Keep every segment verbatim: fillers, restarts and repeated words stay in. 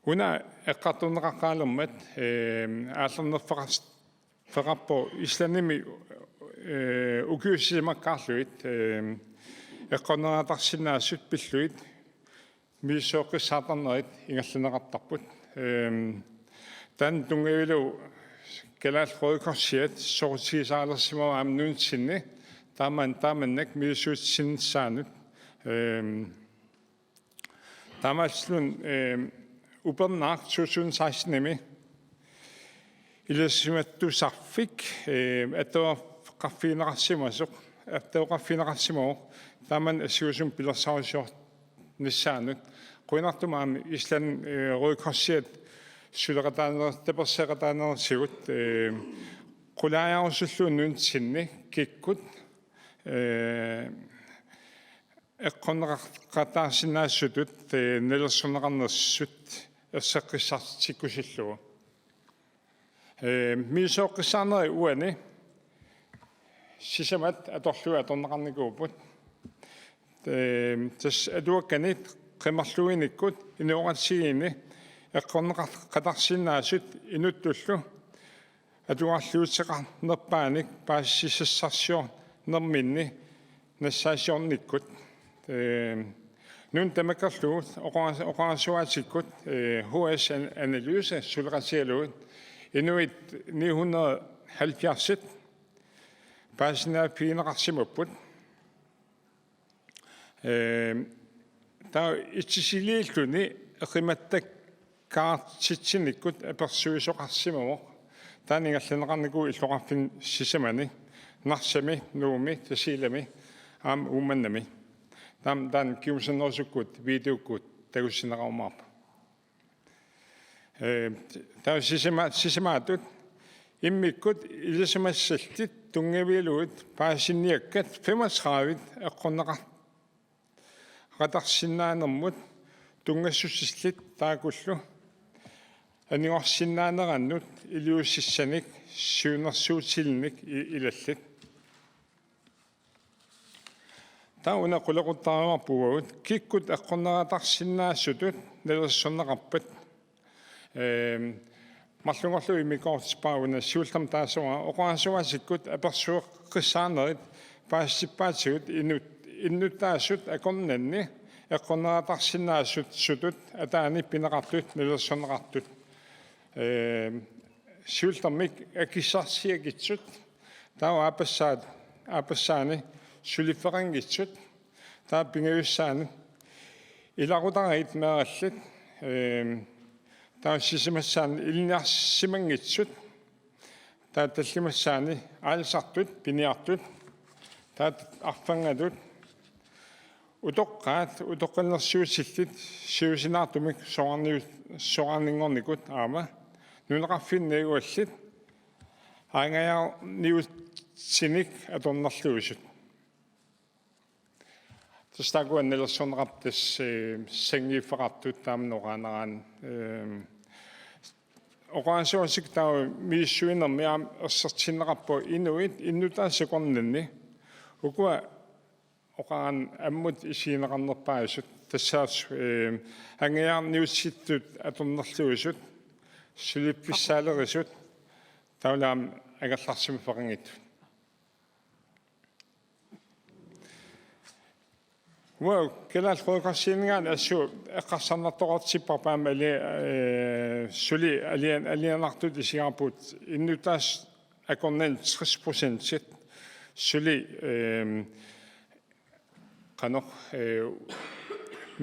Una eqqartorneqaqqaalermat, ehm, aallarnerfeqars-, -feqarpoq Islandimi, eh, ukiut sisamakkaarlugit, ehm, eqqorneratarsinnaasut pillugit misissueqqissaartarnerit ingerlanneqartarput. Ehm, taanna tunngavigalugu Kalaallit Røde Korsiat soqutigisaalersimavoq aamma nunatsinni taaman-, taamannak misissuitsinissaanut. Ehm, Taamaalilluni, eh, upernaaq to tusind seksten-imi ilisimatusarfik, eh, attaveqarfigineqarsimasoq, attaveqarfigineqarsimavoq, taamani assingusumik pilersaarusiornissaanut. Qujanartumik aamma Island, eh, Røde Korsiat suleqataaner-, tapersersoqataanerisigut, eh, qulaajarusullugu nunatsinni kikkut, eh, eqqorneqaqataarsinnaasutut, eh, nalilersorneqarnersut erseqqissartikkusullugu. Eh, misissueqqissaarnerit uani sisamat atorlugit atorneqarnikuupput. Eh, tassa atuakkanik qimerluinikkut inooqatigiinni eqqorneqaqataarsinnaasut inuttullu atugarliuteqarnerpaanik paasisassarsiornerminni nassaasiornikkut. Eh, nuna tamakkerlugu oqara-, oqarasuaatikkut, eh, H S An-, Analyse suleqatigalugit inuit ni hundrede halvfjerds paasiniaaffigineqarsimapput. Ehm, taava itisilerluni eqimattakkaartitsinikkut apersuisoqarsimavoq. Taanna ingerlanneqarnikuuvoq illoqarfinni sisamani, Narsami, Nuummi, Tasiilami, aamma Uummannami. Taam-, taanna kingusinnerusukkut videokkut takusineqarumaarpoq. Eh, taava sisama-, sisamaatut immikkut ilisimassallit tunngavigalugit paasiniakkat femogtredive eqqorneqaqataarsinnaanermut tunngassusillit taakkulu anigorsinnaanerannut iliuusissanik siunnersuutillinnik i-, ilallit. Taava una qulequttarivarput uagut kikkut eqqorneqaqataarsinnaasutut nalilersorneqarpat. Ehm, marlunngorlugu immikkoortippara una siullermik taassuma oqarasuaatikkut apersueqqissaarnerit paasitippaatigut inut-, innuttaasut akornanni eqqorneqaqataarsinnaasutut ataani pineqartut nalilersorneqartut. Ehm, siullermik akissarsiakitsut, taava aappassaat, aappassaani suliffeqanngitsut, taava pingajussaani ilaqutariit meeraallit, ehm, taava sisamassaani ilinniarsimanngitsut, taava tallimassaani aalisartut, piniartut, taava arfanngatut, utoqqaat, utoqqalinersiutillit siusinaartumik soraarniu-, soraarninngornikut aamma nunaqarfinni najugallit aanngajaarniutinik atornerlugusut. Tassa taakkua nalilersorneqarput tassa, eh, sanngiiffeqartut taama oqaannaraanni, eh, oqarasuaatikkut taava misissuinermi aamma ersertinneqarpoq inuit innuttaasut akornanni. Ukua oqarani ammut isigineqarnerpaasut tassaavoq, eh, aanngajaarniutittut atornerlugusut, suliffissaalerisut, taavalu aamma angerlarsimaffeqanngitsut. Uagut Kalaallit Røde Korsianinngaanniit assut eqqarsarnartoqartipparput aamma ali-, eh, suli alian-, alianartut isigaarput innuttaasut akornanni tres procentit suli, ehm, qanoq, eh,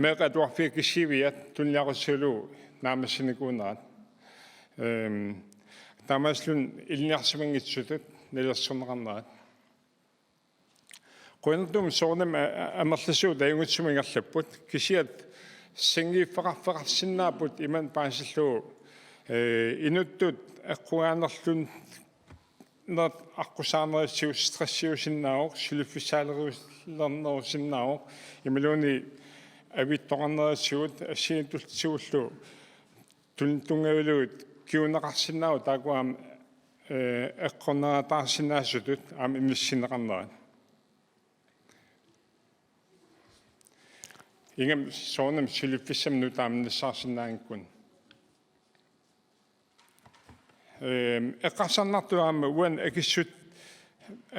meeqqat atuarfiat kisiat tunniaqutigalugu naammassinikuunerat. Ehm, taamaasilluni ilinniarsimanngitsutut nalilersorneqarnerat. Qujanartumik soorunami a-, a-, amerlasuut ajunngitsumik ingerlapput. Kisianni sanngiiffeqarfeqarsinnaapput imannak paasillugu, eh, inuttut eqquaanerlunneq aqqusaanerisigut stressiusinnaavoq, suliffissaalerulernerusinnaavoq, imaluunniit avittoqarnerisigut assigiinngitsutigullu tun-, tunngavigalugit kinguneqarsinnaavoq taakkua aamma, eh, eqqorneqaqataarsinnaasutut aamma inissinneqarnerat. Ingammik soorunami suliffissamik nutaamik nassaarsinnaanngikkunik. Ehm, eqqarsarnartoq aamma uani akissut,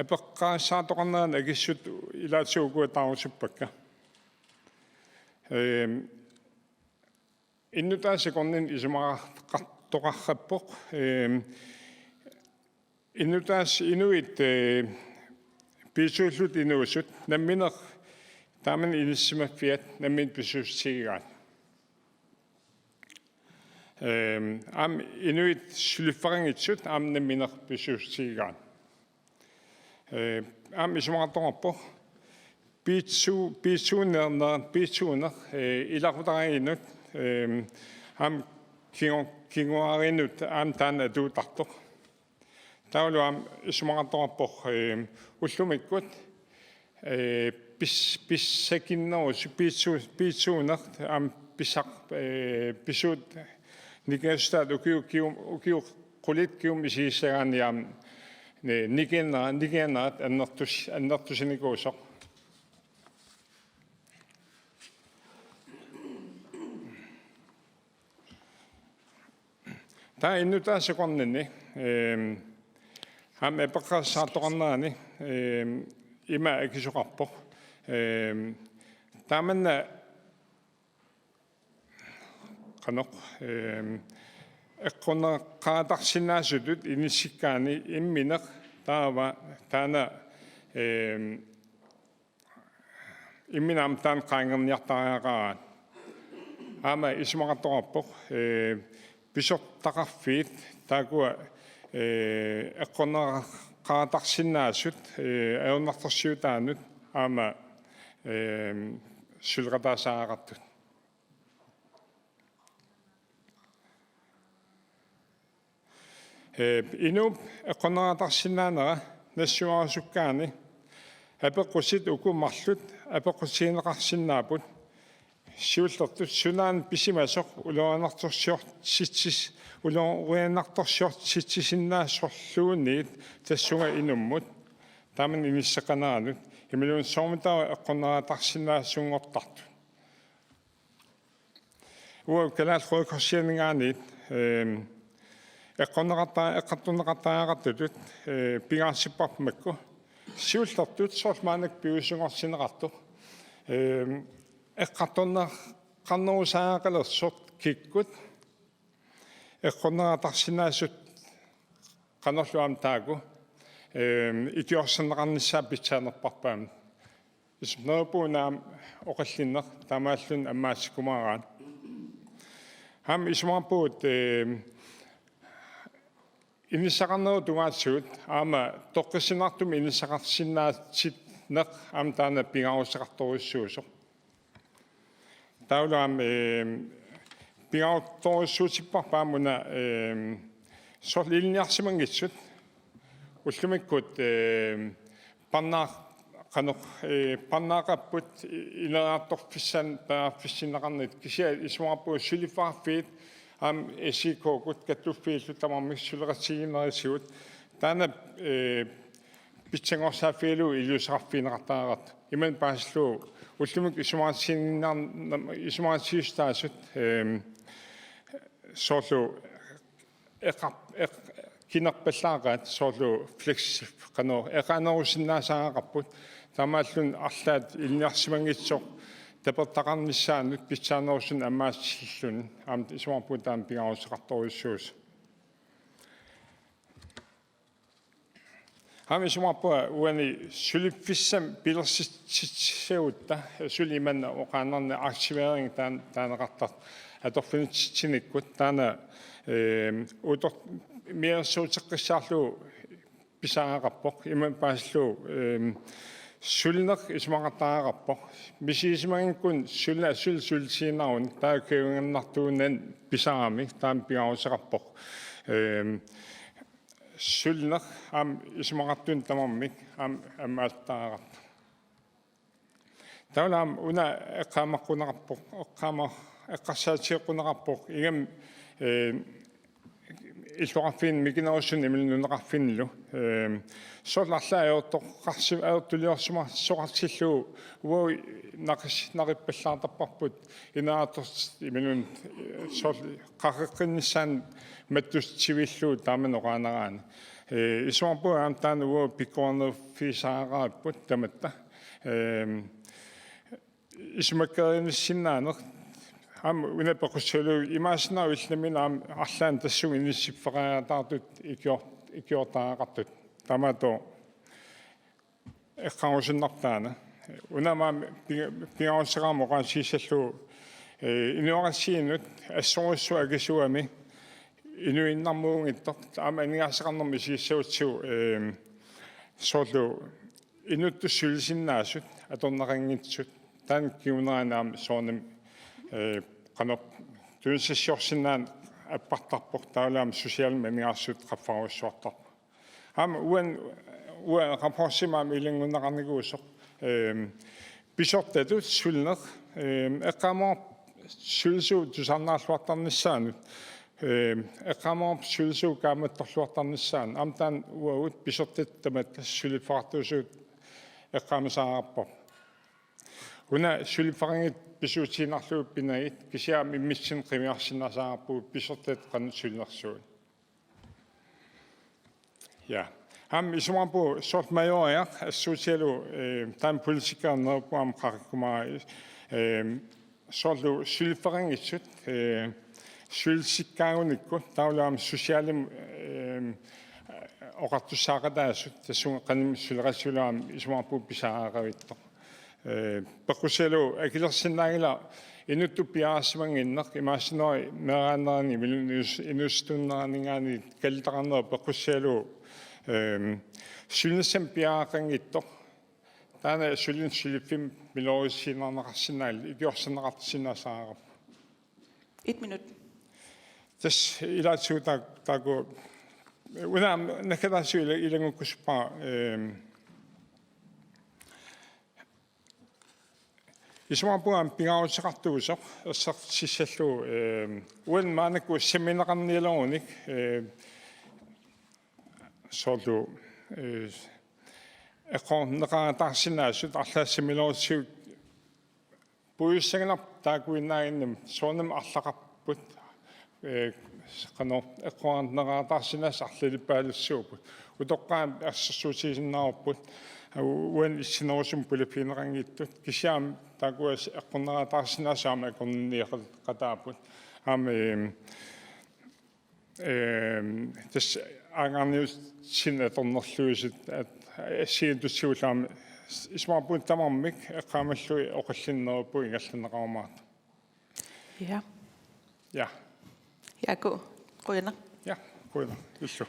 apeqqarissaartoqarnerani akissut ilaatigut ukua taarusuppakka. Ehm, Innuttaasut akornanni isumaqartoqarpoq. Ehm, innuttaasut inuit, eh, piisuullutik inuusut nammineq taamani inissisimaffiat nammineq pisuussutigigaat. Ehm, aamma inuit suliffeqanngitsut aamma nammineq pisuussutigigaat. Eh, aamma isumaqartoqarpoq. Piitsu-, piitsuunerneq, piitsuuneq, eh, ilaqutariinnut, ehm, aamma kingu-, kinguariinnut aamma taanna atuuttartoq. Taavalu aamma isumaqartoqarpoq, ehm, ullumikkut, eh, pis-, pissakinnerusut, piitsu-, piitsuuneq aamma pissaq, eh, pisuut nikingassutaat ukiu-, kiu-, ukiut qulit kingumut isigissagaanni aamma ni-, nikinna-, nikinnerat annertus-, annertusinikuusoq. Taava innuttaasut akornanni, ehm, aamma apeqqarissaartoqarnerani, ehm, ima akisoqarpoq. Ehm, taamanna qanoq, ehm, eqqorneqaqattaarsinnaasutut inissikkaanni immineq taava taanna, ehm, imminut aamma taanna qaangerniartariaqaraat. Aamma isumaqartoqarpoq, eh, pisortaqarfiit taakkua, eh, eqqorneqaqattaarsinnaasut, eh, ajornartorsiutaannut aamma, eh, suleqataasariaqartut. Eh, inuup eqqorneqaqattaarsinnaanera nassuiarusukkaanni apeqqutit uku marluk apeqqutigineqarsinnaapput, siullertut sunaana pisimasoq ulorianartorsiortitsis-, ulorianartorsiortitsisinnaasorluunniit tassunga inummut taamani inisseqqaneranut imaluunniit soormitaava eqqorneqaqattaarsinnaasunngortartut. Uagut Kalaallit Røde Korsianinngaanniit, ehm, eqqorneqarta-, eqqartorneqartariaqartutut, eh, pingaaruteqarparput makku. Siullertut soorlu maannakkut piviusunngortinneqartoq. Ehm, eqqartorneqarnerusariaqalersoq kikkut eqqorneqaqattaarsinnaasut qanorlu aamma taakku, ehm, ikiorserneqarnissaat pitsaanerparput aamma. Isumaqarpunga aamma oqallinneq taamaalilluni ammaatikkumaaraat. Aamma isumaqarpugut, ehm, inissaqarnerup tungaatigut aamma toqqissisinnaanermut inissaqarsinnaatinneq aamma taanna pingaaruteqartorujussuusoq. Taavalu aamma, ehm, pingaaruteqartorujussuutipparput aamma una, ehm, soorlu ilinniarsimanngitsut ullumikkut, ehm, parnaa-, qanoq, eh, parnaaqapput i-, ineriartorfissan-, periarfissinneqarnit kisianni isumaqarpugut suliffeqarfiit aamma S I K-kkut kattuffiillu tamarmik suleqatigiinnerisigut taanna, eh, pitsanngorsaaffigalugu iliuuseqarfigineqartariaqartoq. Imannak paasillugu ullumikkut isumaqatigiinnar-, isumaqatigiissutaasut, ehm, soorlu eqa-, eq-, kinerpallaaqaat soorlu fleks-, qanoq, eqaannerusinnaasariaqarput. Taamaalluni arlaat ilinniarsimanngitsoq tapertaqarnissaanut pitsaanerusunik ammaassilluni aamma isumaqarpunga taanna pingaaruteqartorujussuusoq. Aamma isumaqarpunga uani suliffissamik pilersitsissagutta suli imannak oqaannarnani aktivering taan-, taaneqartartoq atorfinitsitsinikkut taanna, ehm, utor-, meerarsuuteqqissaarlugu pisariaqarpoq imannak paasillugu, ehm, sulineq isumaqartariaqarpoq. Misigisimanngikkunik suli-, suli sulisiinnarunik taava kingornartuunani pisarami taanna pingaaruteqarpoq. Ehm, sulineq aamma isumaqartunik tamarmik aamma ammaattariaqartoq. Taavalu aamma una eqqaamaqquneqarpoq, eqqaama-, eqqarsaatigeqquneqarpoq, ingammik, eh, illoqarfiit mikinerusuni imaluunniit nunaqarfinnilu. Ehm, soorlu arlaat ajortoqarsi-, ajortuliorsimasoqartillugu uagut naqis-, naqippallaartarparput inaartortit imaluunniit, eh, soorlu qaqeqqinnissaanut mattussutivillugu taama oqaannaraanni. Eh, isumaqarpunga aamma taanna uagut pikkorinnerfigisariaqarparput tamatta. Ehm, isumakkeriinnassinnaaneq. Aamma una peqqussigalugu imaassinnaavoq illit nammineq aamma arlaannik tassunga inissiffeqariataartut ikior-, ikiortariaqartut. Taamaattoq eqqaarusunnarpoq taanna. Una aamma pinga-, pingaaruteqarmat oqaatigissallugu, eh, inuiaqatigiinnut assorujussuaq akisuugami inuinnarmut uunngitsoq aamma aningaasaqarnermut isigissagutsigu, eh, soorlu inuttut sulisinnaasut atorneqanngitsut, taanna kingunerani aamma soorunami, eh, qanoq tunisassiorsinnaaneq appartarpoq, taavalu aamma socialimik aningaasatut qaffarujussuartarpoq. Aamma uani, uani rapportimi aamma ilanngunneqarnikuusoq, ehm, pisortatut sulineq, ehm, eqqaamavara sulisut tusarnaarluartarnissaannut, ehm, eqqaamavara sulisut kaammattorluartarnissaannut, aamma taanna uagut pisortatut tamatta suliffeqartuusugut eqqaamasariaqarparput. Una suliffeqanngitsut pisuutiinnarlugit pinagit, kisianni aamma immitsinnut qiviarsinnaasassarput pisortatut qanoq sulinersugut. Ja. Aamma isumaqarpunga soorlu Majoriaq assersuutigalugu, eh, taanna politikkernerup aamma qaqikkumara, eh, soorlu suliffeqanngitsut, eh, sulissikkaagunikku, taavalu aamma socialimut, eh, oqartussaaqataasut, tassunga qanimut suleqatigalugu aamma isumaqarpunga pisariaqavittoq. Eh, peqqussigalugu akilersinnaanngilaq inuttut piareersimannginneq, imaassinnaavoq meeraannerani imaluunniit inus-, inuusuttuunneraninngaanniit kalitaqarneq peqqussigalugu, ehm, sulinissamut piareeqqanngitsoq. Taanna sulineq suliffimmi miloriussiinnarneqarsinnaalluni, ikiorserneqarsinnaasariaqarpoq. Et minut. Tassa ilaatigut taak-, taakku una naggataatigut ila-, ilanngukkusuppara, ehm, isumaqarpunga aamma pingaaruteqartuusoq ersertissallugu, ehm, uani maannakkut sammineqarnialerunik, ehm, soorlu, eh, eqqorneqarataarsinnaasut arlaat samminerutsigu puigussaginarpoq taakkuinnaaginnami soorunami arlaqarput, eh, qanoq eqqorneqarataarsinnaasut arlalippaalussuupput. Utoqqaat assersuutigisinnaavarput. U-, uani issinerusumik pulaffigineqanngitsut. Kisianni taakkua eqqorneqarataarsinnaasut aamma akornanniaqataapput. Aamma, ehm, ehm, tassa aagaarniutinik atornerluisut, at-, assigiinngitsutigullu aamma isumaqarpunga tamarmik eqqaamallugit oqallinnerupput ingerlanneqarumaartoq. Ja. Ja. Jaaku, qujanaq. Ja, qujanaq. Illu.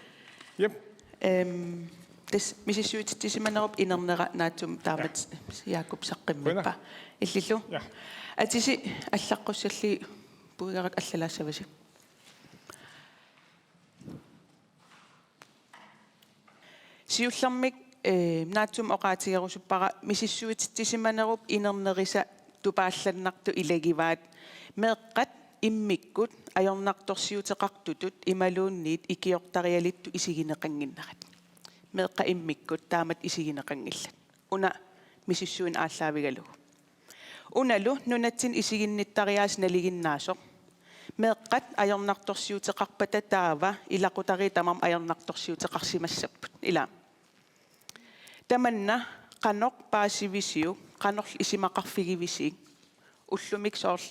Jep. Ehm, tassa misissuititsisimanerup inernera naatsumik taamatut Jaakup saqqimmippa. Qujanaq. Illillu. Ja. Atisi allaqqussallii puigarak allalaassavasi. Siullermik, eh, naatsumik oqaatigerusuppara misissuititsisimanerup inernerisa tupaallannartut ilagivaat meeqqat immikkut ajornartorsiuteqartutut imaluunniit ikiortarialittut isigineqannginnerat. Meeqqat immikkut taamatut isigineqanngillat. Una misissuineq aallaavigalugu. Unalu nunatsinni isiginnittariaaseq nalinginnaasoq. Meeqqat ajornartorsiuteqarpata taava ilaqutariit tamarmik ajornartorsiuteqarsimassapput. Ilaa. Tamanna qanoq paasivisiuk, qanorlu isumaqarfigivisiuk? Ullumi soorlu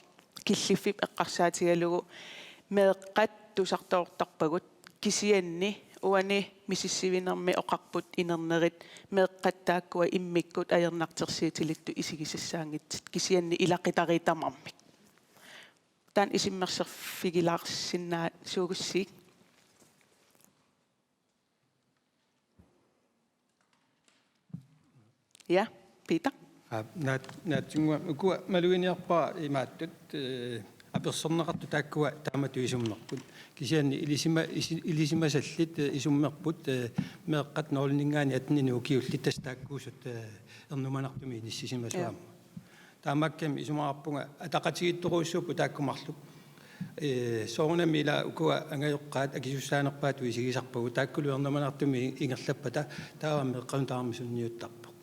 killiffik eqqarsaatigalugu meeqqat tusartoortarpagut, kisianni uani misissuinermi oqarput inernerit meeqqat taakkua immikkut ajornartorsiutilittut isigisassaanngitsut, kisianni ilaqutariit tamarmik. Taanna isummersorfigilaarsinnaasuugussiuk. Ja, Peter. Aa, naat-, naatsunnguaq ukua maluginiarpara imaattut, eh, apersorneqartut taakkua taamatut isummerput. Kisianni ilisima-, isi-, ilisimasallit, eh, isummerput, eh, meeqqat nullinngaanniit atteninik ukiullit tassa taakkuusut, eh, ernumanartumik inissisimasut. Ja. Aamma. Taamaakkami isumaqarpunga ataqatigiittorujussuupput taakku marluk. Ee, soorunami ila ukua angajoqqaat akisussaanerpaatut isigisarpagut, taakkulu ernumanartumik ingerlappata taava meeqqanut tamarmik sunniuttarpoq.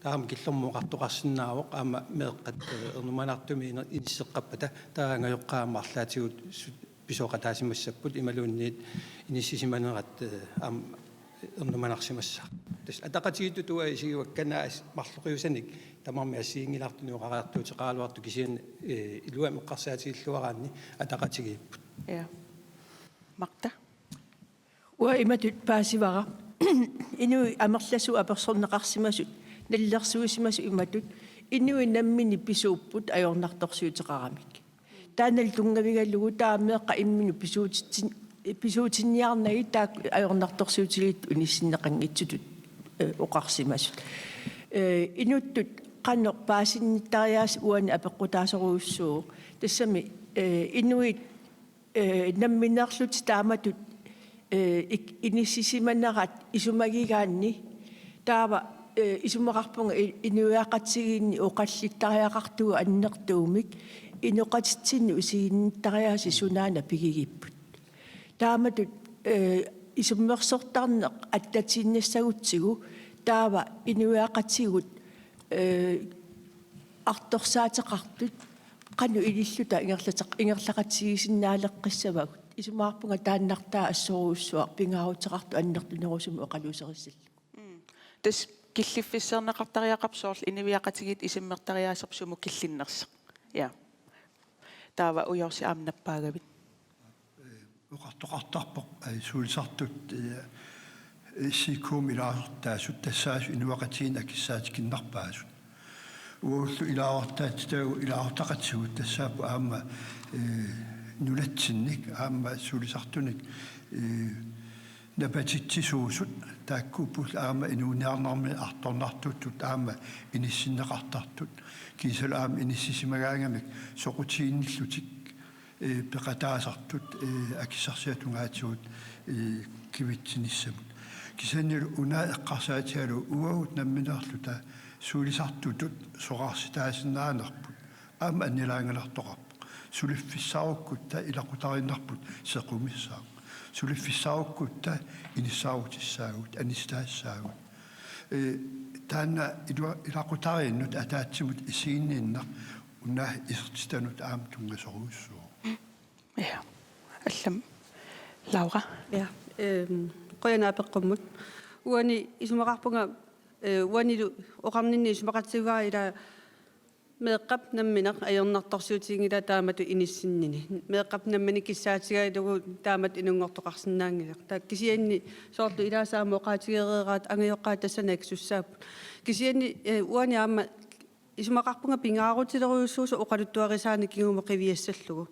Taava killormut oqartoqarsinnaavoq aamma meeqqat, ee, ernumanartumik iner-, inisseqqappata taava angajoqqaat aamma arlaatigut su-, pisoqataasimassapput imaluunniit inissisimanerat, ee, aamma ernumanarsimassaaq. Tassa ataqatigiittut uanga isigivakka, naak marloqiusanik tamarmik assigiinngilaartunik oqariartuuteqaraluartut, kisianni, ee, iluamik eqqarsaatigilluaraanni ataqatigiipput. Ja. Martha? Uanga imatut paasivara. Inuit amerlasuut apersorneqarsimasut, nalilersuisimasut imatut: inuit namminneq pisuupput ajornartorsiuteqaramik. Taannalu tunngavigalugu taava meeqqat imminnut pisuutitsin-, pisuutinniarnagit taakku ajornartorsiutigiittut inissinneqanngitsutut, ee, oqarsimasut. Ee, inuttut qanoq paasinnittariaaseq uani apeqqutaasorujussuuvoq. Tassami, ee, inuit, ee, nammineerlutik taamatut, ee, ik-, inissisimanerat isumagigaanni taava, ee, isumaqarpunga i-, inuiaqatigiinni oqallittariaqartugut annertuumik inoqatitsinnut isiginnittariaaseq sunaana pigigipput. Taamatut, ee, isummersortarneq attatiinnassagutsigu taava inuiaqatigiit, ee, artorsaateqartut qanoq ililluta ingerlateq-, ingerlaqatigisinnaaleqqissavagut. Isumaqarpunga taannartaa assorujussuaq pingaaruteqartoq annertunerusumik oqaluuserissallugu. Mm. Tassa killiffisseerneqartariaqarpoq soorlu inuiaqatigiit isummertariaaserput sumut killinnersoq. Ja. Taava Ujorsip aamma nappaagavit. Oqartoqartarpoq, ee, sulisartut, ee, S I K-mi ilaasortaasut tassaasut inuiaqatigiinnik akissaatigiinnarpaasut. Uagullu ilaasortaatitaagut ilaasortaqatigiit tassaapput aamma, ee, nunatsinnik aamma sulisartunik, ee, napatitsisuusut, taakkuupput aamma inuuniarnermi artornartuuttut aamma inissinneqartartut. Kiisalu aamma inissisimagaangamik soqutiginnillutik, ee, peqataasartut, ee, akissarsiat tungaatigut, ee, kivitsinissamut. Kisiannilu una eqqarsaatigalugu uagut nammineerluta sulisartutut soraarsitaasinnaanerput aamma annilaanganartoqarpoq. Suliffissaarukkutta ilaqutariinnarput sequmissaaq. Suliffissaarukkutta inissaarutissaagut, anisitaasissaagut. Ee, taanna ilua-, ilaqutariinnut ataatsimut isiginninneq una isertitanut aamma tunngasorujussuuvoq. Ja. Allamik Laura. Ja, ehm, qujanaq apeqqummut. Uani isumaqarpunga, eh, uanilu oqarninni isumaqatigaara ila meeqqap nammineq ajornartorsiutiginngilaa taamatut inissinnini. Meeqqap nammineq kissaatigalugu taamatut inunngortoqarsinnaanngilaq. Taava kisianni soorlu ilaasa aamma oqaatigereeraat angajoqqaat tassani akisussaapput. Kisianni, eh, uani aamma isumaqarpunga pingaarutilerujussuusoq oqaluttuarisaanik kingumut qiviassallugu.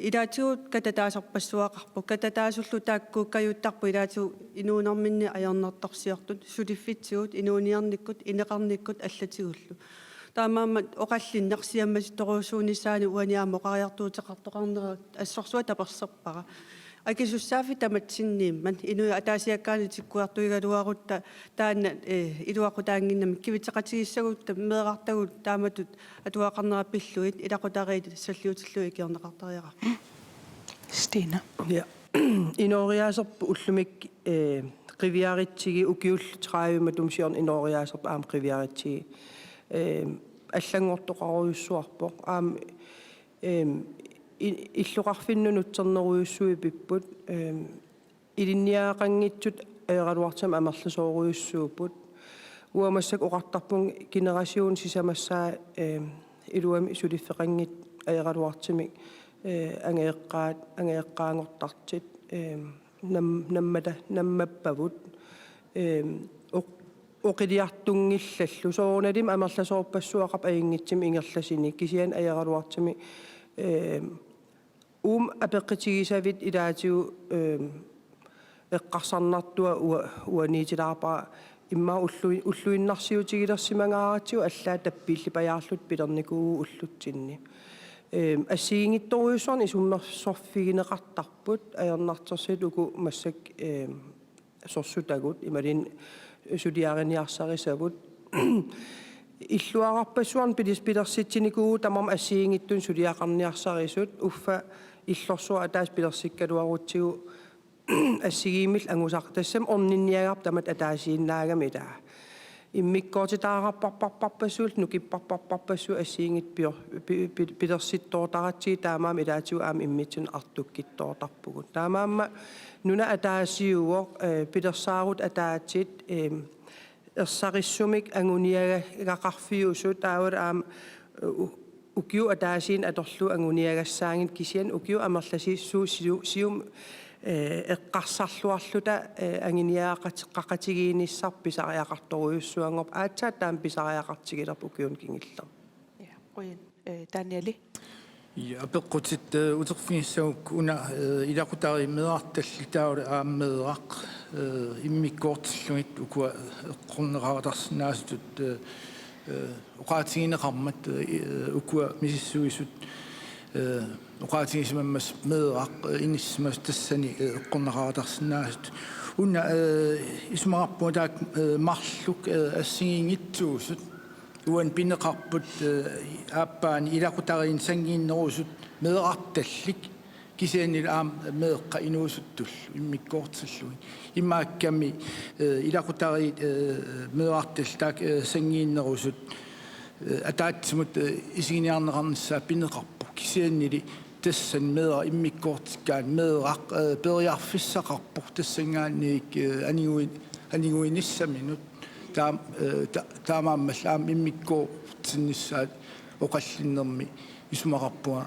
Ilaatigut katataasorpassuaqarpoq, katataasullu taakkuukkajuttarpoq ilaatigut inuunerminni ajornartorsiortut, suliffitsigut, inuuniarnikkut, ineqarnikkut allatigullu. Taamaammat oqallinneq siammasittorujussuunissaanik uani aamma oqariartuuteqartoqarnera assorsuaq taperserpara. Akisussaaffik tamatsinniimmat, inuit ataasiakkaanut tikkuartuigaluarutta taanna, eh, iluaqutaannginnami, kivitseqatigissagutta meerartagut taamatut atuaqarnerat pillugit ilaqutariit salliutillugit ikiorneqartariaqarput. Stina. Ja. Inooriaaserput ullumikkut, eh, qiviaritsigit, ukiullu tredive matuma siorna inooriaaserput aamma qiviaritsigit. Eh, allanngortoqarujussuarpoq. Aamma, eh, i-, illoqarfinnut nutsernerujussuit pipput. Eh, ilinniagaqanngitsut ajoraluartumik amerlasoorujussuupput. Uanga massakkut oqartarpunga generationit sisamassaa, eh, iluamik suliffeqanngitsut ajoraluartumik, eh, angajoqqaat, angajoqqaanngortartut, eh, nam-, nammata-, nammappavut, eh, oq-, oqiliartunngillallu. Soorunalimi amerlasoorpassuaqarpoq ajunngitsumik ingerlasunik. Kisianni ajoraluartumik, eh, uuma apeqqutigisavit ilaatigut, eh, eqqarsarnartua ua-, uaniitilaarpara immaqa ullu-, ulluinnarsiutigilersimangaaratsigu allaat tappiillipajaarluta pilernikuuvugut ullutsinni. Eh, assigiinngitsorujussuarnik isummersorfigineqartarput ajornartorsiut uku massakkut, eh, sorsutagut, imaluunniit suliariniarsarisavut. Illuararpassuarnik pilis-, pilersitsinikuuvugut tamarmik assigiinngitsunik suliaqarniarsarisut, uffa illorsuaq ataaseq pilersikkaluarutsigu assigiimmik angusaq-, tassami orninniagarput tamatta ataasiinnaagami ilaa. Immikkoortitaqarparparpassuit, nukipparparparpassuit assigiinngitsut pior-, pi-, pi-, pilersittoortaratsigit taamaammat ilaatigut aamma immitsinnut artukkittoortarpugut. Taamaammat nuna ataasiuvoq, eh, pilersaarutit ataaseq, eh, ersarissumik anguniagaqarfiusut taavalu aamma u-, ukiut ataasiinnut atorlugit anguniagassaanngitsut kisianni ukiut amerlasuut siu-, sium, eh, eqqarsarluarluta, eh, anguniagaqat-, qaqatigiinnissarput pisariaqartorujussuanngorpoq aatsaat taama pisariaqartigilerpoq ukiuni kingullerni. Ja, qujan. Eh, Danieli? Ja, apeqqutit, eh, uterfigissagukku una, eh, ilaqutariit meerartallit taavalu aamma meeraq, eh, immikkoortillugit ukua eqqorneqartarsinnaasutut, eh, eh, oqaatigineqarmat, eh, ukua misissuisut, eh, oqaatigisimammassuk meeraq, eh, inissisimasoq tassani, eh, eqqorneqartarsinnaasut. Una, eh, isumaqarpunga taakku, eh, marluk, eh, assigiinngitsuusut uani pineqarput, eh, aappaani ilaqutariinni sanngiinnerusut meerartallit kisianni aamma meeqqat inuusuttullu immikkoortillugit. Imaakkami, eh, ilaqutariit, eh, meerartallit taakku, eh, sanngiinnerusut, eh, ataatsimut, eh, isiginiarneqarnissaat pineqarpoq. Kisiannili tassani meeraq immikkoortikkaanni meeraq, eh, periarfissaqarpoq tassanngaanniit, eh, anigui-, aniguinissaminut. Taam-, eh, ta-, taamaammallu aamma immikkoortinnissaat oqallinnermi isumaqarpunga,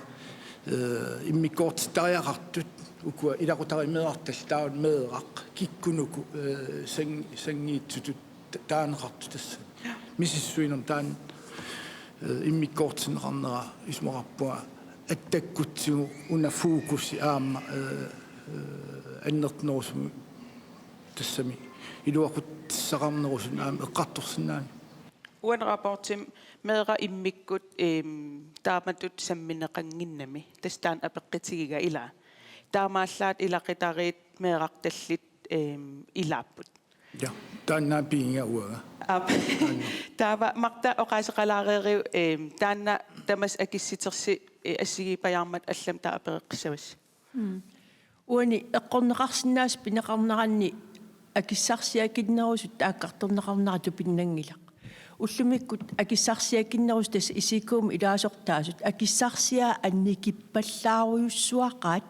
eh, immikkoortittariaqartut ukua ilaqutariit meerartallit taavalu meeraq kikkunuku, eh, sang-, sanngiitsutut ta-, taaneqartut tassani. Misissuinermi taanna, eh, immikkoortinneqarnera isumaqarpunga attakkutsigu una fokusi aamma, eh, eh, annertunerusumik tassami iluaqutissaqarnerusoq aamma eqqartorsinnaanngilaq. Uani rapportimi meeraq immikkut, eem, taamatut sammineqannginnami. Tassa taanna apeqqutigiga ilaa. Taamaallaat ilaqutariit meerartallit, eem, ilaapput. Ja, taanna pigiga uanga. Aap. Taanna. Taava Martha oqaaseqalaareeriuk, eem, taanna tamassi akissutersi, eh, assigiippajaarmat allamik taava apereqqissavassi. Mm. Uani eqqorneqarsinnaasut pineqarneranni akissarsiakinnerusut taakkartorneqarnera tupinnanngilaq. Ullumikkut akissarsiakinnerusut tassa I C K-mi ilaasortaasut akissarsiaat annikippallaarujussuaqaat,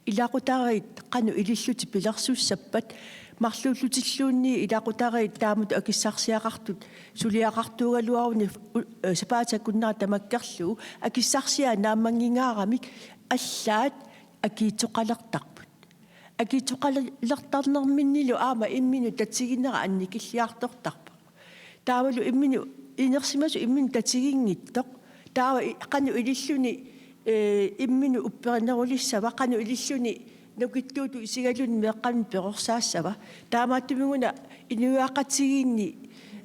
ilaqutariit qanoq ilillutik pilersussappat, marluullutilluunniit ilaqutariit taamatut akissarsiaqartut suliaqartuugaluaruni u-, eh, sapaatip akunnera tamakkerlugu akissarsiaat naammanngingaaramik allaat akiitsoqalertarput. Akiitsoqalertarnerminnilu aamma imminut tatiginera annikilliartortarpoq. Taavalu imminut inersimasoq imminut tatiginngitsoq. Taava i-, qanoq ililluni, eh, imminut upperinerulissava, qanoq ililluni nukittuutut isigaluni meeqqanut perorsaassava. Taamaattumik-una inuiaqatigiinni,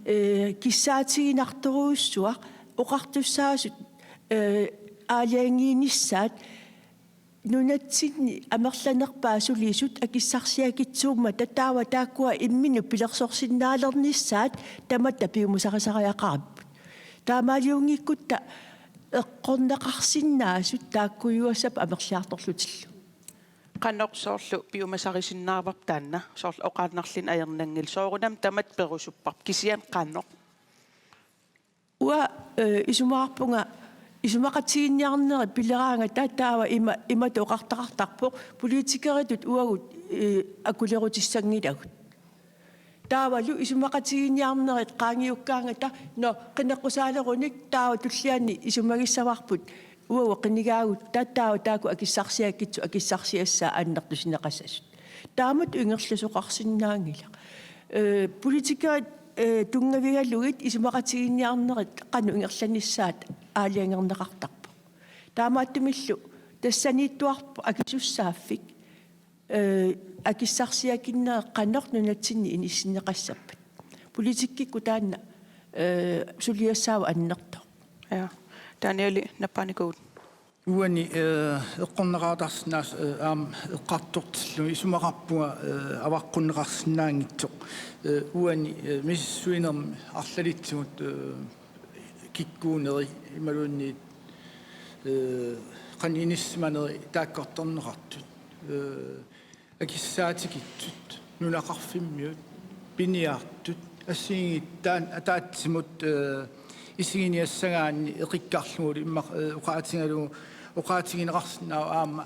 eh, kissaatiginartorujussuaq, oqartussaasut, eh, aalajangiinissaat, nunatsinni amerlanerpaat sulisut akissarsiakitsuummata taava taakkua imminut pilersorsinnaalernissaat tamatta piumasarisariaqaripput. Taamaaliunngikkutta eqqorneqarsinnaasut taakkujuassappat amerliartorlutillu. Qanoq soorlu piumasarisinnaavarput taanna, soorlu oqaannarluni ajornanngilaq, soorunami tamatta perusupparput, kisianni qanoq? Uanga, eh, isumaqarpunga isumaqatigiinniarnerit pileraangata taava ima, imatut oqartaqartarpoq, politikeritut uagut, eh, akulerutissanngilakku. Taavalu isumaqatigiinniarnerit qaangiukkaangata, nå, qineqqusaaleruni taava tulliani isumagissavarput uagut qinigaagut, ta-, taava taakku akissarsiakitsut akissarsiassaat annertusineqassasut. Taamatut ingerlasoqarsinnaanngilaq. Eh, politikerit, eh, tunngavigalugit isumaqatigiinniarnerit qanoq ingerlanissaat aalajangerneqartarpoq. Taamaattumillu tassaniittuarpoq akisussaaffik, eh, akissarsiakinnerit qanoq nunatsinni inissinneqassappat. Politikkikkut taanna, eh, suliassaavoq annertooq. Ja. Danieli, nappaanikuuvutit. Uani, eh, eqqorneqartarsinnaasut, eh, aamma eqqartortillugit isumaqarpunga, eh, avaqqunneqarsinnaanngitsoq. Eh, uani, eh, misissuinermi arlalitsigut, eh, kikkuuneri imaluunniit, eh, qanoq inissisimaneri taakkartorneqartut. Eh, akissaatigittut, nunaqarfimmiut, piniartut, assigiinngitsut taanna ataatsimut, eh, isiginiassagaanni eqikkarlugulu immaqa, eh, oqaatigalugu, oqaatigineqarsinnaavoq aamma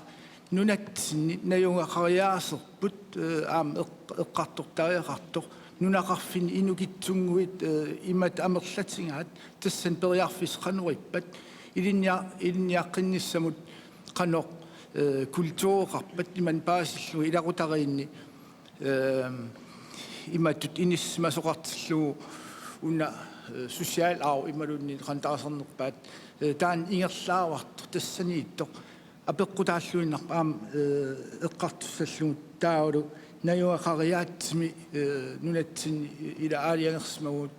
nunatsinni najugaqariaaserput, eh, aamma eq-, eqqartortariaqartoq, nunaqarfinni inukitsunnguit, eh, imatut amerlatigaat, tassani periarfissat qanoq ippat, ilinnia-, ilinniaqqinnissamut qanoq, eh, kultureqarpat imannak paasillugu ilaqutariinni, eh, imatut inissisimasoqartillugu una, eh, social arv imaluunniit qanoq taasarnerpaat, eh, taanna ingerlaavartoq tassaniittoq apeqqutaalluinnarpoq aamma, eh, eqqartussallugu taavalu najugaqariaatsimi, eh, nunatsinni ila aalajangersimavugut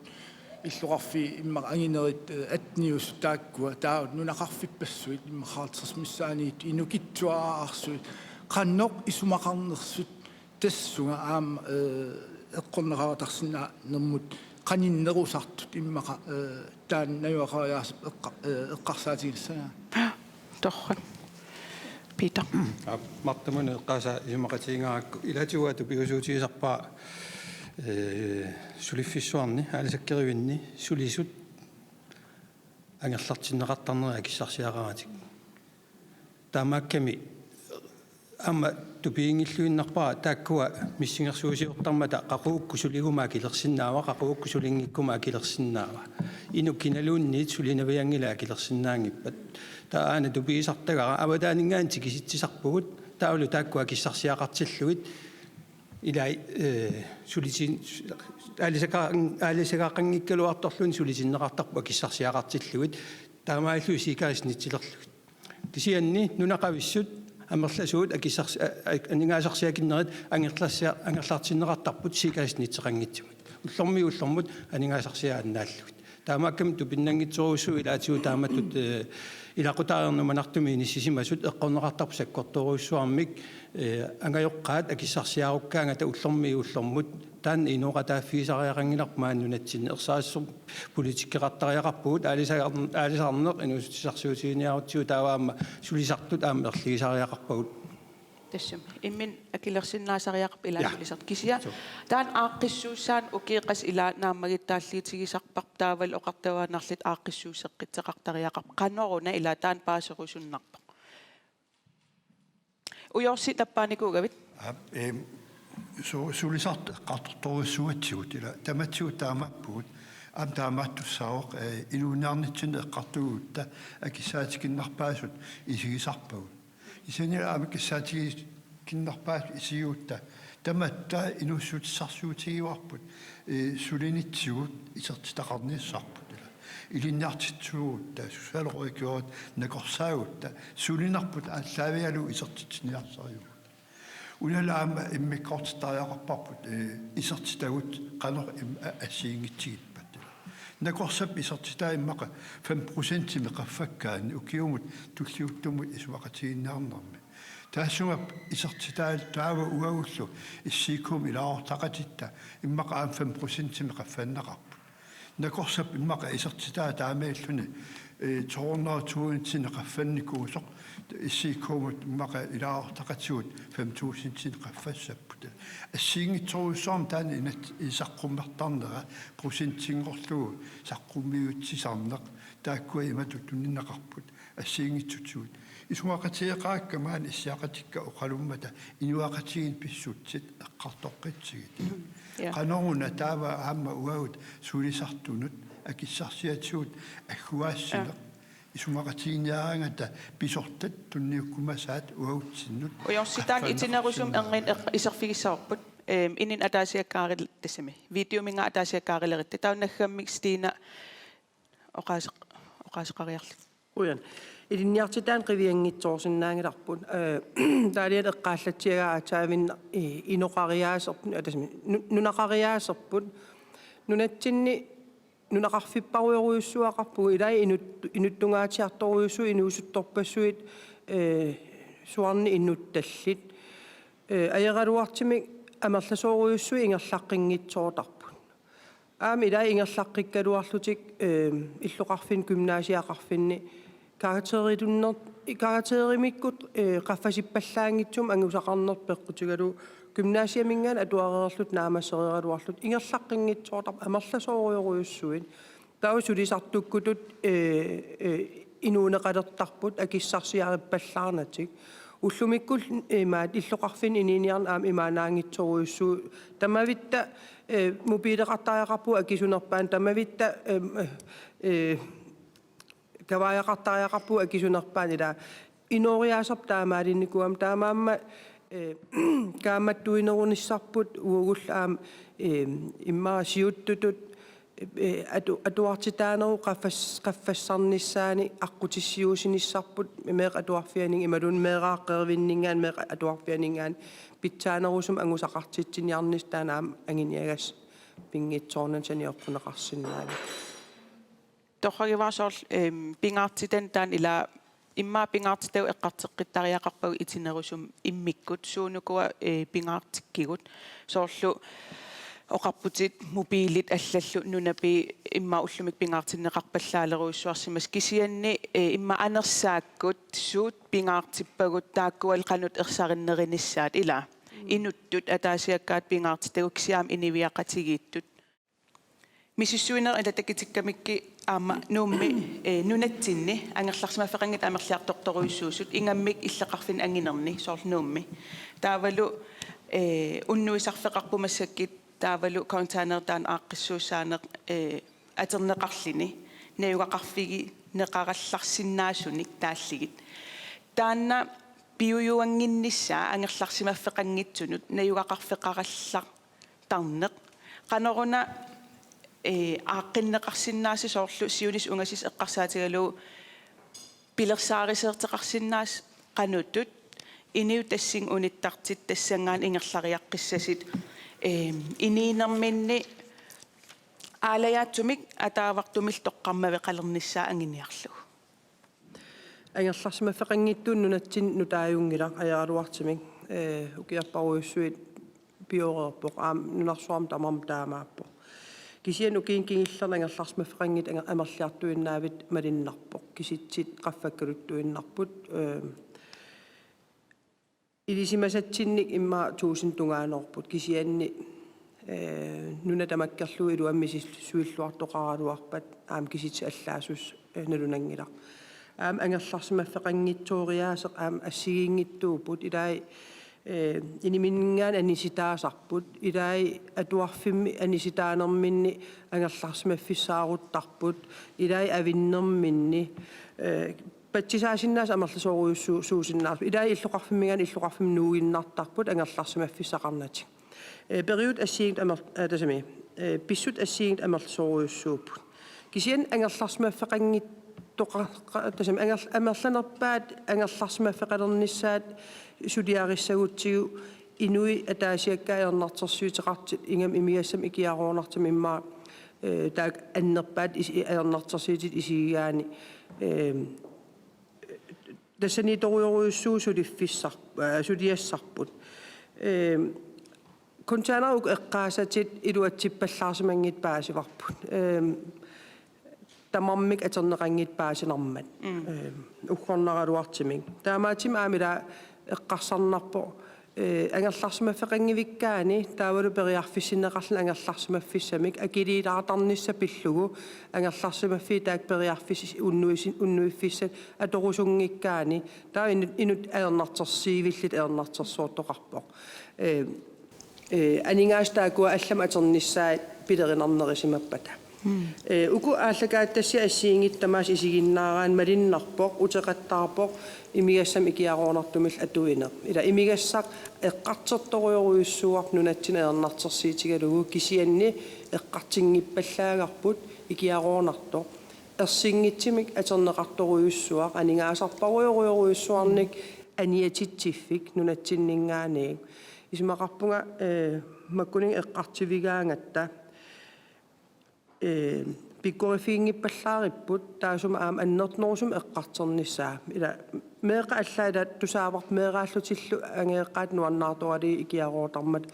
illoqarfiit immaqa anginerit, eh, atteniusut taakkua taava nunaqarfippassuit immaqa halvtreds missaaniit inukitsuararsuit qanoq isumaqarnersut tassunga aamma, eh, eqqorneqaratarsinnaanermut qaninnerusartut immaqa, eh, taanna najugaqariaaseq eqqa-, eh, eqqarsaatigissagaa. Torrak. Peter. Aap, Martamut eqqaasaa isumaqatigingarakku ilaatigut tupiusuutigisarpara, eh, suliffissuarni, aalisakkerivinni, sulisut angerlartinneqartarnerat akissarsiaqaratik. Taamaakkami aamma tupiginngilluinnarpara taakkua missingersuusiortarmata qaqugukkut suliguma akilersinnaava, qaqugukkut sulinngikkuma akilersinnaava. Inuk kinaluunniit sulinavianngilaq akilersinnaanngippat. Taava aana tupigisartagara avataaninngaanniit tikisitsisarpugut, taavalu taakkua akissarsiaqartillugit, ilai, eh, sulitin-, aalisaka-, aalisagaqanngikkaluartorluunniit sulitinneqartarput akissarsiaqartillugit, taamaalillugit C K-snit itilerlugit. Kisianni nunaqavissut amerlasuut akissars-, a-, a-, aningaasarsiakinnerit angerlarsia-, angerlartinneqartarput C K-snitseqanngitsumut. Ullormiit ullormut aningaasarsiaannaallugit. Taamaakkami tupinnanngitsorujussuuvoq ilaatigut taamatut, eh, ilaqutariinni nuannertumik inissisimasut eqqorneqartarput sakkortoorujussuarmik, eh, angajoqqaat akissarsiarukkaangata ullormiit ullormut taanna inooqataaffigisariaqanngilarput maani nunatsinni. Ersarissumik politikkeqartariaqarpugut, aalisar-, aalisarneq inuussutissarsiutiginiarutsigu taava aamma sulisartut aamma erligisariaqarpagut. Tassami. Imminut akilersinnaasariaqarpat ilaa. Ja. Sulisartut. Kisianni. Suu. Taanna aaqqissuussaanut ukiup qassit ilaa naammagittaalliutigisarparput taavalu oqartuaannarluta aaqqissuusseqqitseqartariaqarpoq. Qanoruna ilaa taanna paaserusunnarpoq. Ujorssi tappaanikuugavit. Aap, eem, su-, sulisartut eqqartortorujussuugatsigu ilaa. Tamatigut taamaappugut. Aamma taamaattussaavoq, eh, inuuniarnitsinni eqqartugutta akissaatigiinnarpaasut isigisarpagut. Kisianni aamma akissaatigiinnarpaasut isigigutta tamatta inuussutissarsiutigivarput, eh, sulinitsigut isertitaqarnissarput ilaa. Ilinniartitsisuugutta, socialrådgiverit nakorsaagutta, sulinerput aallaavigalugu isertitsiniarsarivugut. Unalu aamma immikkoortittariaqarparput, eh, isertitagut qanoq im-, a-, assigiinngitsigippat. Nakorsap isertitaa immaqa fem procentimik qaffakkaanni ukiumut tulliuttumi isumaqatigiinniarnermi. Taassuma isertitaa taava uagullu S I K-mi ilaasortaqatitta immaqa aamma fem procentimik qaffanneqarput. Nakorsap immaqa isertitaa taamaalilluni, eh, to hundrede tusindinik qaffannikuusoq, S I K-mut immaqa ilaasortaqatigut fem tusindinik qaffassapput. Assigiinngitsorujussuarmik taanna inat-, isaqqummertarnera procentinngorlugu saqqummiutissarneq taakkua imatut tunineqarput. Assigiinngitsutigut. Isumaqatigeqaakka maani issiaqatikka oqalummata inuiaqatigiinni pissutsit eqqartoqqitsigit. Ja. Qanoruna taava aamma uagut sulisartunut akissarsiatigut agguaassineq. Ja. Isumaqatigiinniaraangata pisortat tunniukkumasaat uagutsinnut. Ujorssi taanna qaffanneqarsinnaavoq. Itinerusumik erniinnaq eq-, iserfigissavarput. Eem, inunnut ataasiakkaaril-, tassami. Videominngaanniit ataasiakkaarilerutit. Taava naggammik Stina oqaaseq-, oqaaseqariarlugu. Qujan. Ilinniartitaanut qivianngitsoorsinnaanngilarput. Eh, taava iliat eqqaallatsiagaa aatsaannguaq, eh, inoqariaaserput, eh, tassami, nu-, nunaqariaaserput. Nunatsinni nunaqarfipparujorujussuaqarpugut ilai inut-, inuttungaatsiartorujussuit inuusuttorpassuit, eh, suarmi inuttallit. Eh, ajoraluartumik amerlasoorujussuit ingerlaqqinngitsoortarput. Aamma ilaa ingerlaqqikkaluarlutik, eh, illoqarfinni gymnasiaqarfinni karakteeritunner-, karakteerimikkut, eh, qaffasippallaanngitsumik angusaqarneq peqqutigalugu gymnasiaminngaanniit atuareerlutik naammassereeraluarlutik ingerlaqqinngitsoortarput amerlasoorujorujussuit. Taava sulisartukkutut, eh, eh, inuuneqalertarput akissarsiarippallaarnatik. Ullumikkut imaat illoqarfinni inuuniarneq aamma imaannaanngitsorujussuuvoq. Tamavitta, eh, mobileqartariaqarpugut akisunerpaamik, tamavitta, eh, eh, kavaajaqartariaqarpugut akisunerpaamik, ilaa inooriaaserput taamaalinnikuugami, taamaammat, eh, kaammattuinerunissarput uagullu aamma, eh, immaqa siuttutut, eh, atu-, atuartitaanerup qaffas-, qaffassarnissaani aqqutissiuusinissarput meeqqat atuarfianni imaluunniit meeraaqqerivinninngaanniit meeqqat atuarfianninngaanniit pitsaanerusumik angusaqartitsiniarnissaq taanna aamma anguniagassaq pinngitsoornani sanioqquneqarsinnaalluni. Torragivara soorlu, ehm, pingaartitani taanna ilaa immaqa pingaartitagut eqqartoqqittariaqarpagut itinerusumik immikkut suunukua, eh, pingaartikkigut. Soorlu oqarputit mobilit allallu nunapit immaqa ullumikkut pingaartinneqarpallaaleruissuarsimasut kisianni, eh, immaqa anersaakkut suut pingaartippagut taakkualu qanoq ersarinnerunissaat ilaa. Mm. Inuttut ataasiakkaat pingaartitagut kisianni aamma inuiaqatigiittut. Misissuineq ila takutikkamikkit aamma Nuummi, eh, nunatsinni angerlarsimaffeqanngitsut amerliartortorujussuusut ingammik illoqarfinni anginerni soorlu Nuummi. Taavalu, eh, unnuisarfeqarpoq massakkut taavalu container taanna aaqqissuussaaneq, eh, atorneqarluni najugaqarfigineqarallarsinnaasunik taallugit. Taanna piujuannginnissaa angerlarsimaffeqanngitsunut najugaqarfeqarallar- tarneq. Qanoruna, eh, aaqqinneqarsinnaasut soorlu siunissaq ungasissaq eqqarsaatigalugu pilersaariseerteqarsinnaasut qanoq ittut inuit tassunga unittartut tassanngaanniit ingerlariaqqissasut, eh, inuunerminni aalajaatsumik ataavartumillu toqqammaveqalernissaa anguniarlugu. Angerlarsimaffeqanngitsunik nunatsinni nutaajunngilaq ajoraluartumik, eh, ukiorparujussuit pioreerpoq, aamma nunarsuarmi tamarmi taamaappoq. Kisianni ukiuni kingullerni angerlarsimaffeqanngitsut anger-, amerliartuinnaavittut malunnarpoq, kisitsisit qaffakkaluttuinnarput, eh, ilisimasatsinnik immaqa tusind tungaanoorput kisianni, eh, nuna tamakkerlugu iluamik misissuilluartoqaraluarpat aamma kisitsisit allaassuseq, eh, nalunanngilaq. Aamma angerlarsimaffeqanngitsooriaaseq aamma assigiinngitsuupput ilai, eh, iniminninngaanniit anisitaasarput ilai atuarfimmi anisitaanerminni angerlarsimaffissaaruttarput ilai avinnerminni, eh, patsisaasinnaasut amerlasoorujussuusinnaapput. Ilai illoqarfimminngaanniit illoqarfimmut nuuginnartarput angerlarsimaffissaqarnatik. Eh, periutsit assigiinngitsut amer-, eh, tassami, eh, pissutsit assigiinngitsut amerlasoorujussuupput. Kisianni angerlarsimaffeqanngitsoqa-, qa-, tassami, anger-, amerlanerpaat angerlarsimaffeqalernissaat suliarissagutsigu inuit ataasiakkaat ajornartorsiuteqartut ingammik imigassamik ikiaroornartumik immaqa, eh, taakku annerpaat is-, ajornartorsiutit isigigaanni, eh, tassaniitorujorujussuuvoq suliffissar-, eh, suliassarput. Eh, containerit uku eqqaasatit iluatsippallaarsimanngitsut paasivarput. Eh, tamarmik atorneqanngitsut paasinarmat. Mm. Eh, uggornaraluartumik. Taamaattumik aamma ila eqqarsarnarpoq, eh, angerlarsimaffeqanngivikkaanni taavalu periarfissinneqarluni angerlarsimaffissamik akiliilaartarnissaq pillugu angerlarsimaffiit taakku periarfissi-, unnuisi-, unnuiffissat atorusunngikkaanni taava inut, inuk ajornartorsiuvillutik ajornartorsiortoqarpoq. Eh, eh, aningaasat taakkua allamik atornissaat pilerinarnerusimappata. Mm. Eh, uku aallakaatitassiat assigiinngitsut tamaasa isiginnaaraanni malunnarpoq, uteqattaarpoq, imigassamik ikiaroornartumillu atuineq. Ila imigassaq eqqartortorujorujussuuarput nunatsinni ajornartorsiutigalugu kisianni eqqartunngippallaagarput ikiaroornartoq. Ersinngitsumik atorneqartorujussuaq, aningaasarparujorujorujussuarnik aniatitsiffik nunatsinninngaanniit. Isumaqarpunga, eh, makkuninnga eqqartuivigaangatta, eh, pikkoriffiginngippallaaripput, taassuma aamma annertunerusumik eqqartornissaa. Ila meeqqat allaat ila tusaavarput meeraallutillu angajoqqaat nuannaartoralugit ikiaroortarmata,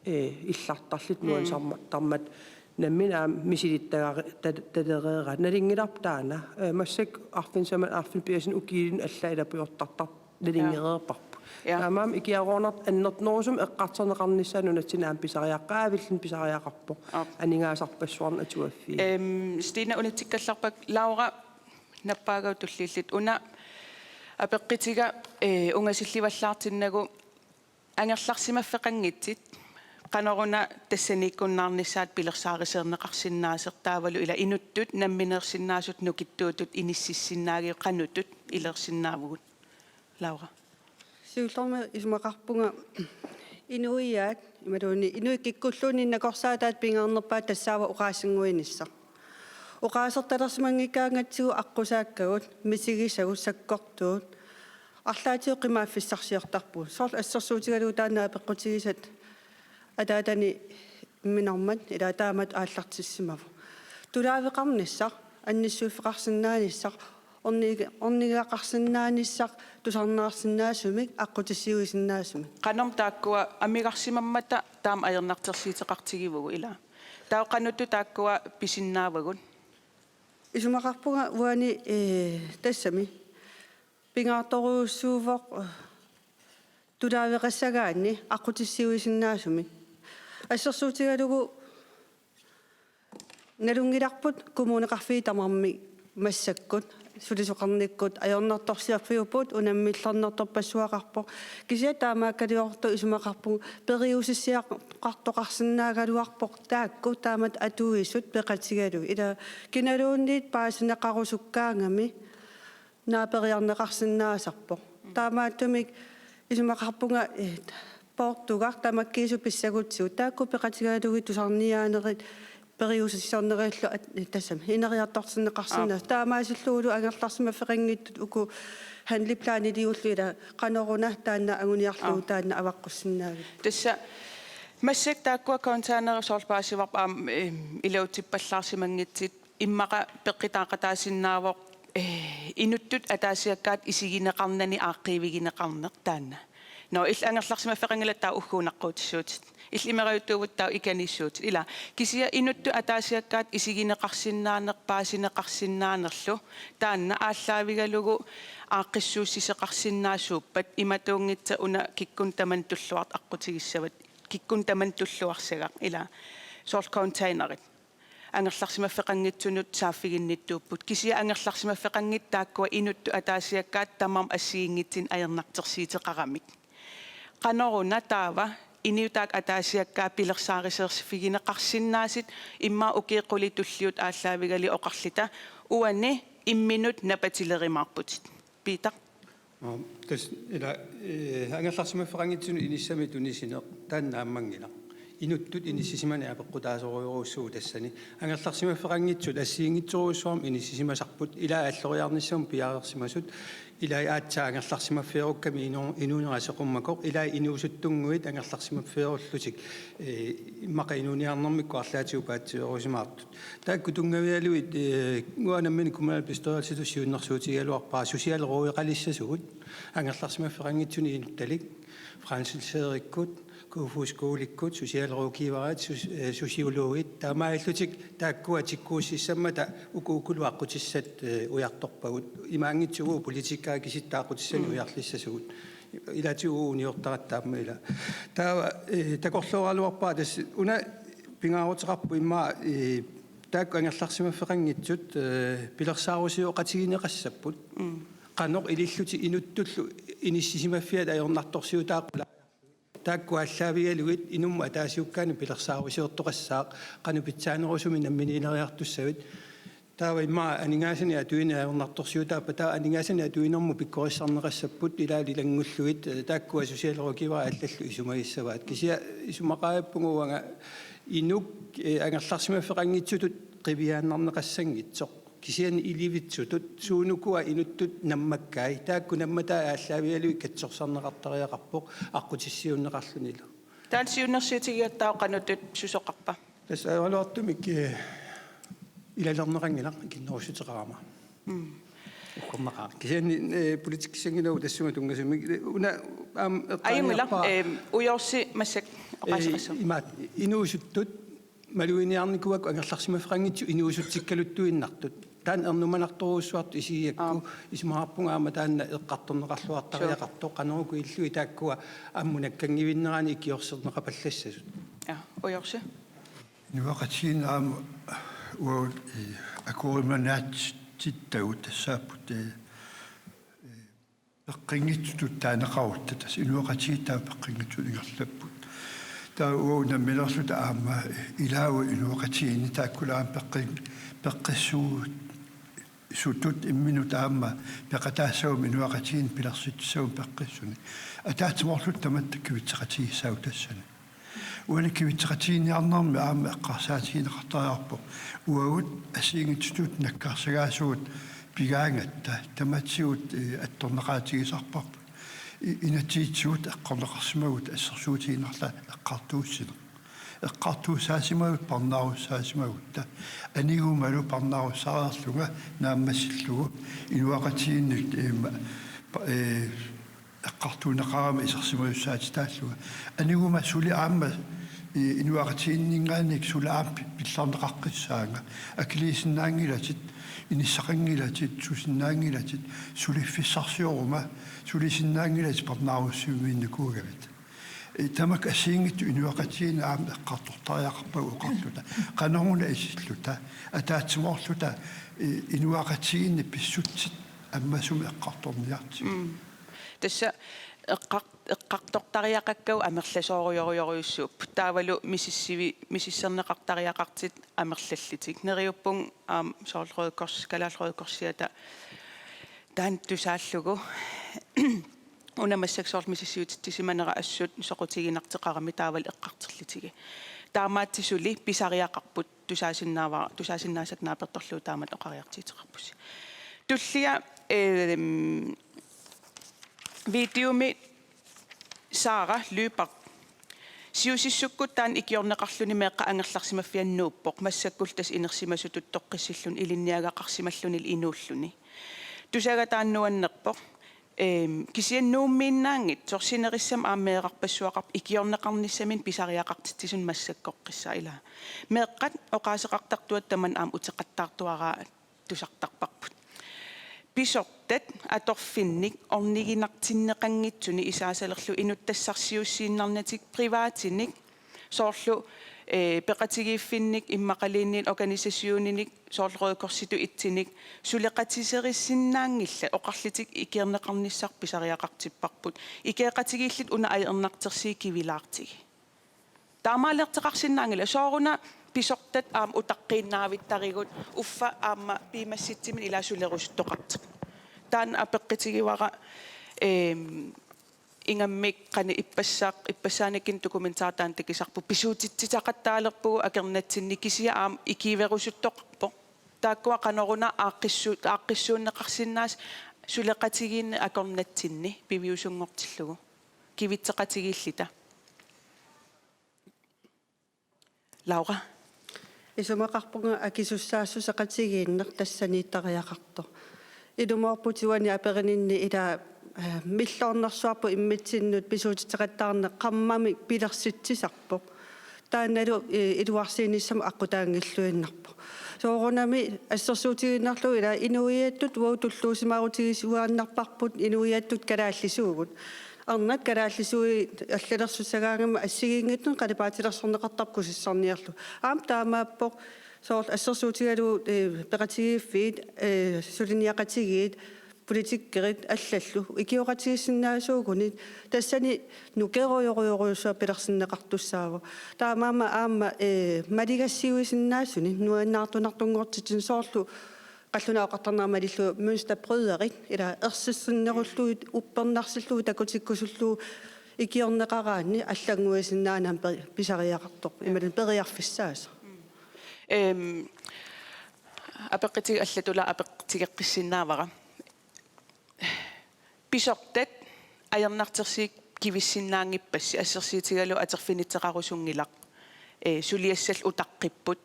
eh, illartarlutik. Mm. Nuannisartarmata. Nammineq aamma misilittagari-, tal-, talereeraat. Nalunngilarput taanna. Eh, massakkut arfineq-, saman arfineq-pingasunut ukiulinni allaat ilapujortartartut nalunngereerparput. Ja. Taamaammat ikiaroornartoq annertunerusumik eqqartorneqarnissaa nunatsinni aamma pisariaq-, qaavilluni pisariaqarpoq. Aap. Aningaasarpassuarnik atuaffii. Ehm, Stina unitsikkallarpakka, Laura nappaagavit tulliullutit. Una apeqqutiga, eh, ungasillivallaartinnagu angerlarsimaffeqanngitsut, qanoruna tassaniikkunnaarnissaat pilersaarusiorneqarsinnaasoq taavalu ila inuttut nammineersinnaasutut nukittuutut inississinnaagigut, qanortut ileersinnaavugut? Laura. Siullermik isumaqarpunga inuiaat, imaluunniit inuit kikkulluunniit nakorsaataat pingaarnerpaat tassaavoq oqaasinnguinissaq. Oqaasertalersimanngikkaangatsigu aqqusaakkagut, misigisagut, sakkortuut, arlaatigut qimaaffissarsiortarpugut. Soorlu assersuutigalugu taanna apeqqutigisat ataatani imminarmat, ila taamatut aallartissimavoq. Tulaaveqarnissaq, annissuiffeqarsinnaanissaq, orni-, ornigaqarsinnaanissaq tusarnaarsinnaasumik, aqqutissiuisinnaasumik. Qanormi taakkua amigarsimammata taama ajornartorsiuteqartigivugut, ila? Taava qanortut taakkua pisinnaavagut? Isumaqarpunga uani, eh, tassami pingaartorujussuuvoq, eh, tulaaveqassagaanni aqqutissiuisinnaasumik. Assersuutigalugu nalunngilarput kommuneqarfiit tamarmik massakkut sulisoqarnikkut ajornartorsiorfiupput, unammillernartorpassuaqarpoq. Kisianni taamaakkaliortoq isumaqarpunga periusissiaqartoqarsinnaagaluarpoq taakku taamatut atuisut peqatigalugit. Ila kinaluunniit paasineqarusukkaangami naaperiarneqarsinnaasarpoq. Taamaattumik isumaqarpunga, eh, poortugaq tamakkiisumik pissagutsigu. Taakku peqatigalugit tusarniaanerit periusissiornerillu at-, tassami ineriartortinneqarsinnaasut. Aap. Taamaasillugulu angerlarsimaffeqanngitsut uku handlingplaniliullu ila qanoruna taanna anguniarlugu, aap, taanna avaqqussinnaavippoq. Tassa massakkut taakkua containerit soorlu paasivarput aamma, eh, iluatsippallaarsimanngitsut, immaqa peqqutaaqataasinnaavoq, eh, inuttut ataasiakkaat isigineqarnani aaqqiivigineqarneq taanna. Nå, illit angerlarsimaffeqanngilaq, taava ugguuna aqquutissuutit. Illit imerajuttuuvutit, taava ikaniissuutit. Ila, kisianni inuttut ataasiakkaat isigineqarsinnaaneq paasineqarsinnaanerlu taanna aallaavigalugu aaqqissuussisoqarsinnaasuuppat, imatuunngitsoq una kikkunnut tamanut tulluartoq aqqutigissavat, kikkunnut tamanut tulluarsagaq, ila, soorlu containerit angerlarsimaffeqanngitsunut saaffiginnittuupput. Kisianni angerlarsimaffeqanngitsut taakkua inuttut ataasiakkaat tamarmik assigiinngitsunik ajornartorsiuteqaramik. Qanoruna taava inuit taakku ataasiakkaat pilersaarusiorfigineqarsinnaasut, immaqa ukiut qulit tulliuttut aallaavigalugit oqarluta uani imminut napatilerumaarputit? Peter? Aa, tassa ila, eh, angerlarsimaffeqanngitsunut inissami tunisineq taanna naammanngilaq. Inuttut inissisimaneq apeqqutaasorujussuuvoq tassani. Angerlarsimaffeqanngitsut assigiinngitsorujussuarmik inissisimasarput, ila alloriarnissamut piareersimasut, ila aatsaat angerlarsimaffigerukkami inu-, inuunera seqummakoq, ila inuusuttunnguit angerlarsimaffigerullutik, eh, immaqa inuuniarnermikkut arlaatigut paatsiveerusimaartut. Taakku tunngavigalugit, eh, uanga nammineq kommunalbestyrelsitut siunnersuutigigaluarpara socialrådeqalissasugut, angerlarsimaffeqanngitsunik inuttalik, Frans Nielserikkut, Kofoeds Skolikkut, socialrådgiverit, sus-, eh, sociologit, taamaalillutik taakkua tikkuussissammata uku ukulu aqqutissat, eh, ujartorpagut. Imaanngitsoq uagut politikerit kisitta aqqutissanik, mm, ujarlissasugut. Ilaatigut uniortaratta aamma ila. Taava, eh, takorlooraluarpara tassa una pingaaruteqarpoq immaqa, eh, taakku angerlarsimaffeqanngitsut, eh, pilersaarusioqatigineqassapput. Mm. Qanoq ilillutik inuttullu inissisimaffiat ajornartorsiutaaqqulaarlugit. Taakku aallaavigalugit inummut ataasiakkaanut pilersaarusiortoqassaaq, qanoq pitsaanerusumik namminiileriartussavit. Taava immaqa aningaasanik atuineq ajornartorsiutaappat, taava aningaasanik atuinermut pikkorissarneqassapput, ilaallu ilanngullugit, eh, taakkua socialrådgiverit allallu isumagissavaat. Kisianni isumaqaavippunga uanga inuk, eh, angerlarsimaffeqanngitsutut qiviaannarneqassanngitsoq. Kisianni ilivitsutut, suunukua inuttut nammakkai, taakku nammataat aallaavigalugit katsorsarneqartariaqarpoq aqqutissiuunneqarlunilu. Taanna siunnersuutigigatta qanoq susoqarpa? Tassa ajoraluartumik, eh, ilalerneqanngilaq ikinnerussuteqarama. Mm. Uggornaqaaq. Kisianni, eh, politikkissanngilagut tassunga tunngasumik, eh, una aamma eqqaaniarpara. Ajunngilaq, eh, Ujorsip massakkut oqaaseqassaaq. Eh, imaattoq, inuusuttut maluginiarnikuuakka angerlarsimaffeqanngitsut inuusutsikkaluttuinnartut. Taanna ernumanartorujussuartut isigigakku. Aap. Isumaqarpunga aamma taanna eqqartorneqarluartariaqartoq. Sure. Qanoq uku illui taakkua ammut nakkanngivinnerani ikiorserneqapallassasut. Ja, Ujorsi. Inuiaqatigiinni aamma uagut, eh, akuerimanaatittagut tassaapput, eh, eh, peqqinngitsutut taaneqarutta, tassa inuiaqatigiit taava peqqinngitsut ingerlapput. Taava uagut nammineerluta aamma, eh, ilaavugut inuiaqatigiinni taakkulu aamma peqqin-, peqqissuugut sutut imminut aamma peqataassaguma inuiaqatigiinni pilersitsissaguma peqqissunik. Ataatsimoorluta tamatta kivitseqatigiissaagut tassani. Uani kivitseqatigiinniarnermi aamma eqqarsaatigineqartariaqarpoq. Uagut assigiinngitsutut nakkaarsagaasugut pigaangatta tamatigut, eh, attorneqaatigisarparput. I-, inatsisitigut eqqorneqarsimagut assersuutigiinnarluta eqqartuussineq. Eqqartuussaasimagutta parnaarussaasimagutta. Anigumalu parnaarussareerlunga naammassillugu inuiaqatigiinni, eh, ma-, pa-, eh, eqqartuunneqarama isersimajussaatitaallunga. Aniguma suli aamma, eh, inuiaqatigiinninngaanniit suli aamma pi-, pillarneqaqqissaanga. Akiliisinnaanngilatit, inissaqanngilatit, susinnaanngilatit, suliffissarsioruma, sulisinnaanngilatit parnaarussiviinnikuugavit. Eh, tamakku assigiinngitsut inuiaqatigiinni aamma eqqartortariaqarpagut oqarluta. Qanoruna isilluta, ataatsimoorluta, eh, inuiaqatigiinni pissutsit ammasumik eqqartorniartigit. Mm. Tassa eqqar-, eqqartortariaqakkagut amerlasoorujorujorujussuupput. Taavalu misissi-, misissorneqartariaqartut amerlallutik. Neriuppunga aamma soorlu Røde Kors, Kalaallit Røde Korsiata taanna tusaallugu. Una massakkut soorlu misissuititsisimanera assut soqutiginartoqarami taavalu eqqartorlutigu. Taamaattoq suli pisariaqarput tusaasinnaavara, tusaasinnaasat naapertorlugu taamatut oqariartuuteqarpusi. Tullia, ehm, videomi Sara Lyberth. Siusissukkut taanna ikiorneqarluni meeqqat angerlarsimaffiannik nuuppoq, massakkullu tassa inersimasutut toqqissilluni ilinniagaqarsimalluni inuulluni. Tusagaq taanna nuannerpoq. Ehm, kisianni Nuummiinnaanngitsoq sinerissami aamma meerarpassuaqarpoq ikiorneqarnissaminnik pisariaqartitsisunik massakkoqqissaaq ilaa. Meeqqat oqaaseqartartuata tamanna aamma uteqattaartuaraa tusartarparput. Pisortat atorfinnik orniginartinneqanngitsuni isaasalerlugu inuttassarsiuussiinnarnatik privaatinik soorlu, eh, peqatigiiffinnik immaqaluunniit organisationinik soorlu Røde Korsitut itsinik suleqatiserisinnaanngillat oqarlutik ikiorneqarnissaq pisariaqartipparput. Ikioqatigiilluta una ajornartorsiut kivilaartigit. Taamaaliortoqarsinnaanngilaq sooruna pisortat aamma utaqqiinnaavittarigut uffa aamma piumassutsimik ilaa sulerusuttoqartut. Taanna apeqqutigivara, ehm, ingammik qanoq ippassaaq, ippassaanikkut dokumentar taanna takusarput pisuutitsitaqattaalerpugut akornatsinni kisianni aamma ikiuerusuttoqarpoq. Taakkua qanoruna aaqqissu-, aaqqissuunneqarsinnaasut suleqatigiinneq akornatsinni piviusunngortillugu. Kivitseqatigiilluta. Laura. Isumaqarpunga akisussaassuseqatigiinneq tassaniittariaqartoq. Ilumoorputit uani aperininni ilaa, eh, milloornersuarput immitsinnut pisuutitseqattaarneq qammamik pilersitsisarpoq. Taannalu, eh, iluarsiinissamut aqqutaanngilluinnarpoq. Soorunami assersuutigiinnarlugu ilaa inuiattut uagut tulluusimaarutigisuaannarparput inuiattut kalaallisuugut. Arnat kalaallisuui allalersussagaangama assigiinngitsunik qalipaatilersorneqartarput kusissarniarlugu. Aamma taamaappoq soorlu assersuutigalugu, eh, peqatigiiffiit, eh, suliniaqatigiit, politikkerit allallu ikioqatigiissinnaasuugunit tassani nukerujorujorujussuaq pilersinneqartussaavoq. Taamaammat aamma, eh, maligassiuisinnaasunik nuannaartunartunngortitsineq soorlu qallunaat oqartarnera malillugu mønsterbryderit, ilaa ersissinnerullugit, uppernarsillugit, takutikkusullugit ikiorneqaraanni allannguisinnaaneq aamma pe-, pisariaqartoq, imaluunniit periarfissaasoq. Ehm, apeqqutigalugu allatulaa apeqqutigeqqissinnaavara. Pisortat ajornartorsiut kivissinnaanngippassi, assersuutigalugu atorfinitseqarusunngilaq, eh, suliassallu utaqqipput.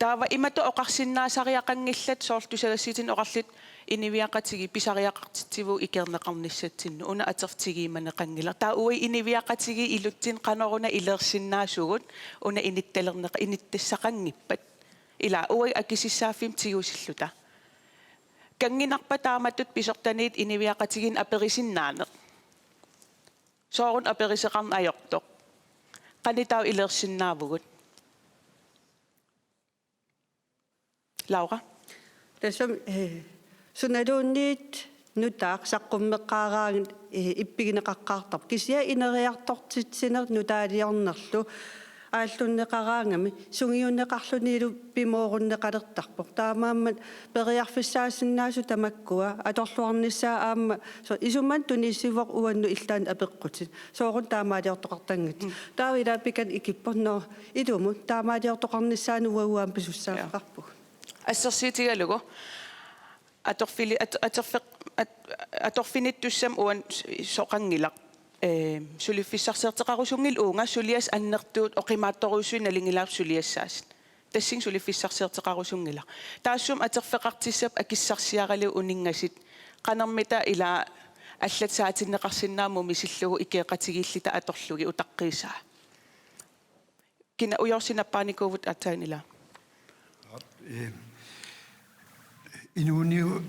Taava imatut oqarsinnaasariaqanngillat, soorlu tusagassiuutitigut oqarlutik inuiaqatigiit pisariaqartitsivugut ikiorneqarnissatsinnut, una atortigiumaneqanngilaq. Taava uagut inuiaqatigiit ilutsinni qanoruna ileersinnaasugut, una inittarneqa-, inittassaqanngippat. Ila uagut akisussaaffimmik tigusilluta. Kanngunarpa taamatut pisortanit inuiaqatigiinnut aperisinnaaneq? Sooruna aperisoqarneq ajortoq? Qanoq taava ileersinnaavugut? Laura? Tassami, eh, sunaluunniit nutaaq saqqummeqqaaraangat, eh, ippigineqaqqaartarpoq. Kisianni ineriartortitsineq nutaaliornerlu aallunneqaraangami sungiunneqarlunilu pimoorunneqalertarpoq. Taamaammat periarfissaasinnaasut tamakkua atorluarnissaat aamma, so, isumanna tunisivoq uannut illaannut apeqqutit. Sooruna taamaaliortoqartanngitsoq. Mm. Taava ila Pikanna ikippoq, nå, ilumut taamaaliortoqarnissaanut uagut aamma pisussaaffeqarpugut. Assersuutigalugu atorfili-, at-, atorfeq-, at-, atorfinittussamut uani s-, soqanngilaq. Ee, suliffissarsiortoqarusunngilaq uunga, suliassat annertuut oqimaatsorujussuit nalunngilarput suliassaasut. Tassani suliffissarsiortoqarusunngilaq. Taassuma atorfeqartussappat akissarsiaralugu uninngasut, qanormita ila allat saatinneqarsinnaammat misillugu ikioqatigiilluta atorlugit utaqqiisaa. Kina ujorsinaappaanikuuvutit aatsaat ila? Ee, inuuniu-,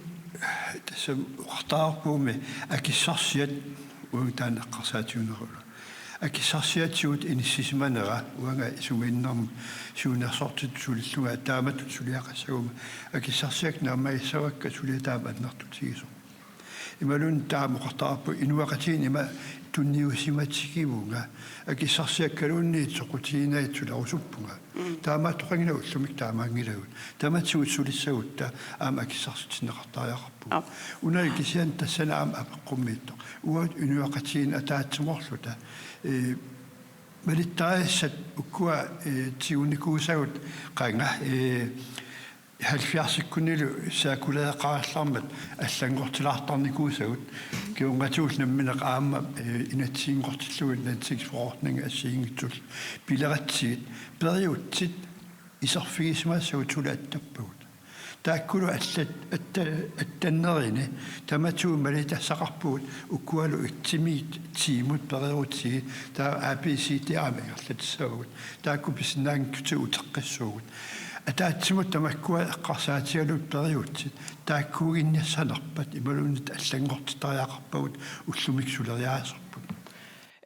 tassami oqartarpugut akissarsiat uagut taanna eqqarsaatiginerulluni. Akissarsiatigut inissisimanera uanga isumaginnarmik siunnersortitut sulillunga taamatut suliaqassaguma akissarsiakka naammagissavakka suliaq taama annertutigisoq. Imaluunniit taama oqartarpugut inuiaqatigiinni ima tunniusimatigivunga, akissarsiakkaluunniit soqutiginagit sulerusuppunga. Mm. Taamaattoqanngilaq ullumikkut taamaanngilagut. Tamatigut sulissagutta aamma akissarsitinneqartariaqarpugut. Aap. Una kisianni tassani aamma apeqqummiittoq. Uagut inuiaqatigiinni ataatsimoorluta, ee, malittarisassat ukua, ee, tigunikkuusagut qanga, ee, halvfjerdsikkunnilu saakkuleeqqaarallarmat allanngortilaartarnikuusagut, kingornatigut nammineq aamma, eh, inatsisinngortillugu landstingsforordning assigiinngitsullu pileratsigit, periutsit iserfigisimassagut suli attappagut. Taakkulu allat-, atta-, attannerini tamatigut malitassaqarpugut, ukualu itsimiit tiimut periutsigit, taava A B C D aamma ingerlatissavagut. Taakku pisinnaanngitsutigut uteqqissuugut. Ataatsimut tamakkua eqqarsaatigalugit periutsit taakkuuginnassanerpat imaluunniit allanngortittariaqarpagut ullumikkut suleriaaserput.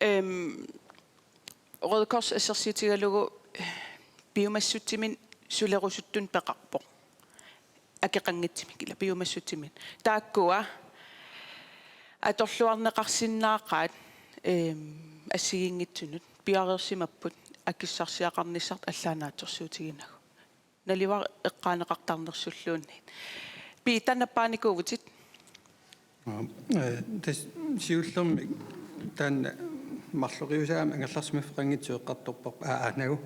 Øhm, Røde Kors assersuutigalugu piumassutsiminnik sulerusuttunik peqarpoq. Akeqanngitsumik ila piumassutsiminnik. Taakkua atorluarneqarsinnaaqaat, øhm, assigiinngitsunut piareersimapput akissarsiaqarnissartik allaat naatsorsuutiginagu. Naluara eqqaaneqartarnersulluunniit. Piita, nappaanikuuvutit? Aap, eh, tassa siullermik taanna marloqiusaagami angerlarsimaffeqanngitsoq eqqartorparput, aa, aa, nagu.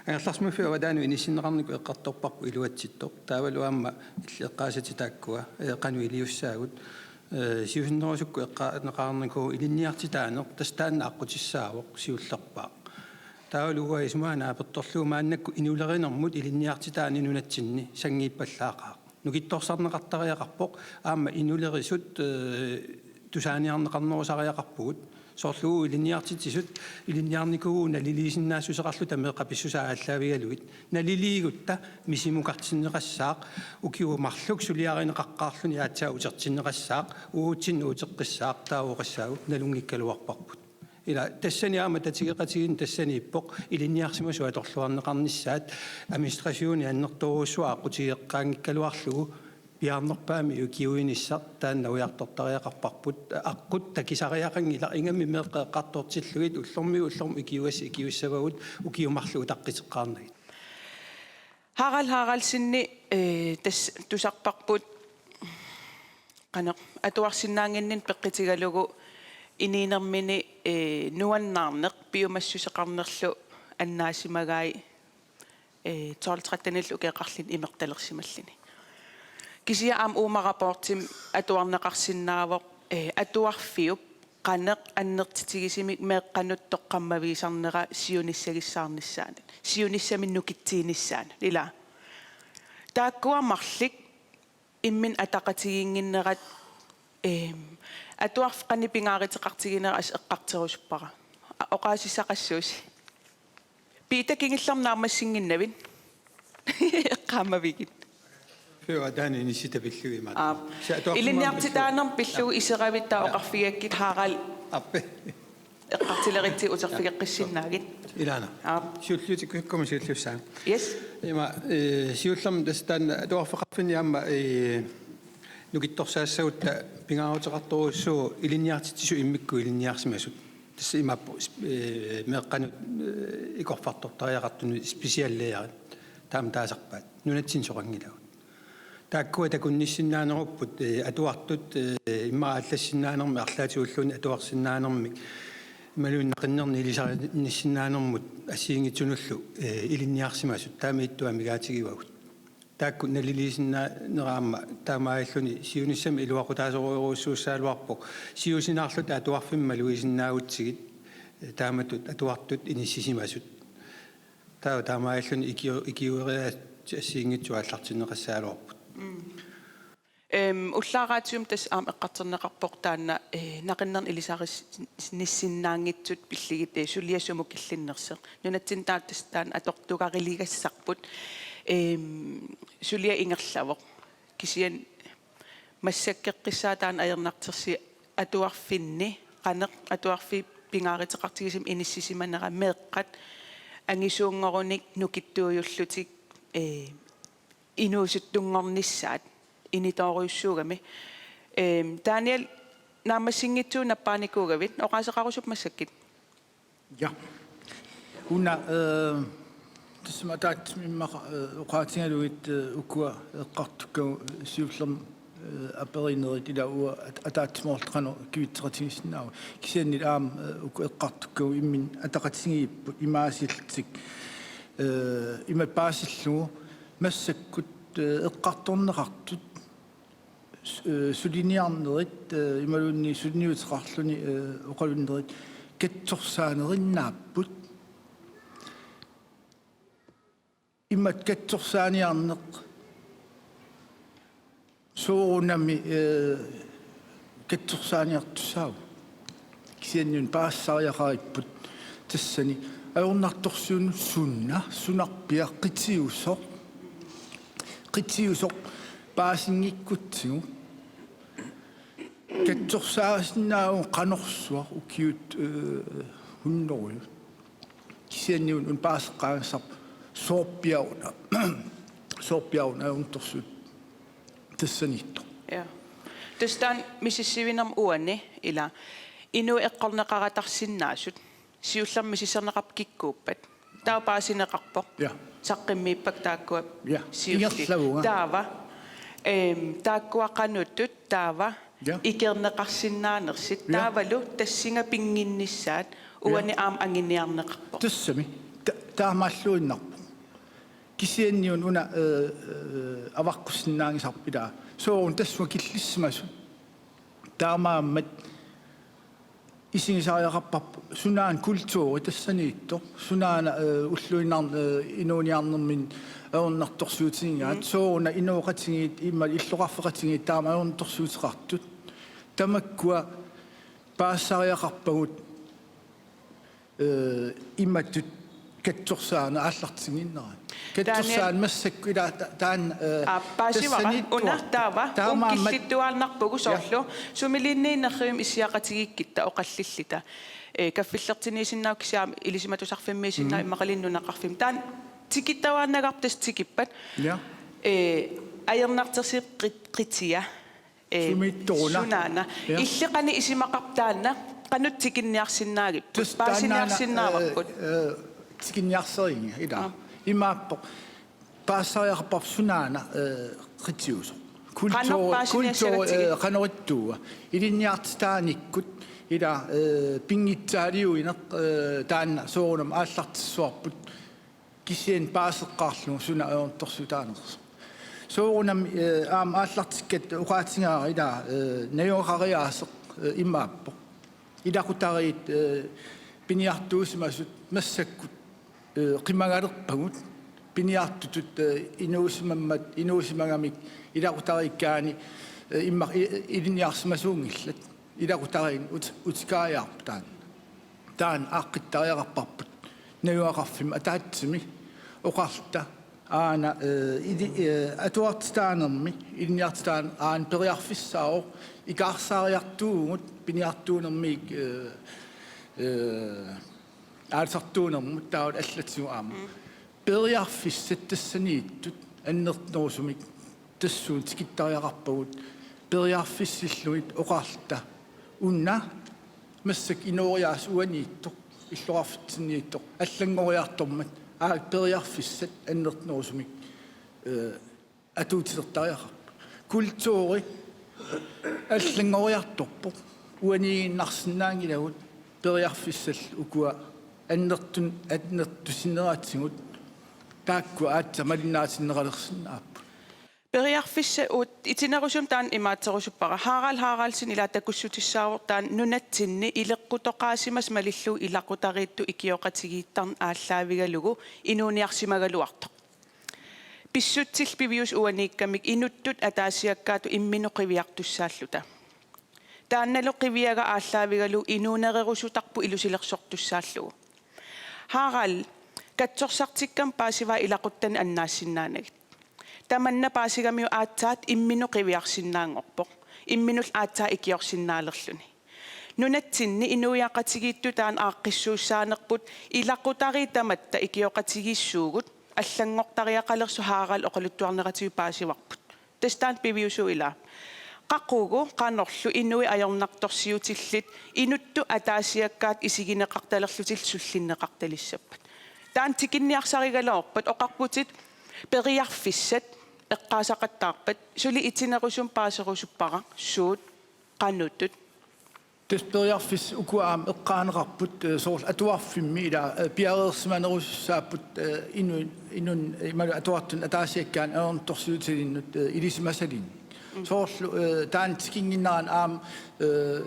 Angerlarsimaffiup avataanut inissinneqarnikoq eqqartorparput iluatsittoq. Taavalu aamma illit eqqaasatit taakkua, eh, qanoq iliussaagut. Eh, siusinnerusukkut eqqaaneqarnikuuvoq ilinniartitaaneq, tassa taanna aqqutissaavoq siullerpaaq. Taavalu uanga isumaga naapertorlugu maannakkut inulerinermut ilinniartitaaneq nunatsinni sanngiippallaaqaaq. Nukittorsarneqartariaqarpoq aamma inulerisut, eh, tusaaniarneqarnerusariaqarpugut. Soorlu ilinniartitsisut ilinniarnikuuvugut naliliisinnaassuseqarluta meeqqat pissusaat aallaavigalugit. Naliliigutta misimukartinneqassaaq, ukiut marluk suliarineqaqqaarluni aatsaat utertinneqassaaq, uagutsinnut uteqqissaaq, taava oqassaagut nalunngikkaluarparput. Ila tassani aamma tatigeqatigiinneq tassaniippoq, ilinniarsimasut atorluarneqarnissaat administrationip annertoorujussuaq aqqutigeqqaanngikkaluarlugu piaarnerpaamik ukiuinissaq taanna ujartortariaqarparput, aqqut takusariaqanngilaq, ingammik meeqqat eqqartortillugit ullormiit ullormut ikiugassat ikiussavagut ukiut marluk utaqqisoqqaarnagit. Harald Haraldsenip, eh, tassa tusarparput qanoq atuarsinnaannginninni peqqutigalugu inuunermini, eh, nuannaarneq piumassuseqarnerlu annaassimagai, eh, tolv tretten-illu ukioqarluni imertalersimalluni. Kisianni aamma uuma rapportimi atuarneqarsinnaavoq, eh, atuarfiup qanoq annertutigisumik meeqqanut toqqammavigisarnera siunissagissaarnissaanut, siunissami nukitsiinissaanut, ilaa. Taakkua marluk imminut ataqatigiinnginnerat, eem, atuarfik qanoq pingaaruteqartiginera assut eqqartorusuppara. A-, oqaasissaqassuusi. Piita, kingullermik naammassinnginnavit? Eqqaamavigit. Fø, ataani inissitapillugu imaat. Aap. Sa-, atuarfimmi ilinniartitaanermut pillugu. Aa. Iseravit taava. Aa. Oqarfigakkit Harald. Aap. Eqqartuleritsi uterfigeqqissinnaagit. Ilaana. Aap. Siulliutikkusukkuma siulliussaanga. Yes. Ima, eh, siullermik tassa taanna atuarfeqarfinni aamma, eh, nukittorsaassagutta pingaaruteqartorujussuuvoq ilinniartitsisut immikkut ilinniarsimasut. Tassa imaappoq, eh, meeqqanut, eh, ikorfartortariaqartunut speciallægerit. Taama taasarpaat. Nunatsinni soqanngilagut. Taakkua takunnissinnaanerupput, eh, atuartut, eh, immaqa allassinnaanermik arlaatigulluunniit atuarsinnaanermik imaluunniit naqinnernik ilisarinnissisinnaanermut assigiinngitsunullu, eh, ilinniarsimasut taama ittuamik amigaatigivagut. Taakku naliliisinnaanera aamma taamaalilluni siunissami iluaqutaasorujussuussagaluarpoq siusinaarluta atuarfimmi malugisinnaagutsigit, eh, taamatut atuartut inissisimasut. Taava taamaalilluni ikiu-, ikiueriaatsit assigiinngitsut aallartinneqassagaluarput. Mm. Ehm, ullaaraatsium tassa aamma eqqartorneqarpoq taanna, eh, naqinnernik ilisarinissinnaanngitsut pillugit, eh, suliaq sumut killinnersoq. Nunatsinni taava tassa taanna atortugariligassarput. Ehm, suliaq ingerlavoq. Kisianni massakkeqqissaaq taanna ajornartorsiut atuarfinni, qanoq atuarfiup pingaaruteqartigisumik inissisimanera meeqqat angisuunngorunik nukittuujullutik, eh, inuusuttunngornissaat initoorujussuugami. Ehm, Daniel, naammassinngitsuugut nappaanikuugavit, oqaaseqarusuppa massakkut. Ja. Una, eh, tassami ataatsimik immaqa, eh, oqaatigalugit, eh, ukua eqqartukkagut siullermik, eh, aperinerit ila uanga at-, ataatsimoorluta qanoq kivitseqatigiissinnaavunga. Kisianni aamma, eh, uku eqqartukkagut imminut ataqatigiipput imaasillutik, eh, imatut paasillugu massakkut, eh, eqqartorneqartut s-, eh, suliniarnerit, eh, imaluunniit suliniuteqarluni, eh, oqalunnerit katsorsaanerinnaapput. Imatut katsorsaaniarneq soorunami, eh, katsorsaaniartussaavoq. Kisianni una paasisariaqaripput tassani ajornartorsiutinut suna, sunarpiaq qitiusoq. Qitiusoq paasinngikkutsigit. Katsorsaasinnaavugut qanorsuaq ukiut, eh, hunnorujut. Kisianni una paaseqqaagassarput soorpiaruna. Soorpiaruna ajornartorsiut tassaniittoq. Ja. Tassa taanna misissuinermi uani ila inuit eqqorneqaratarsinnaasut. Siullermik misissorneqarput kikkuuppat. Taava paasineqarpoq. Ja. Saqqummiippakka taakkua. Ja. Siulliit. Ingerlavunga. Taava, ehm, taakkua qanortut taava. Ja. Ikerneqarsinnaanersut. Ja. Taavalu tassunga pinnginnissaat. Ja. Uani aamma anguniarneqarpoq. Tassami. Ta-, taamaalluinnarpoq. Kisianni una, eh, eh, avaqqussinnaanngisarput ila. Sooruna tassunga killissimasut. Taamaammat isigisariaqarparput sunaana kulturi tassaniittoq, sunaana, eh, ulluinnarni, eh, inuuniarnerminni ajornartorsiutigigaat, mm, sooruna inooqatigiit, imaluunniit illoqarfeqatigiit taama ajornartorsiuteqartut. Tamakkua paasisariaqarpagut, eh, imatut katsorsaaneq aallartinnginnerat. Daniel. Katsorsaaneq massakkut ila ta-, taanna, eh, aa, paasivara. Tassaniittuartoq. Una taava, taamaammat unkillittuaannarpugut. Ja. Soorlu sumiluunniit nerrivimmi issiaqatigiikkitta oqallilluta. Eh, kaffillertuniusinnaavoq kisianni Ilisimatusarfimmiusinnaavoq, mm, immaqaluunniit nunaqarfimmi. Taanna tikittavaannagaq tassa tikippat. Ja. Eh, ajornartorsiut qit-, qitia. Eh, sumiittoruna. Sunaana. Ja. Illit qanoq isumaqarpit taanna, qanoq tikinniarsinnaagipput? Tassa taannaana, paasiniarsinnaavarput? Eh, eh, tikinniarsariga, ila. Aa. Imaappoq. Paasisariaqarparput sunaana, eh, qitiusoq. Kulturi, qanoq paasiniassagatsigu? Kulturi, eh, qanoq ittuua. Ilinniartitaanikkut, ila, eh, pinngitsaaliuineq, eh, taanna soorunami aallartissuarput. Kisianni paaseqqaarlugu suna ajornartorsiutaanersoq. Soorunami, eh, aamma aallartikkatta oqaatigaara ila, eh, najugaqariaaseq, eh, imaappoq. Ilaqutariit, eh, piniartuusimasut massakkut, eh, qimagalerpagut. Piniartutut, eh, inuusimammat, inuusimagamik ilaqutariikkaanni, eh, imma-, i-, ilinniarsimasuunngillat. Ilaqutariinni ut-, utikaajaarput taanna. Taanna aaqqittariaqarparput najugaqarfimmi ataatsimi oqarluta aana, eh, ili-, eh, atuartitaanermi, ilinniartitaanermi aana periarfissaavoq ikaarsaariartuuvugut piniartuunermiit, eh, eh, aalisartuunermut taava allatigut aamma. Mm. Periarfissat tassaniittut annertunerusumik tassuuna tikittariaqarpagut periarfissillugit oqarluta una massakkut inooriaaseq uaniittoq, illoqarfitsinniittoq, allanngoriartormat, aamma periarfissat annertunerusumik, eh, atuutilertariaqarput. Kulturi allanngoriartorpoq. Uaniiginnarsinnaanngilagut periarfissallu ukua annertun-, annertusineratigut taakkua aatsaat malinnaatinneqalersinnaapput. Periarfissat uut itinerusumik taanna imaattorusuppara. Harald Haraldsen ila takussutissaavoq taanna nunatsinni ileqqutoqaasimasut malillugu ilaqutariittut ikioqatigiittarneq aallaavigalugu inuuniarsimagaluartoq. Pissutsit piviusut uaniikkamik inuttut ataasiakkaatut imminut qiviartussaalluta. Taannalu qiviagaa aallaavigalugu inuunererusutarput ilusilersortussaallugu. Harald, katsorsartikkama paasivaa ilaquttanik annaassinnaanagit. Tamanna paasigamiuk aatsaat imminut qiviarsinnaanngorpoq. Imminullu aatsaat ikiorsinnaalerluni. Nunatsinni inuiaqatigiittut taanna aaqqissuussaanerput ilaqutariit tamatta ikioqatigiissuugut allanngortariaqalersoq Harald oqaluttuarneratigut paasivarput. Tassa taanna piviusuuvoq ila. Qaqugu qanorlu inuit ajornartorsiutillit inuttut ataasiakkaat isigineqartalerlutillu sullinneqartalissappat. Taanna tikinniarsarigaluarpat oqarputit periarfissat eqqaasaqattaarpat suli itinerusumik paaserusuppara suut qanuttut. Tassa periarfissat ukua aamma eqqaaneqarput, eh, soorlu atuarfimmi ila, eh, piareersimanerusussaapput, eh, inun-, inun-, imaluunniit atuartunut ataasiakkaanut ajornartorsiutilinnut, eh, ilisimasalinnut. Mm. Soorlu, eh, taanna tikinnginnerani aamma, eh,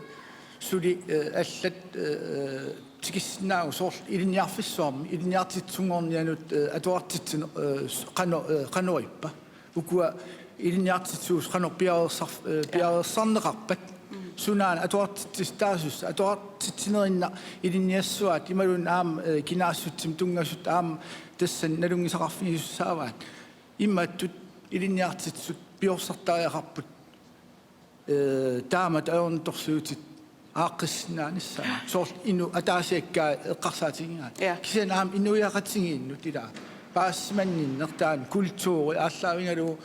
suli, eh, allat, eh, tikissinnaavugut soorlu ilinniarfissuarmi, ilinniartitsisunngornianut, eh, atuartitsineq, eh, s-, qano-, eh, qanoq ippa. Ukua ilinniartitsisuusut qanoq piareersar-, eh, piareersarneqarpat. Sunaana atuartitsisut taassussat, atuartitsinerinnaq ilinniassuaat, imaluunniit aamma, eh, kinaassutsimik tunngasut aamma tassani nalunngisaqarfigisussaavaat. Imattut ilinniartitsisut piorsartariaqarput, eh, taamatut ajornartorsiutit aaqqissinnaanissaat. Soorlu inuk ataasiakkaat eqqarsaatigigaat. Ja. Kisianni aamma inuiaqatigiinnut ila paasimanninneq taanna kulturi aallaavigalugu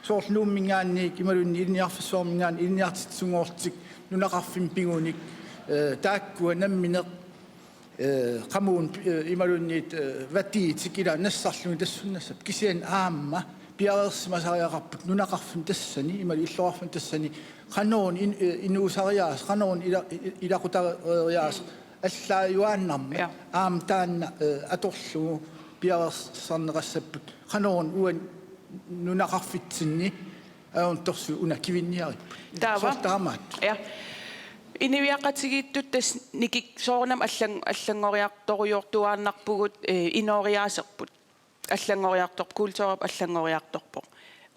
soorlu Nuumminngaanniit imaluunniit ilinniarfissuarminngaanniit ilinniartitsisunngorlutik nunaqarfimmi pigunik, eh, taakkua nammineq, eh, qamuuna, eh, imaluunniit, eh, vatiitik ila nassarlugit tassunnassapput. Kisianni aamma piareersimasariaqarput nunaqarfimmi tassani, imaluunniit illoqarfimmi tassani, qanoruna in-, eh, inuusariaaseq, qanoruna ila-, i-, ilaqutariaaseq, allaajuaannarmat. Ja. Aamma taanna, eh, atorlugu piareersarneqassapput. Qanoruna uani nunaqarfitsinni ajornartorsiut una kivinniaripput. Taava. Soorlu taamaat. Ja. Inuiaqatigiittut tassa nikik-, soorunami allan-, allanngoriartorujoortuaannarpugut, eh, inooriaaserput. Allanngoriartorpoq, kulturip allanngoriartorpoq.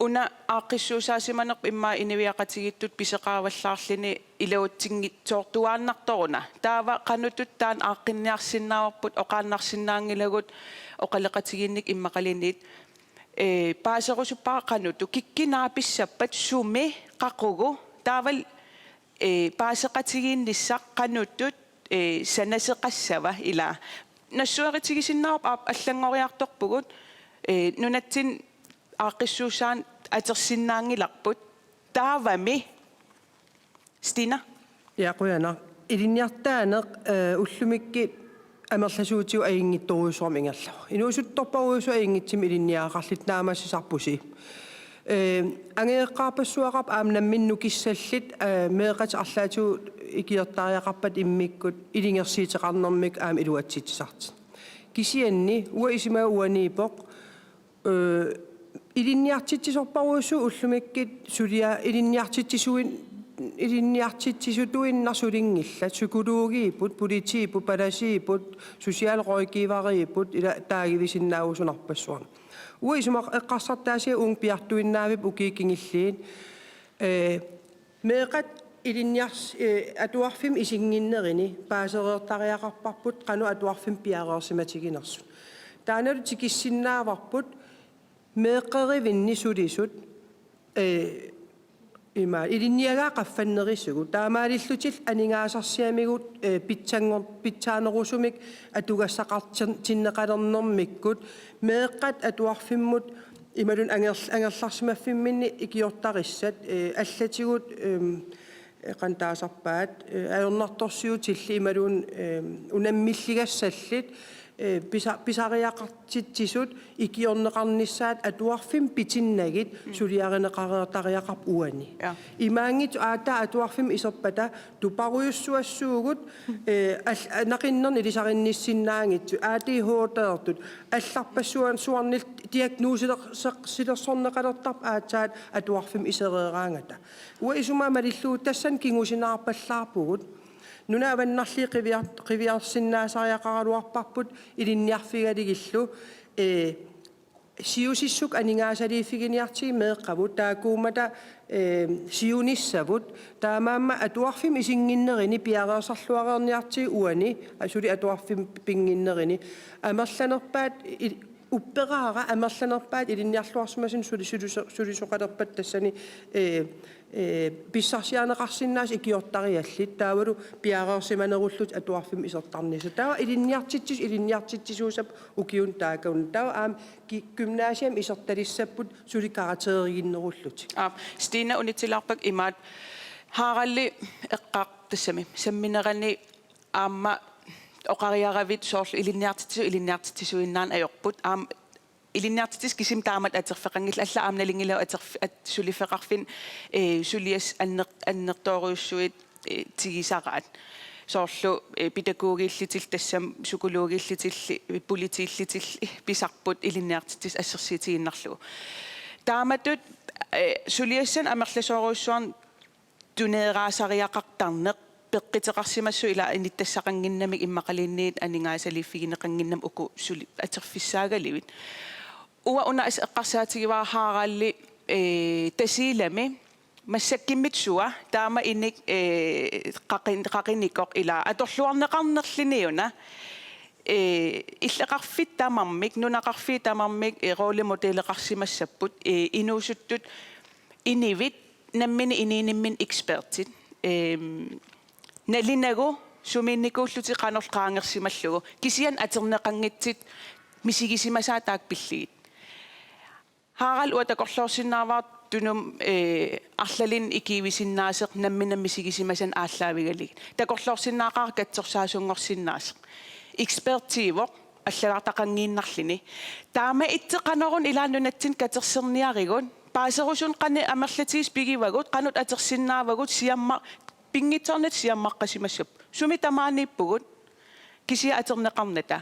Una aaqqissuussaasimanerput immaqa inuiaqatigiittut pisoqaavallaarluni iluatsinngitsoortuaannartoruna. Taava qanuttut taanna aaqqinniarsinnaavarput oqaannarsinnaanngilagut oqaloqatigiinnik immaqaluunniit, eh, paaserusuppara qanuttut. Kikkuunaapissappat sumi qaqugu. Taavalu, eh, paaseqatigiinnissaq qanuttut, eh, sanaseqassava ila. Nassuerutigisinnaavoq aap allanngoriartorpugut, eh, nunatsinni aaqqissuussaaneq atorsinnaanngilarput. Taavami Stina. Ja, qujanaq. Ilinniartitaaneq, eh, ullumikkut amerlasuutigut ajunngitsorujussuarmik ingerlavoq. Inuusuttorparujussuit ajunngitsumik ilinniagaqarlutik naammassisarpusi. Eh, angajoqqaarpassuaqarpoq aamma namminneq nukissallit, eh, meeqqatik arlaatigut ikiortariaqarpata immikkut ilungersuuteqarnermik aamma iluatsitsisartik. Kisianni uanga isumaga uaniippoq, eh, ilinniartitsisorparujussuit ullumikkut suliaq ilinniartitsisuin-, ilinniartitsisutuinnarsulinngillat, psykologiipput, politiipput, palasiipput, socialrådgiveriipput, ila taagivisinnaavusunarpassuarnik. Uanga isumaqarpunga eqqarsartaaseq uunga piartuinnaavippoq ukiut kingulliit. Ee, meeqqat ilinniars-, ee, atuarfimmi isinnginnerini paasereertariaqarparput qanoq atuarfimmi piareersimatiginersut. Taannalu tikissinnaavarput meeqqerivinni sulisut, ee, ima, ilinniagaat qaffannerisigut. Taamaalillutillu aningaasarsiamigut, ee, pitsanngor-, pitsaanerusumik atugassaqartin-, tinneqalernermikkut, meeqqat atuarfimmut imaluunniit angerl-, angerlarsimaffimminni ikiortarissat, ee, allatigut, em, ee, qanoq taasarpaat, ee, ajornartorsiutillit imaluunniit, em, unammilligassallit, ee, pisa-, pisariaqartitsisut ikiorneqarnissaat atuarfimmut pitinnagit suliarineqareertariaqarput uani. Ja. Imaanngitsoq aatsaat atuarfimmut iserpata tuparujussuassuugut, ee, al-, naqinnernik ilisarinnitsinnaanngitsut, A D H D-rtut, allarpassuarnillu diagnoselerseq-, silersorneqalertarput aatsaat atuarfimmut isereeraangata. Uanga isumaga malillugu tassani kingusinaarpallaarpugut. Nunat avannarliit qiviar-, qiviarsinnaasariaqaraluarparput ilinniarfigalugillu, ee, siusissukkut aningaasaliiffiginiartigit meeqqavut, taakkuummata, ee, siunissavut, taamaammat atuarfimmut isinnginnerini piareersarluareerniartigit uani, suli atuarfimmut pinnginnerini. Amerlanerpaat i-, upperaara amerlanerpaat ilinniarluarsimasut suli-, suliso-, sulisoqalerpata tassani, ee, ee, pissarsiarineqarsinnaasut ikiortariallit, taavalu piareersimanerullutik atuarfimmut isertarnissaq. Taava ilinniartitsisut ilinniartitsisuussapput ukiuni taakani. Taava aamma ki-, gymnasiami isertalissapput suli karakteriiginnerullutik. Aap, Stina unitsilaarpakka imaattoq Haraldi eqqaaq tassami samminerani aamma oqariaravit soorlu ilinniartitsisut ilinniartitsisuinnaaneq ajorput. Aamma ilinniartitsisut kisimik taamatut atorfeqanngillat, allat aamma nalunngilagut atorf-, at-, suliffeqarfinni, ee, suliassat anner-, annertoorujussuit, ee, tigusaraat. Soorlu, ee, pædagogiillutillu tassami psykologiillutillu, ee, politiillutillu pisarput ilinniartitsisut assersuutigiinnarlugu. Taamatut, ee, suliassanik amerlasoorujussuarnik tuneeraasariaqartarneq peqquteqarsimassaaq ila inuttassaqannginnamik immaqaluunniit aningaasaliiffigineqannginnamik uku suli atorfissaagalugit. Uanga una as-, eqqarsaatigivara Haraldi, ee, Tasiilami massakkummi sua taama inik, ee, qaqin-, qaqinikoq ila atorluarneqarnerluni una, ee, illoqarfiit tamarmik, nunaqarfiit tamarmik, ee, rollemodelleqarsimassapput, ee, inuusuttut inuit nammineq inuunermini ekspertit. Ehm, nalunagu sumiinnikuullutik qanorlu qaangersimallugu. Kisianni atorneqanngitsut misigisimasaat taakku pillugit. Harald uanga takorloorsinnaavara Tunumi, eh, arlalinnik ikiuisinnaasoq nammineq misigisimasanik aallaavigalugit. Takorloorsinnaaqaara katsorsaasunngorsinnaasoq. Ekspertiuvoq allagartaqanngiinnarluni. Taama ittoq qanoruna ilaanni nunatsinni katersorniarigut. Paaserusunik qanoq amerlatigisut pigivagut, qanoq atorsinnaavagut, siamma-, pinngitsoornatik siammaqqasimassapput. Sumi tamaaniippugut, kisianni atorneqarnata.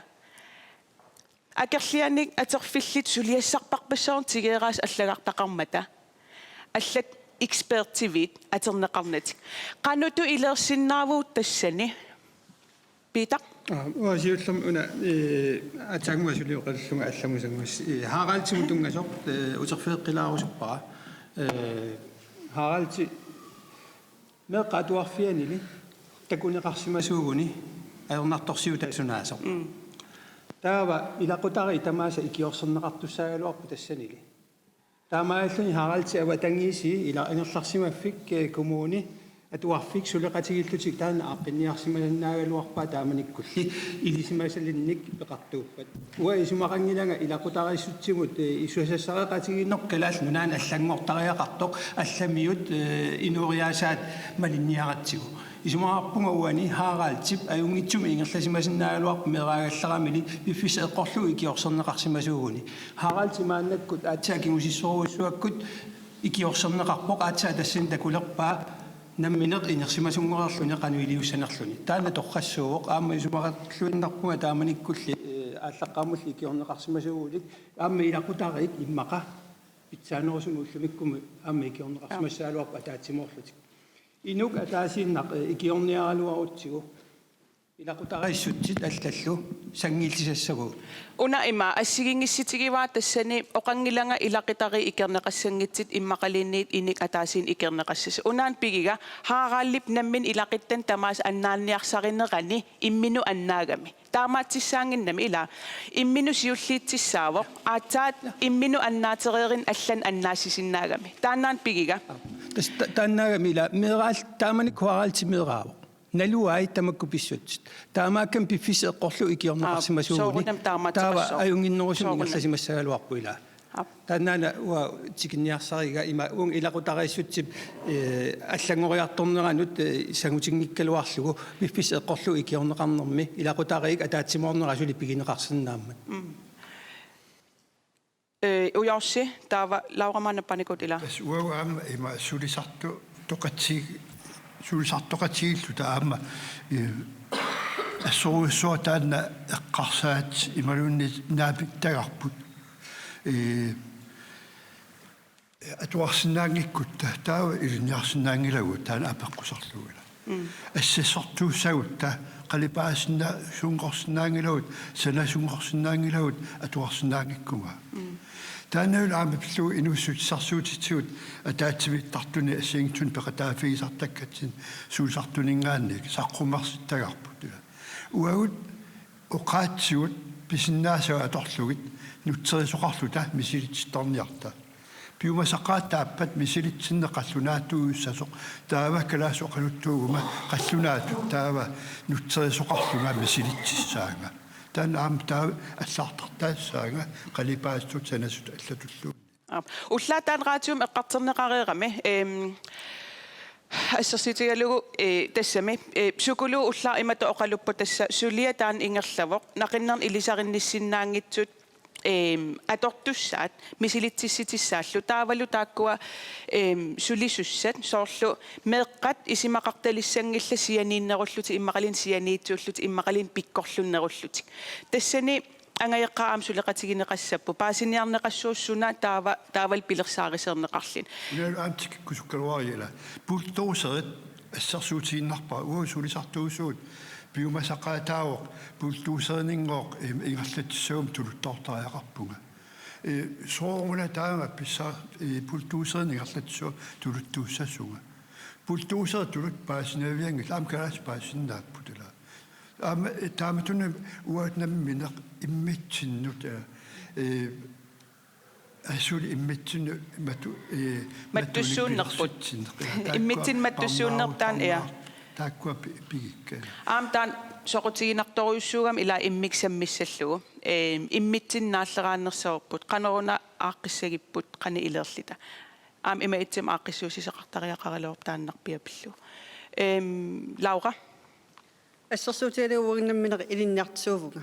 Akerlianik atorfillit suliassarpassuarnik tigueqqaartut allagartaqarmata. Allat ekspertiviit atorneqarnatik. Qanoq ileersinnaavugut tassani? Peter? Aa, uanga siullermik una, ee, aatsaannguaq suli oqalullunga allamut sanngas-, ee, Haraldimut tunngasoq, ee, uterfigeqqilaarusuppara. Ee, Haraldi meeqqat atuarfianili takuneqarsimasuuguni ajornartorsiutasunaasoq. Mm. Taava ilaqutariit tamaasa ikiorserneqartussaagaluarput tassanili. Taamaalilluni Haraldip avatangiisii ila angerlarsimaffik, ee, kommuni atuarfik suleqatigiillutik taanna aaqqinniarsimasinnaagaluarpaa taamanikkulli ilisimasalinnik peqartuuppat. Uanga isumaqanngilanga ilaqutariissutsimut, ee, isumassaqatigiinneq Kalaallit Nunaanni allanngortariaqartoq allamiut, ee, inooriaasaat malinniaratsigu. Isumaqarpunga uani Haraldip ajunngitsumik ingerlasimasinnaagaluarpoq meeraagallaramili piffissaq eqqorlugu ikiorserneqarsimasuuguni. Haraldip maannakkut aatsaat kingusissorujussuakkut ikiorserneqarpoq, aatsaat tassani takulerpaa nammineq inersimasunngoreerluni qanoq iliussanerluni. Taanna torrassuuvoq, aamma isumaqarluinnarpunga taamanikkulli, ee, aallaqqaammulli ikiorneqarsimasuugulik, aamma ilaqutariit immaqa pitsaanerusumik ullumikkut aamma ikiorneqarsimassagaluarput ataatsimoorlutik. Inuk ataasiinnaq, eh, ikiorniaraluarutsigu ilaqutariissutsit allallu sanngiillisassavagut. Una ima assigiinngissutigivaa tassani oqanngilanga ilaqutariit ikerneqassanngitsut immaqaluunniit inuk ataasiinnaq ikerneqassasoq. Unaana pigiga Haraldip nammineq ilaquttani tamaasa annaanniarsarinerani imminut annaagami. Taamaatsissaannginnami ilaa. Imminut siulliutissaavoq. Aatsaat imminut annaatereerinni allanik annaassisinnaagami. Taannaana pigiga. Tassa ta-, taannaagami ilaa. Meeraal-, taamanikkut Haraldip meeraavoq. Naluai tamakku pissutsit. Taamaakkami piffissaq eqqorlugu ikiorneqarsimasuuguni. Aap, soorunami taamaattoqassaaq. Taava ajunnginnerusumik ingerlasimassagaluarpoq ilaa. Aap. Taannaana uanga tikinniarsariga ima uunga ilaqutariissutsip, eh, allanngoriartorneranut, eh, sangutinngikkaluarlugu piffissaq eqqorlugu ikiorneqarnermi ilaqutariit ataatsimoornerat suli pigineqarsinnaammat. Mm. Eh, Ujorssi, taava Laura Manappanikut ilaa. Tassa uagut aamma ima sulisartu-, toqati-, sulisartoqatigiilluta aamma, eh, assorujussuaq taanna eqqarsaat imaluunniit naapittarparput. Eh, atuarsinnaanngikkutta taava ilinniarsinnaanngilagut taanna apeqqusarlugu ilaa. Mm. Assassortuussagutta qalipaasunngorsinnaanngilagut, sanasunngorsinnaanngilagut atuarsinnaanngikkumaat. Mm. Taannalu aamma pillugu inuussutissarsiutitigut ataatsimiittartuni assigiinngitsunik peqataaffigisartakkatsinnik sulisartuninngaanniit saqqummersittagarput ilaa. Uagut oqaatsigut pisinnaasavut atorlugit nutserisoqarluta misilitsittarniarta. Piumasaqaataappat misilitsinneq qallunaatuujussasoq taava kalaallisut oqaluttuuguma qallunaatut taava nutserisoqarlunga misilitsissaanga. Taanna aamma taava allagartartaassaanga qalipaasutut sanasutut allatulluunniit. Aap. Ullaaq taanna raatiumi eqqartorneqareerami, ehm, assersuutigalugu, eh, tassami, eh, Sukuluup ullaaq imatut oqaluppoq tassa suliaq taanna ingerlavoq, naqinnernik ilisarinissinnaanngitsut, ehm, atortussaat misilitsissutissaallu taavalu taakkua, ehm, sulisussat soorlu meeqqat isumaqartalissanngillat sianiinnerullutik immaqaluunniit sianiitsuullutik immaqaluunniit pikkorlunnerullutik. Tassani angajoqqaat aamma suleqatigineqassapput, paasiniarneqassaaq suna taava, taavalu pilersaarussuarneqarluni. Unalu aamma tikikkusukkaluarpara ilaa. Bulldozerit assersuutigiinnarpara uagut sulisartuusugut piumasaqaataavoq bulldozerininngooq, em, ingerlatissaguma tuluttoortariaqarpunga. Eh, sooruna taama pissa-, eh, bulldozerinik ingerlatissaguma tuluttuussasunga. Bulldozerit tuluttut paasinavianngillat aamma kalaallisut paasisinnaapput ilaa. Aamma, eh, taamatut uagut nammineq immitsinnut, eh, eh, asuli immitsinnut matu-, eh, Mattussuunnerput. Matunik pilersitsinneq. Taakku immitsinnut mattussuunnerput taanna, ja. Parnaaru-, parnaaru-, taakkua pi-, pigikka. Aamma taanna soqutiginartorujussuugami ilaa immikkut sammissallugu. Eh, immitsinnut naalleraannersavorput. Qanoruna aaqqissagipput, qanoq ileerluta. Aamma imaattumik aaqqissuussisoqartariaqaraluarpoq taannarpiaq pillugu. Ehm, Laura? Assersuutigalugu uagut nammineq ilinniartitsisuuvunga.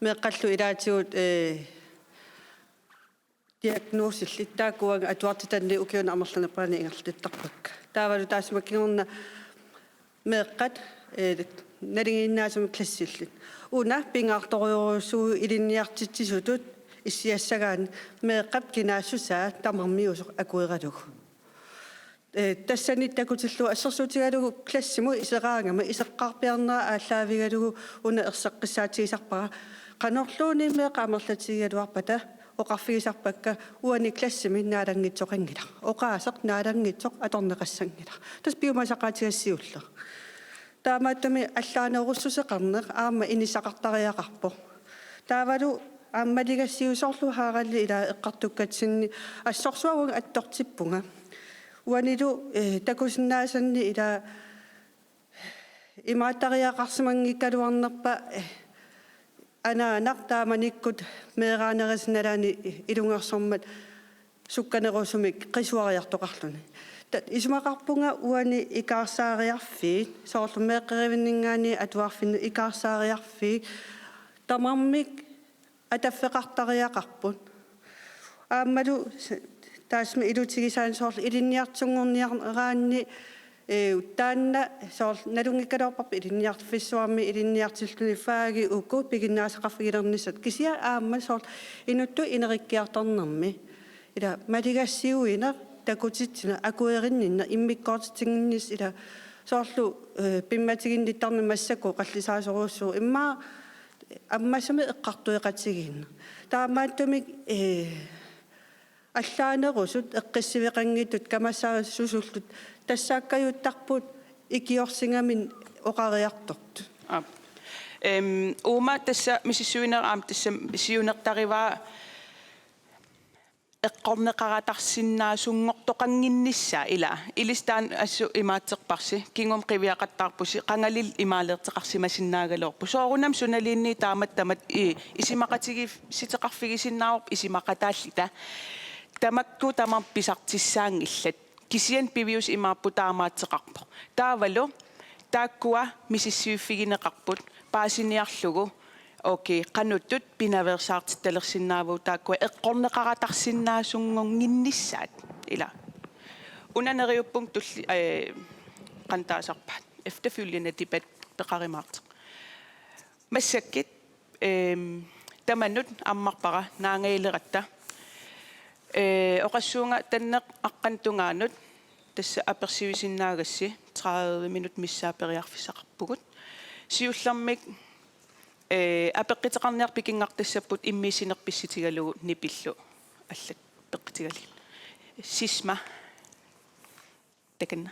Meeqqallu ilaatigut, eh, diagnosillit taakku uagut atuartitanni ukiuni amerlanerpaani ingerlattarpakka. Taavalu taassuma kingorna meeqqat, eh, nalinginnaasumik klassillit. Una pingaartorujussuuvoq ilinniartitsisutut issiassagaanni meeqqap kinaassusaa tamarmiusoq akueralugu. Eh, tassani takutillugu assersuutigalugu klassimut iseraangama iseqqaarpiarnera aallaavigalugu una erseqqissaatigisarpara. Qanorluunniit meeqqat amerlatigigaluarpata oqarfigisarpakka uani klassimi naalanngitsoqanngilaq. Oqaaseq naalanngitsoq atorneqassanngilaq. Tassa piumasaqaatigassiulleq. Taamaattumik allaanerussuseqarneq aamma inissaqartariaqarpoq. Taavalu aamma maligassiusoorlu Haraldi ilaa eqqartukkatsinni assorsuaq uanga attortippunga. Uanilu, eh, takusinnaasanni ilaa imaattariaqarsimanngikkaluarnerpa, eh, anaanaq taamanikkut meeraanerisa nalaani ilungersormat sukkanerusumik qisuariartoqarluni. Ta-, isumaqarpunga uani ikaarsaariarfiit, soorlu meeqqerivinninngaanniit atuarfinnut ikaarsaariarfiit, tamarmik ataffeqartariaqarput. Aammalu s-, taassuma ilutigisaanik soorlu ilinniartunngorniaraanni, eh, taanna soorlu nalunngikkaluarparput ilinniarfissuarmi ilinniartilluni faagit uku piginnaasaqarfigilernissat. Kisianni aamma soorlu inuttut inerikkiartornermi. Ila maligassiuineq takutitsineq akuerinninneq immikkoortitsinnginnissaa, ila soorlu, eh, pimmatiginnittarneq massakkut qallisaasorujussuuvoq, immaqa ammasumik eqqartueqatigiinneq. Taamaattumik, eh, allaanerusut eqqissiveqanngitsut kamassarissusullu tassaakkajuttarput ikiorsigamik oqariartortut. Aap. Em, uuma tassa misissuineq aamma tassa siunertarivaa eqqorneqaratarsinnaasunngortoqannginnissaa, ila. Ilissi taanna assut imaatserparsi, kingumut qiviaqattaarpusi, qangali imaaleerteqarsimasinnaagaluarpoq. Soorunami sunaluunniit taamatut tamat i-, isumaqatigiissiteqarfigisinnaavarput isumaqataalluta. Tamakku tamarmik pisartissaanngillat. Kisianni piviusoq imaappoq taamaattoqarpoq. Taavalu taakkua misissuiffigineqarput paasiniarlugu. Okay, qanortut pinaveersaartittalersinnaavugut taakkua eqqorneqaratarsinnaasunngornginnissaat, ila. Una neriuppunga tulli-, eh, qanoq taasarpaat. Efterfølgende debat peqarumaartoq. Massakkut, ehm, tamanut ammarpara naangajaleratta. Eh, oqassuunga tanneq aqqaneq tungaanut tassa apersuisinnaagassi, tredive minut missaat periarfissaqarpugut. Siullermik, eh, apeqquteqarniartut pikinngartassapput immiussineq pissutigalugu nipillu allat peqqutigalugit. Sisma. Takanna.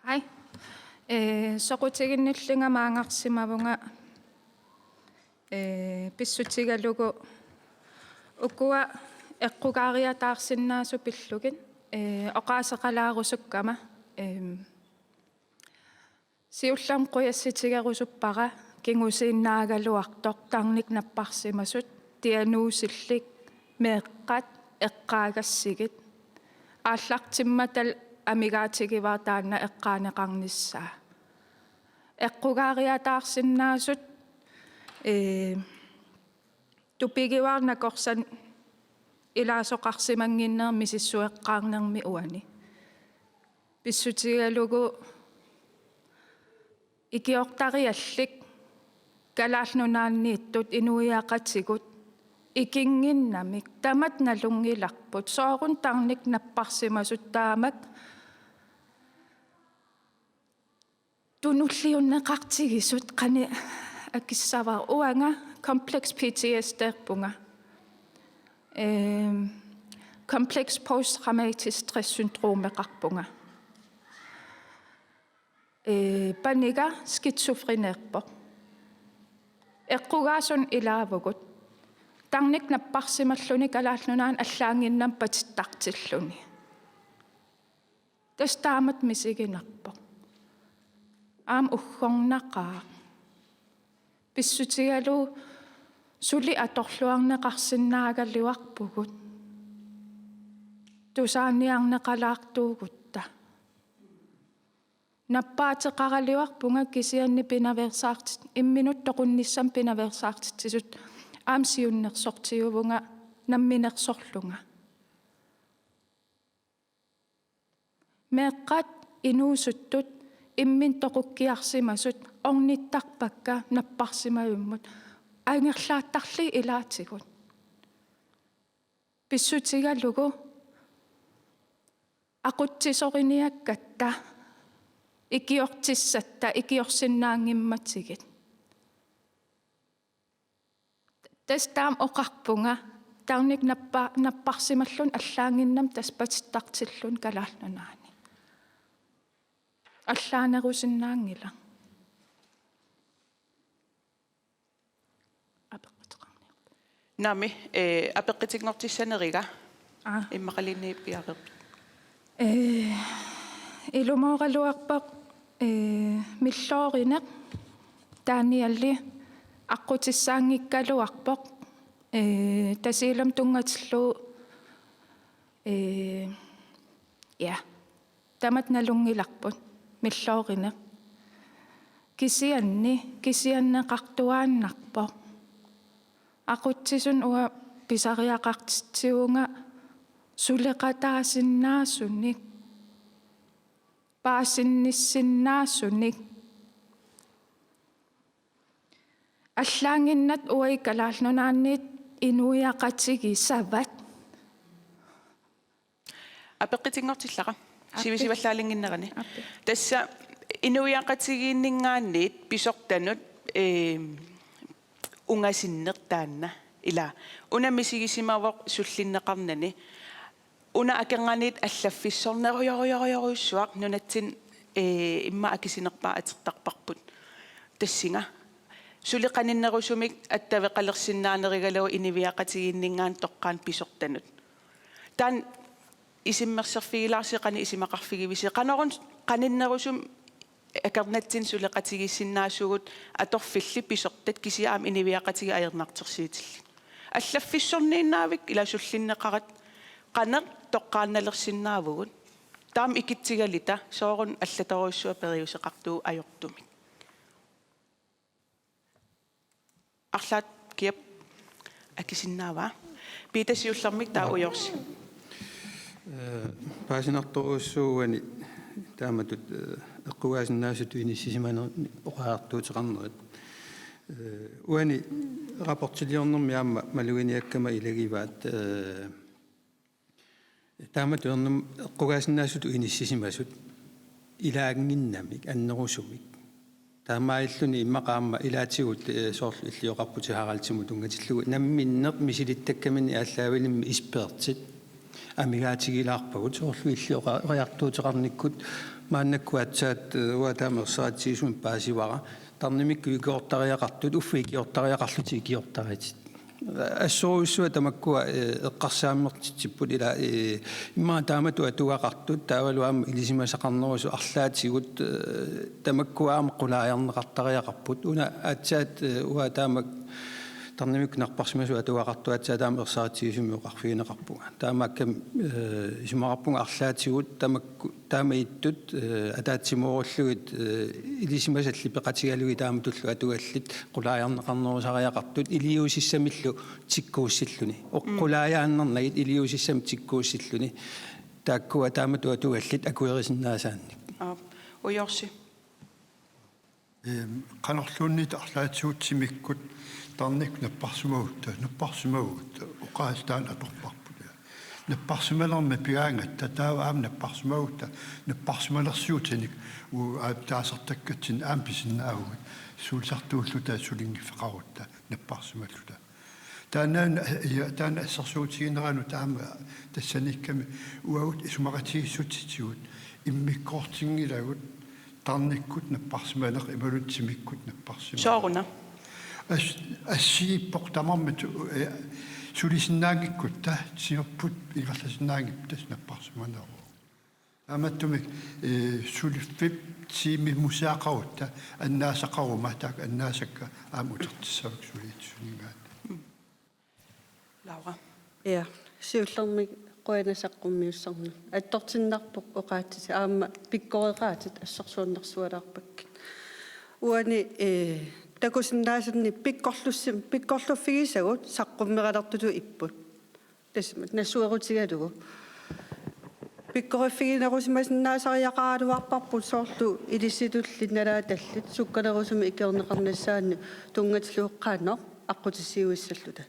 Hej. Eh, soqutiginnillunga maanngarsimavunga, eh, pissutigalugu ukua eqqugaariataarsinnaasut pillugit, eh, oqaaseqalaarusukkama, em, siullermik qujassutigerusuppara kingusinnaagaluartoq tarnikkut napparsimasut, diagnosillit, meeqqat, eqqaagassigit. Aallartimmatal amigaatigivara taanna eqqaaneqarnissaa. Eqqugaariataarsinnaasut, ee, tupigivaat nakorsanik ilaasoqarsimannginneq misissueqqaarnermi uani. Pissutigalugu ikiortariallit Kalaallit Nunaanniittut inuiaqatigut ikinnginnamik tamat nalunngilarput, soorunami tarnikkut napparsimasut taamak tunulliunneqartigisut, qanoq akissavara, uanga complex P T S D-rpunga. Ehm, complex post-traumatisk stress syndromeqarpunga. Eh, paniga skizofrenerpoq. Eqqugaasunik ilaavugut. Tarnikkut napparsimalluni Kalaallit Nunaanni allaannginnamik patittartilluni. Tassa taamatut misiginarpoq. Aamma uggornaqaaq. Pissutigalugu suli atorluarneqarsinnaagaluarpugut. Tusaaniarneqalaartuugutta. Nappaateqaraluarpunga kisianni pinaveersaartit-, imminut toqunnissamut pinaveersaartitsisut aamma siunnersortiuvunga namminersorlunga. Meeqqat inuusuttut imminut toqukkiarsimasut ornittarpakka napparsimavimmut, angerlaattarlugit ilaatigut. Pissutigalugu aqutsisoriniakkatta ikiortissatta ikiorsinnaanngimmatigit. Tassa taama oqarpunga, tarnikkut nappa-, napparsimalluni allaannginnamik tassa patittartilluni Kalaallit Nunaanni. Allaanerusinnaanngilaq. Apeqquteqarniarpa? Naamik, eh, apeqqutinngortissaneriga. Aa. Immaqaluunniit piareerpit. Eh, ilumooraluarpoq, eh, milloorineq Danieli aqqutissaanngikkaluarpoq, eh, Tasiilami tunngatillugu, eh, ja, tamat nalunngilarput milloorineq. Kisianni, kisianneqartuaannarpoq. Aqutsisuni uanga pisariaqartitsivunga suleqataasinnaasunik, paasinnissinnaasunik. Allaannginnat uagut Kalaallit Nunaanniit inuiaqatigiissavat. Apeqqutinngortillara. Ape- Sivisuallaalinnginnerani. Ape- Tassa inuiaqatigiinninngaanniit pisortanut, ee, ungasinneq taanna. Ila. Una misigisimavoq sullinneqarnani. Una akornanniit allaffissornerujorujorujussuaq nunatsinni, ee, immaqa akisunerpaaq atortarparput. Tassunga. Suli qaninnerusumik attaveqalersinnaanerugalugu inuiaqatigiinninngaanniit toqqaannaq pisortanut. Taanna isummersorfigilaarsi qanoq isumaqarfigivisi? Qanoruna qaninnerusumik akornatsinni suleqatigiissinnaasugut atorfillit pisortat kisianni aamma inuiaqatigiit ajornartorsiutillit. Allaffissorniinnaavik ila sullinneqarat qanoq toqqaannalersinnaavugut. Taama ikitsigaluta sooruna allatorujussuaq periuseqartugut ajortumik. Arlaat kiap akisinnaavaa. Peter siullermik taava Ujoorsi. Ee, paasinartorujussuuvoq uani taamatut, ee, eqqugaasinnaasutut inissisimanernik oqariartuuteqarnerit. Ee, uani rapportiliornermi aamma maluginiakkama ilagivaat, ee, taamatut ernum eqqugaasinnaasutut inissisimasut ilaannginnamik annerusumik. Taamaalilluni immaqa aamma ilaatigut, ee, soorlu illit oqarputit Haraldimut tunngatillugu namminneq misilittakkaminnik aallaavilimmi ispertit amigaatigilaarpagut soorlu illit oqa-, oqariartuuteqarnikkut maannakkut aatsaat, ee, uanga taama ersaritsigisumik paasivara tarnimikkut ikiortariaqartut uffa ikiortariaqarlutit ikiortaritit. Assorujussuaq tamakkua, ee, eqqarsaammertitsipput ila, ee, immaqa taamatut atugaqartut taavalu aamma ilisimasaqarnerusut arlaatigut, ee, tamakkua aamma qulaajarneqartariaqarput. Una aatsaat, ee, uanga taama tarnimikkut napparsimasut atugaqartut aatsaat taama ersaritsigisumik oqarfigineqarpunga. Taamaakkami, ee, isumaqarpunga arlaatigut tamakku taamaattut, ee, ataatsimoorlugit, ee, ilisimasallit peqatigalugit taamatullu atugallit qulaajarneqarnerusariaqartut iliuusissamillu tikkuussilluni. Mm. Oqqullaajaannarnagit iliuusissamik tikkuussilluni. Taakkua taamatut atugallit akuerisinnaasaanik. Aap, Ujoorsi. Ehm, qanorluunniit arlaatigut timikkut tarnikkut napparsimagutta, napparsimagutta, oqaatsit taanna atorparput. Napparsimanermi pigaangatta, taava aamma napparsimagutta, napparsimalersiutinik, u-, aa, taasartakkatsinnik aamma pisinnaavugut, sulisartuulluta sulinngiffeqarutta, napparsimalluta. Taanna, ja, taanna assersuutigineranut taama tassaniikkami uagut isumaqatigiissutitigut immikkoortinngilagut tarnikkut napparsimaneq imaluunniit timikkut napparsimaneq. Sooruna? As-, assigiippoq tamarmik, eh, sulisinnaanngikkutta, timerput ingerlasinnaanngippat tassa napparsimaneruvoq. Taamaattumik, eh, suliffik tiimimusiaqarutta annaasaqaruma taakku annaasakka aamma utertissavagut suliassaqarninngaanniit. Laura. Ja, siullermik qujanaq saqqummiussannut. Attortinnarpoq oqaatsit aamma pikkoreqaatit assersuunnersualaarpakkit. Uani, eh, takusinnaasannik pikkorlussi-, pikkorluffigisagut saqqummeralutut ipput. Tassa nassuerutigalugu. Pikkoriffiginerusimasinnaasariaqaraluarparput soorlu ilissitullit nalaatallit sukkanerusumik ikiorneqarnissaannut tunngatillugu qanoq aqqutissiuissalluta.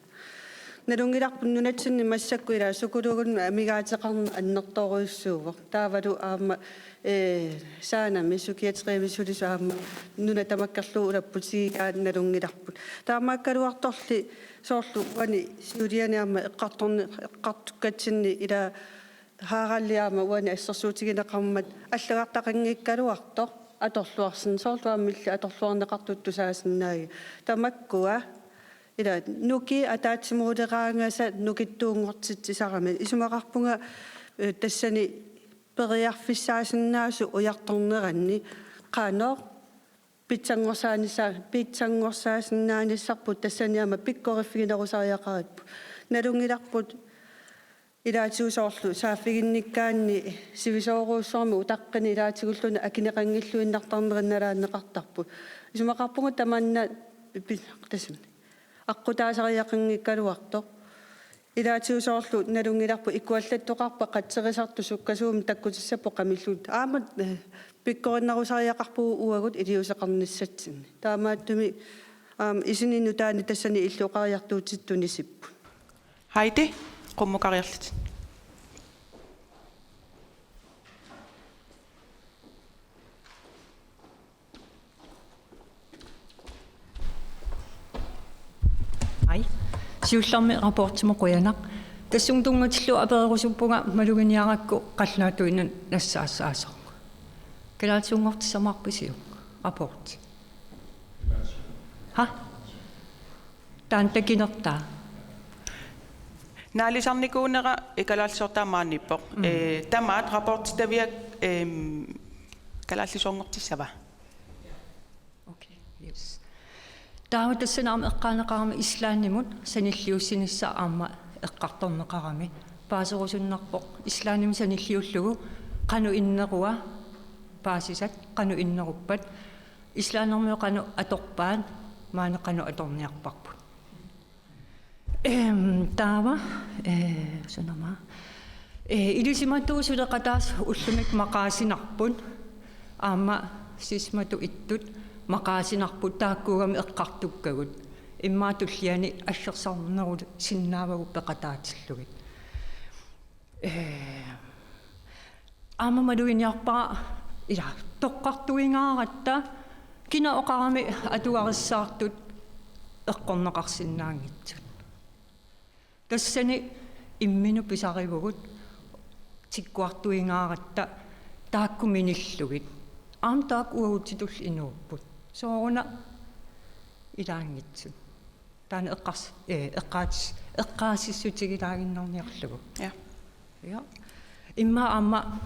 Nalunngilarput nunatsinni massakkut ila psykologinik amigaateqarneq annertoorujussuuvoq. Taavalu aamma, eh, saanami psykiatrimi sulisut aamma nuna tamakkerlugu ulapputigigaat nalunngilarput. Taamaakkaluartorli soorlu uani siuliani aamma eqqartorni-, eqqartukkatsinni ila Haraldi aamma uani assersuutigineqarmat allagartaqanngikkaluartoq atorluarsin-, soorlu aamma illit atorluarneqartut tusaasinnaagit. Tamakkua ila nukiit ataatsimooreraangasat nukittuunngortitsisarami. Isumaqarpunga, eh, tassani periarfissaasinnaasut ujartorneranni qanoq pitsanngorsaanissaa-, pitsanngorsaasinnaanissarput tassani aamma pikkoriffiginerusariaqaripput. Nalunngilarput ilaatigut soorlu saaffiginnikkaanni sivisoorujussuarmik utaqqini ilaatigulluunniit akineqanngilluinnartarnerit nalaanneqartarput. Isumaqarpunga tamanna pi-, tassami aqqutaasariaqanngikkaluartoq. Ilaatigut soorlu nalunngilarput ikuallattoqarpat qatserisartut sukkasuumik takkutissapput qamilluunniit. Aamma, eh, pikkorinnerusariaqarpugut uagut iliuuseqarnissatsinni. Taamaattumik Aam, isini nutaani tassani illit oqariartuutit tunisipput. Heidi, qummukariarlutit. Hej. Siullermik rapportimut qujanaq. Tassunga tunngatillugu apererusuppunga maluginiarakku qallunaatuinnaq nassaassaasoq. Kalaallisuunngortissamaarpisiuk rapport? Ha? Taanna takinertaa. Naalisarnikuunera kalaallisoortaa maaniippoq. Mm. Ee, tamaat rapportitaviat, eem, kalaallisuunngortissava? Okay, yes. Taava tassani aamma eqqaaneqarami Islandimut sanilliussinissaq aamma eqqartorneqarami. Paaserusunnarpoq Islandimi sanilliullugu qanoq innerua paasisat, qanoq inneruppat. Islandermiut qanoq atorpaat, maani qanoq atorniarparput. Ehm, taava, eh, sunama. Eh, ilisimatuut suleqataasut ullumi maqaasinarput. Aamma sisamatut ittut maqaasinarput taakkuugamik eqqartukkagut. Immaqa tulliani aggersarnerusinnaavagut peqataatillugit. Eh, aamma maluginiarpara ila toqqartuingaaratta kina oqarami atugarissaartut eqqorneqarsinnaanngitsut. Tassani imminut pisarivugut tikkuartuingaaratta taakku minillugit. Aamma taakku uagutsitulli inuupput. Sooruna ilaanngitsut. Taanna eqqars-, eh, eqqaas-, eqqaasissutigilaaginnarniarlugu. Ja. Ja. Immaqa aamma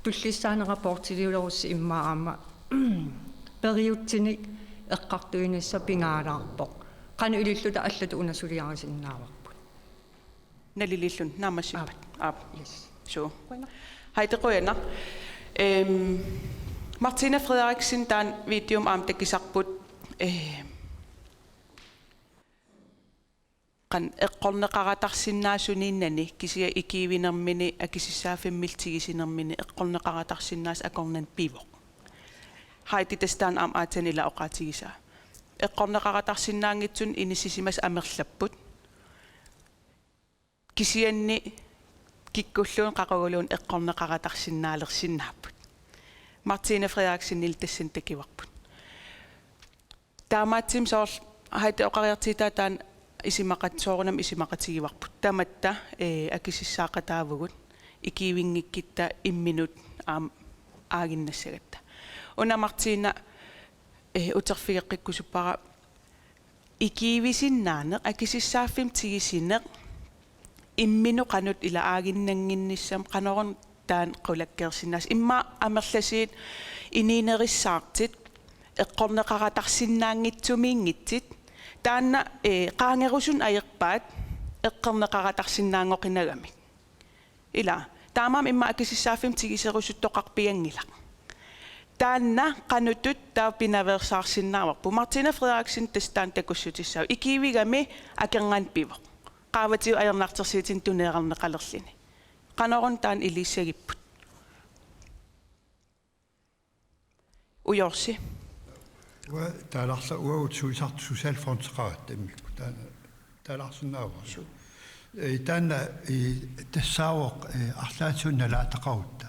tullissaaneq rapportiliulerussi immaqa aamma periutsinik eqqartuinissaq pingaalaarpoq. Qanoq ililluta allatut una suliarisinnaavarput. Naliliilluni naammassippat. Aap. Aap. Yes. Suu. Qujanaq. Heidi, qujanaq. Ehm, Martina Frederiksen taanna videomi aamma takusarput. Ehm, qanoq eqqorneqaratarsinnaasuniinnani kisianni ikiuinermini akisussaaffimmillu tigussusinermini eqqorneqaratarsinnaasut akornanni pivoq. Heidi tassa taanna aamma aatsaat ila oqaatigisaa. Eqqorneqaratarsinnaanngitsunik inissisimasut amerlapput. Kisianni kikkulluunniit qaquguluunniit eqqorneqaratarsinnaalersinnaapput. Martina Frederiksenillu tassani takuarput. Taamaattumik soorlu Heidi oqariartuutaa taanna isumaqat-, soorunami isumaqatigivarput. Tamatta, eh, akisussaaqataavugut ikiuinngikkutta imminut aamma aaginnassagatta. Una Martina, eh, uterfigeqqikkusuppara ikiuisinnaaneq, akisussaaffimmi tigusineq, imminut qanoq ila aaginnannginnissamut, qanoruna taanna qulakkeersinnaasoq. Immaqa amerlasuut inuunerissaartut eqqorneqaratarsinnaanngitsumiinngitsut. Taanna, eh, qaangerusunik ajorpaat eqqorneqaratarsinnaanngoqinagamik. Ila, taamaammat immaqa akisussaaffimmik tiguserusuttoqarpianngilaq. Taanna qanoq ittut taava pinaveersaarsinnaavarput. Martina Frederiksen tassa taanna takussutissaavoq. Ikiuigami akornanni pivoq. Qaavatigut ajornartorsiutinik tuneerarneqalerluni. Qanoruna taanna iliussagipput? Ujorssi. Uanga taalaarla uagut sulisartut socialfondseqaratta immikkut. Taanna taalaarsinnaavara. Suu. Ee, taanna, ee, tassaavoq, ee, arlaatigut nalaataqarutta.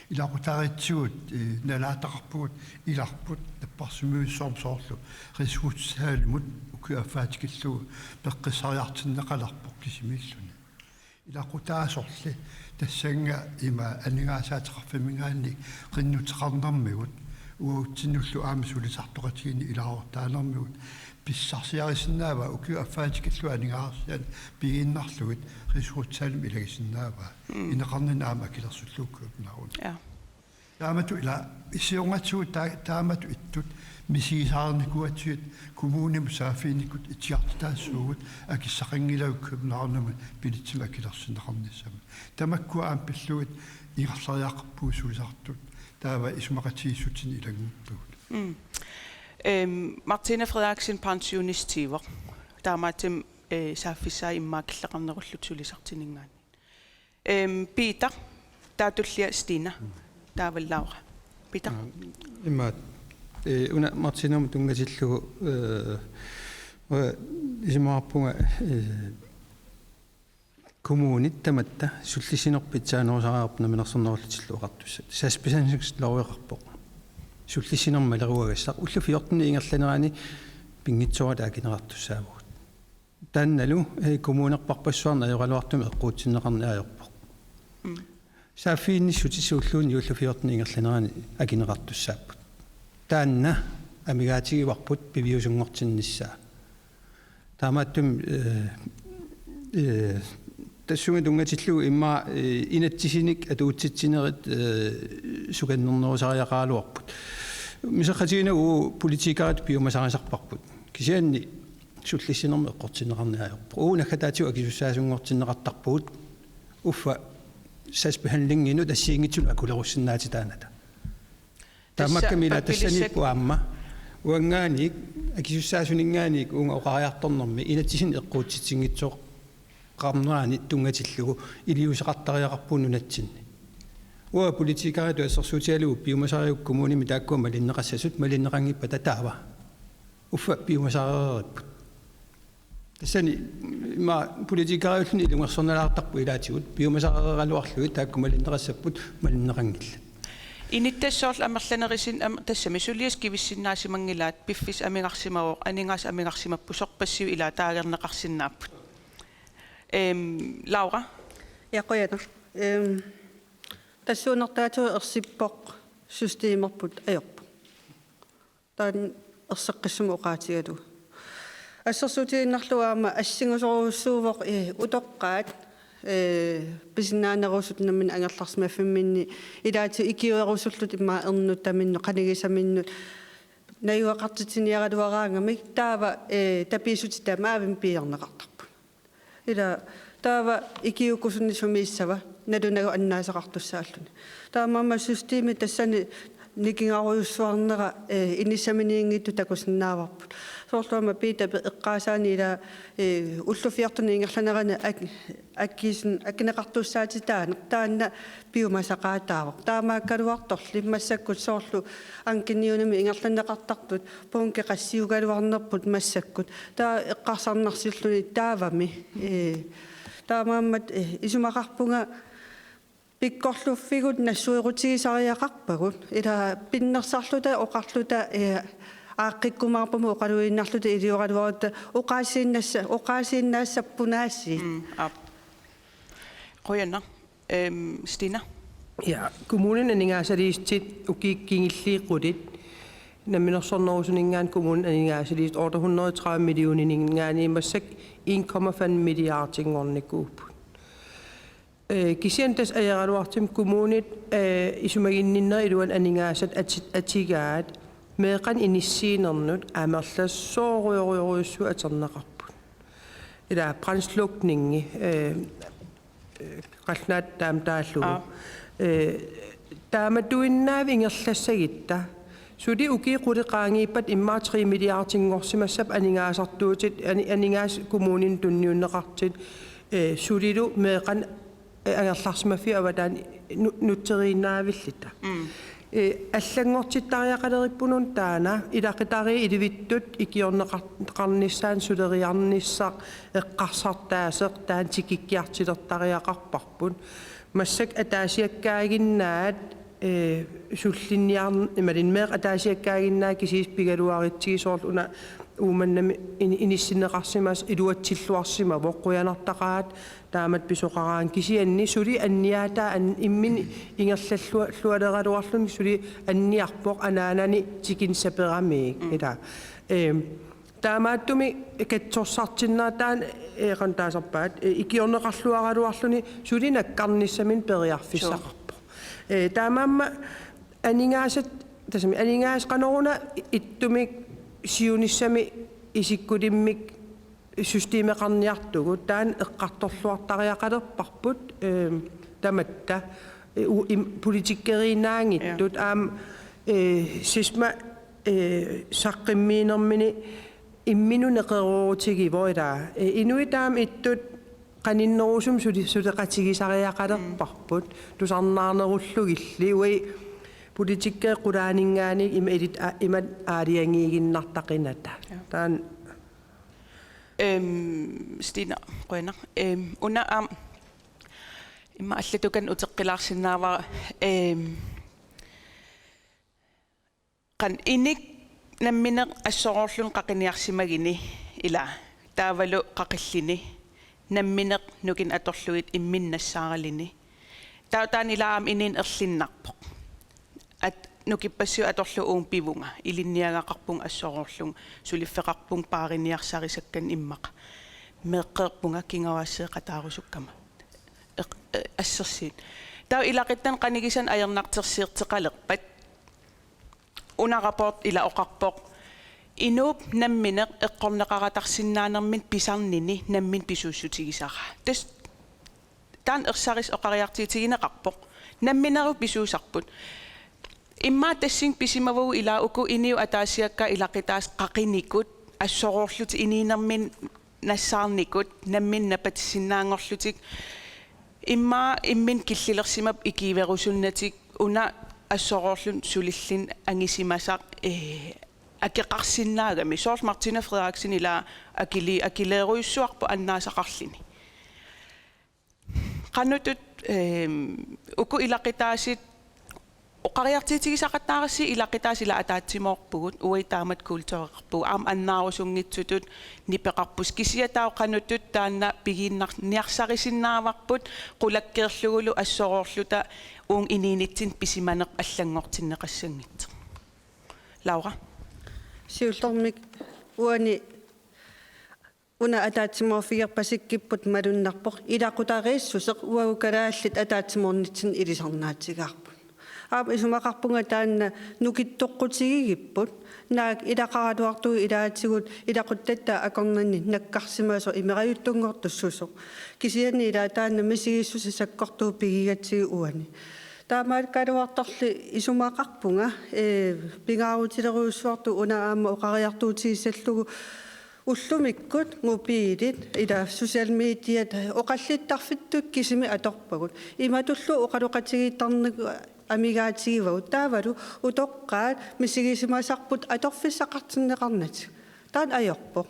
Ilaqutariittut, ee, nalaataqarpugut ilarput napparsimmavissuarmi soorlu ressourcecenterimut ukiup affaa tikillugu peqqissariartinneqalerpoq kisimiilluni. Ilaqutaasorli tassannga ima aningaasaateqarfimminngaanniit qinnuteqarnermigut uagutsinnullu aamma sulisartoqatigiinni ilaasortaanermigut pissarsiarisinnaavaa ukiup affaa tikillugu aningaasarsianik pigiinnarlugit ressourcecenterimut ilagisinnaavaa. Mm. Ineqarninni aamma akilersullugu København. Ja. Taamatut ila issiornatigut taa-, taamatut ittut misigisaqarnikuugatsigit kommunimut saaffiginnikkutta itigartitaassuugut akissaqanngilagut Københavnimi pinitsimik akilersinneqarnissamut. Tamakkua aamma pillugit ingerlariaqarpugut sulisartut taava isumaqatigiissutinik ilanngullugit. Mm. Ehm, Martina Frederiksen pensionistiuvoq. Taamaattumik, eh, saaffissaa immaqa killeqarnerullutik sulisartuninngaanniit. Ehm, Peter, taava tullia Stina, taava Laura. Peter. Aa, imaat. Ee, una Martinamut tunngatillugu, ee, uanga isumaqarpunga, ee, kommunit tamatta sullissinerput pitsaanerusariaqarput namminersornerullutillu oqartussat. Sagsbehandlingslov-eqarpoq. Sullissinermik maleruagassaq, ullut fjorten ingerlanerani pinngitsoorata akineqartussaavugut. Taannalu, ee, kommunerparpassuarni ajoraluartumik eqquutsinneqarneq ajorpoq. Mm. Saaffiginnissutissat ulluunniit ullut fjorten ingerlanerani akineqartussaapput. Taanna amigaatigivarput piviusunngortinnissaa. Taamaattumik, ee, ee, tassunga tunngatillugu immaqa, ee, inatsisinik atuutsitsinerit, ee, sukannernerusariaqaraluarput. Miseqqatigiinnagu uagut politikerit piumasarisarparput. Kisianni sullissinermik eqqortinneqarneq ajorpoq. Uagut naggataatigut akisussaasunngortinneqartarpugut uffa sagsbehandlinginut assigiinngitsunut akulerussinnaatitaanata. Tassa tamakkiimmi ila tassaniippoq aamma. Uanngaanniit, akisussaasuninngaanniit uunga oqariartornermi inatsisinik eqquutsitsinngitsoqarnerani tunngatillugu iliuuseqartariaqarpugut nunatsinni. Uagut politikeritut assersuutigalugu piumasarivugut kommunimi taakkua malinneqassasut, malinneqanngippata taava. Uffa piumasarereerparput. Tassani immaqa politikeriulluni ilungersornalaartarput ilaatigut, piumasarereeraluarlugit taakku malinneqassapput, malinneqanngillat. Inittassoorlu amerlanerisinnut am-, tassami suliassat kivissinnaasimanngillat, piffissaq amigarsimavoq, aningaasat amigarsimapput, sorpassivat ilaa taagerneqarsinnaapput. Ehm, Laura? Ja, qujanaq. Ehm, tassuunartaatigut ersippoq systemerput ajorpoq. Taanna erseqqissumik oqaatigalugu. Assersuutigiinnarlugu aamma assingusorujussuuvoq, eh, utoqqaat, eh, pisinnaanerusut nammineq angerlarsimaffimminni ilaatigut ikiuerusullutik immaqa ernuttaminnut, qanigisaminnut, najugaqartitsiniaraluaraangamik taava, eh, tapiissutitut tamarmik piiarneqartarput. Ila taava ikiuukkusunneq sumiissava, nalunagu annaasaqartussaalluni. Taamaammat systemi tassani nikingarujussuarnera, eh, inissaminiinngitsut takusinnaavarput. Soorlu aamma Peter eqqaasaani ila, eh, ullut fjorten ingerlanerani ak-, akisun-, akineqartussaatitaaneq taanna piumasaqaataavoq. Taamaakkaluartorli massakkut soorlu ankuniunami ingerlanneqartartut, bunke qassiugaluarnerput massakkut. Taava eqqarsarnarsilluni taavami. Ee, taamaammat, ee, isumaqarpunga pikkorluffigut nassuerutigisariaqarpagut. Ila pinnersarluta oqarluta, ee, aaqqikkumaarpumik oqaluiinnarluta ilioraluarutta oqaasiinnassa-, oqaasiinnaassappunaasiit. Mm, aap. Qujanaq. Ehm, Stina? Ja, kommunini aningaasaliissutit ukiut kingulliit qulit namminersornerusuninngaanniit kommunini aningaasaliissutit otte hundrede og tredive millionininngaanniit massakkut en komma fem milliardinngornikuupput. Eh, kisianni tassa ajoraluartumik kommunit, eh, isumaginninnerit iluanni aningaasat ati-, atigaat meeqqanik inissiinernut amerlassoorujorujussuit atorneqarput. Ila brandslukningi, eh, eh, qallunaatut taama taallugu. Aap. Eh, taamatuinnaavik ingerlassagutta. Suli ukiut qulit qaangiuppata immaqa tre milliardinngorsimassappat aningaasartuutit, ani-, aningaasat kommuninut tunniunneqartut, eh, sulilu meeqqanik, eh, angerlarsimaffiup avataani nu-, nutseriinnaavilluta. Mm. Eh, allanngortittariaqalerippunga taanna ilaqutariit ilivittut ikiorneqar-, qarnissaanut suleriarnissaq eqqarsartaaseq taanna tikikkiartulertariaqarparput. Massakkut ataasiakkaaginnaat, eh, sullinniar-, imaluunniit meeqqat ataasiakkaaginnaat kisiisa pigaluaritsigit soorlu una Uummannami in-, inissinneqarsimasoq iluatsilluarsimavoq, qujanartaqaat taamatut pisoqaraangat, kisianni suli anniaataa an-, imminut ingerlallua-, -lualeraluarluni suli anniarpoq anaanani tikinneq saperamiuk. Mm. Ila. Ehm, taamaattumik katsorsartinnaat taanna, eh, qanoq taasarpaat, eh, ikiorneqarluaraluarluni suli nakkarnissaminnut periarfissaqarpoq. Sure. Eh, taamaammat aningaasat, tassami aningaasat qanoruna ittumik siunissami isikkulimmik systemeqarniartugut, taanna eqqartorluartariaqalerparput, ehm, tamatta, eh, u-, im-, politikkeriinnaanngitsut. Ja. Aamma, eh, Sisma, eh, saqqummiinermini imminut neqeroorutigivoq ila. Eh, inuit aamma ittut qaninnerusumik suli-, suleqatigisariaqalerparput, mm, tusarnaarnerullugilli, uagut Politikki qulaaninngaanniit ima ilit-, a-, imat aalajangiiginnartaqinata. Ja. Taanna. Øhm, Stina, qujanaq. Øhm, una aamma imma allatukan uteqqilaarsinnaavara, øhm, qanoq inik nammineq assoroorluni qaqiniarsimagini ilaa taavalu qaqilluni nammineq nukinnik atorlugit imminut nassaaraluni. Taava taanna ilaa aamma inuuneq erlinnarpoq. At nukippassuit atorlugit uunga pivunga, ilinniagaqarpunga assoroorlunga, suliffeqarpunga paariniarsarisakkannik immaqa. Meeqqerpunga kinguaasseeqataarusukkama. Eq-, e-, assersuut. Taava ilaquttanik qanigisannik ajornartorsiortoqalerpat. Una rapport ilaa oqarpoq. Inuup nammineq eqqorneqaratarsinnaanermini pisarnini nammineq pisuussutigisaraa. Tassa taanna ersarissaq oqariartuutigineqarpoq. Namminerup pisuusarput. Immaqa tassunga pisimavugut ilaa uku inuit ataasiakkaat ilaqutaasa qaqinikut assoroorlutik inuunerminni nassaarnikut nammineq napatissinnaanngorlutik. Immaqa imminut killilersimapput ikiuerusunnatik una assoroorluni sulilluni angisimasaq, ee, akeqarsinnaagami. Soorlu Martina Frederiksen ilaa akili-, akilerujussuarpoq annaasaqarluni. Qanoq ittut, øhm, uku ilaqutaasut oqariartuutigisaqattaarassi ilaqutaasut ilaa ataatsimoorpugut, uagut taamatut kultureqarpugut, aamma annaarusunngitsutut nipeqarpusi, kisianni taava qanoq ittut taanna pigiinnar-, niarsarisinnaavarput qulakkeerlugulu assoroorluta uunga inuunitsinni pisimanerput allanngortinneqassanngitsoq. Laura. Siullermik uani una ataatsimoorfigerpasikkipput malunnarpoq, ilaqutariissuseq uagut kalaallit ataatsimoornitsinni ilisarnaatigaarput. Aamma isumaqarpunga taanna nukittoqqutigigipput, naak ilaqaraluartugut ilaatigut ilaquttatta akornanni nakkarsimasoq imerajuttunngortussusoq. Kisianni ilaa taanna misigissuseq sakkortuumik pigigatsigu uani. Taamaakkaluartorli isumaqarpunga, ee, pingaarutilerujussuartut una aamma oqariartuutigissallugu ullumikkut mobilit, ilaa social mediat, oqallittarfittut kisimik atorpagut. Imatullu oqaloqatigiittarnikkut amigaatigivagut. Taavalu utoqqaat misigisimasarput atorfissaqartinneqarnatik. Taanna ajorpoq.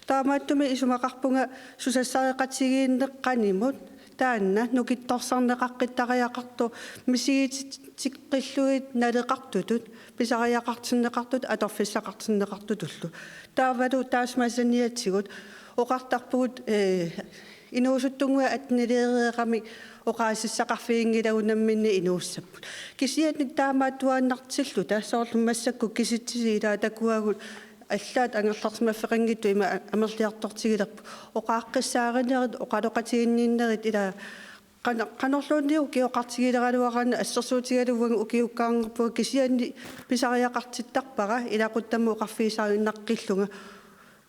Taamaattumik isumaqarpunga susassaqatigiinneqanimut taanna nukittorsarneqaqqittariaqartoq misigititsiqqillugit naleqartutut, pisariaqartinneqartutut, atorfissaqartinneqartutullu. Taavalu taassuma saniatigut oqartarpugut, ee, inuusuttunnguit attenileereeramik oqaasissaqarfiginngilagut namminneq inuussapput. Kisianni taamaattuaannartilluta soorlu massakkut kisitsisit ilaa takuagut allaat angerlarsimaffeqanngitsut ima amerliartortigilerput. Oqaaqqissaarinerit, oqaloqatiginninnerit ilaa qano-, qanorluunniit ukioqartigileraluaraanni assersuutigalugu uanga ukiukkaanngorpunga kisianni pisariaqartittarpara ilaquttama oqarfigisariinnaqqillunga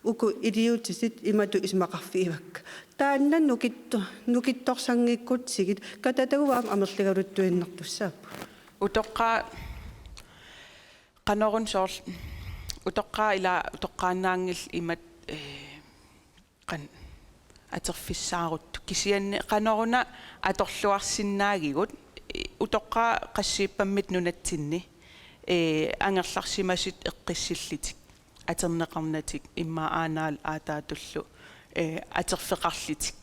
uku iliuutsitit imatut isumaqarfigivakka. Taanna nukitto-, nukittorsanngikkutsigit katatagu aamma amerligaluttuinnartussaapput. Utoqqaat qanoruna soorlu utoqqaat ilaa utoqqaannaanngillat imatut, ee, qanoq atorfissaaruttut. Kisianni qanoruna atorluarsinnaagigut, ee, utoqqaat qassiippammita nunatsinni, ee, angerlarsimasut eqqissillutik atorneqarnatik immaqa aanalu aataatullu, ee, atorfeqarlutik.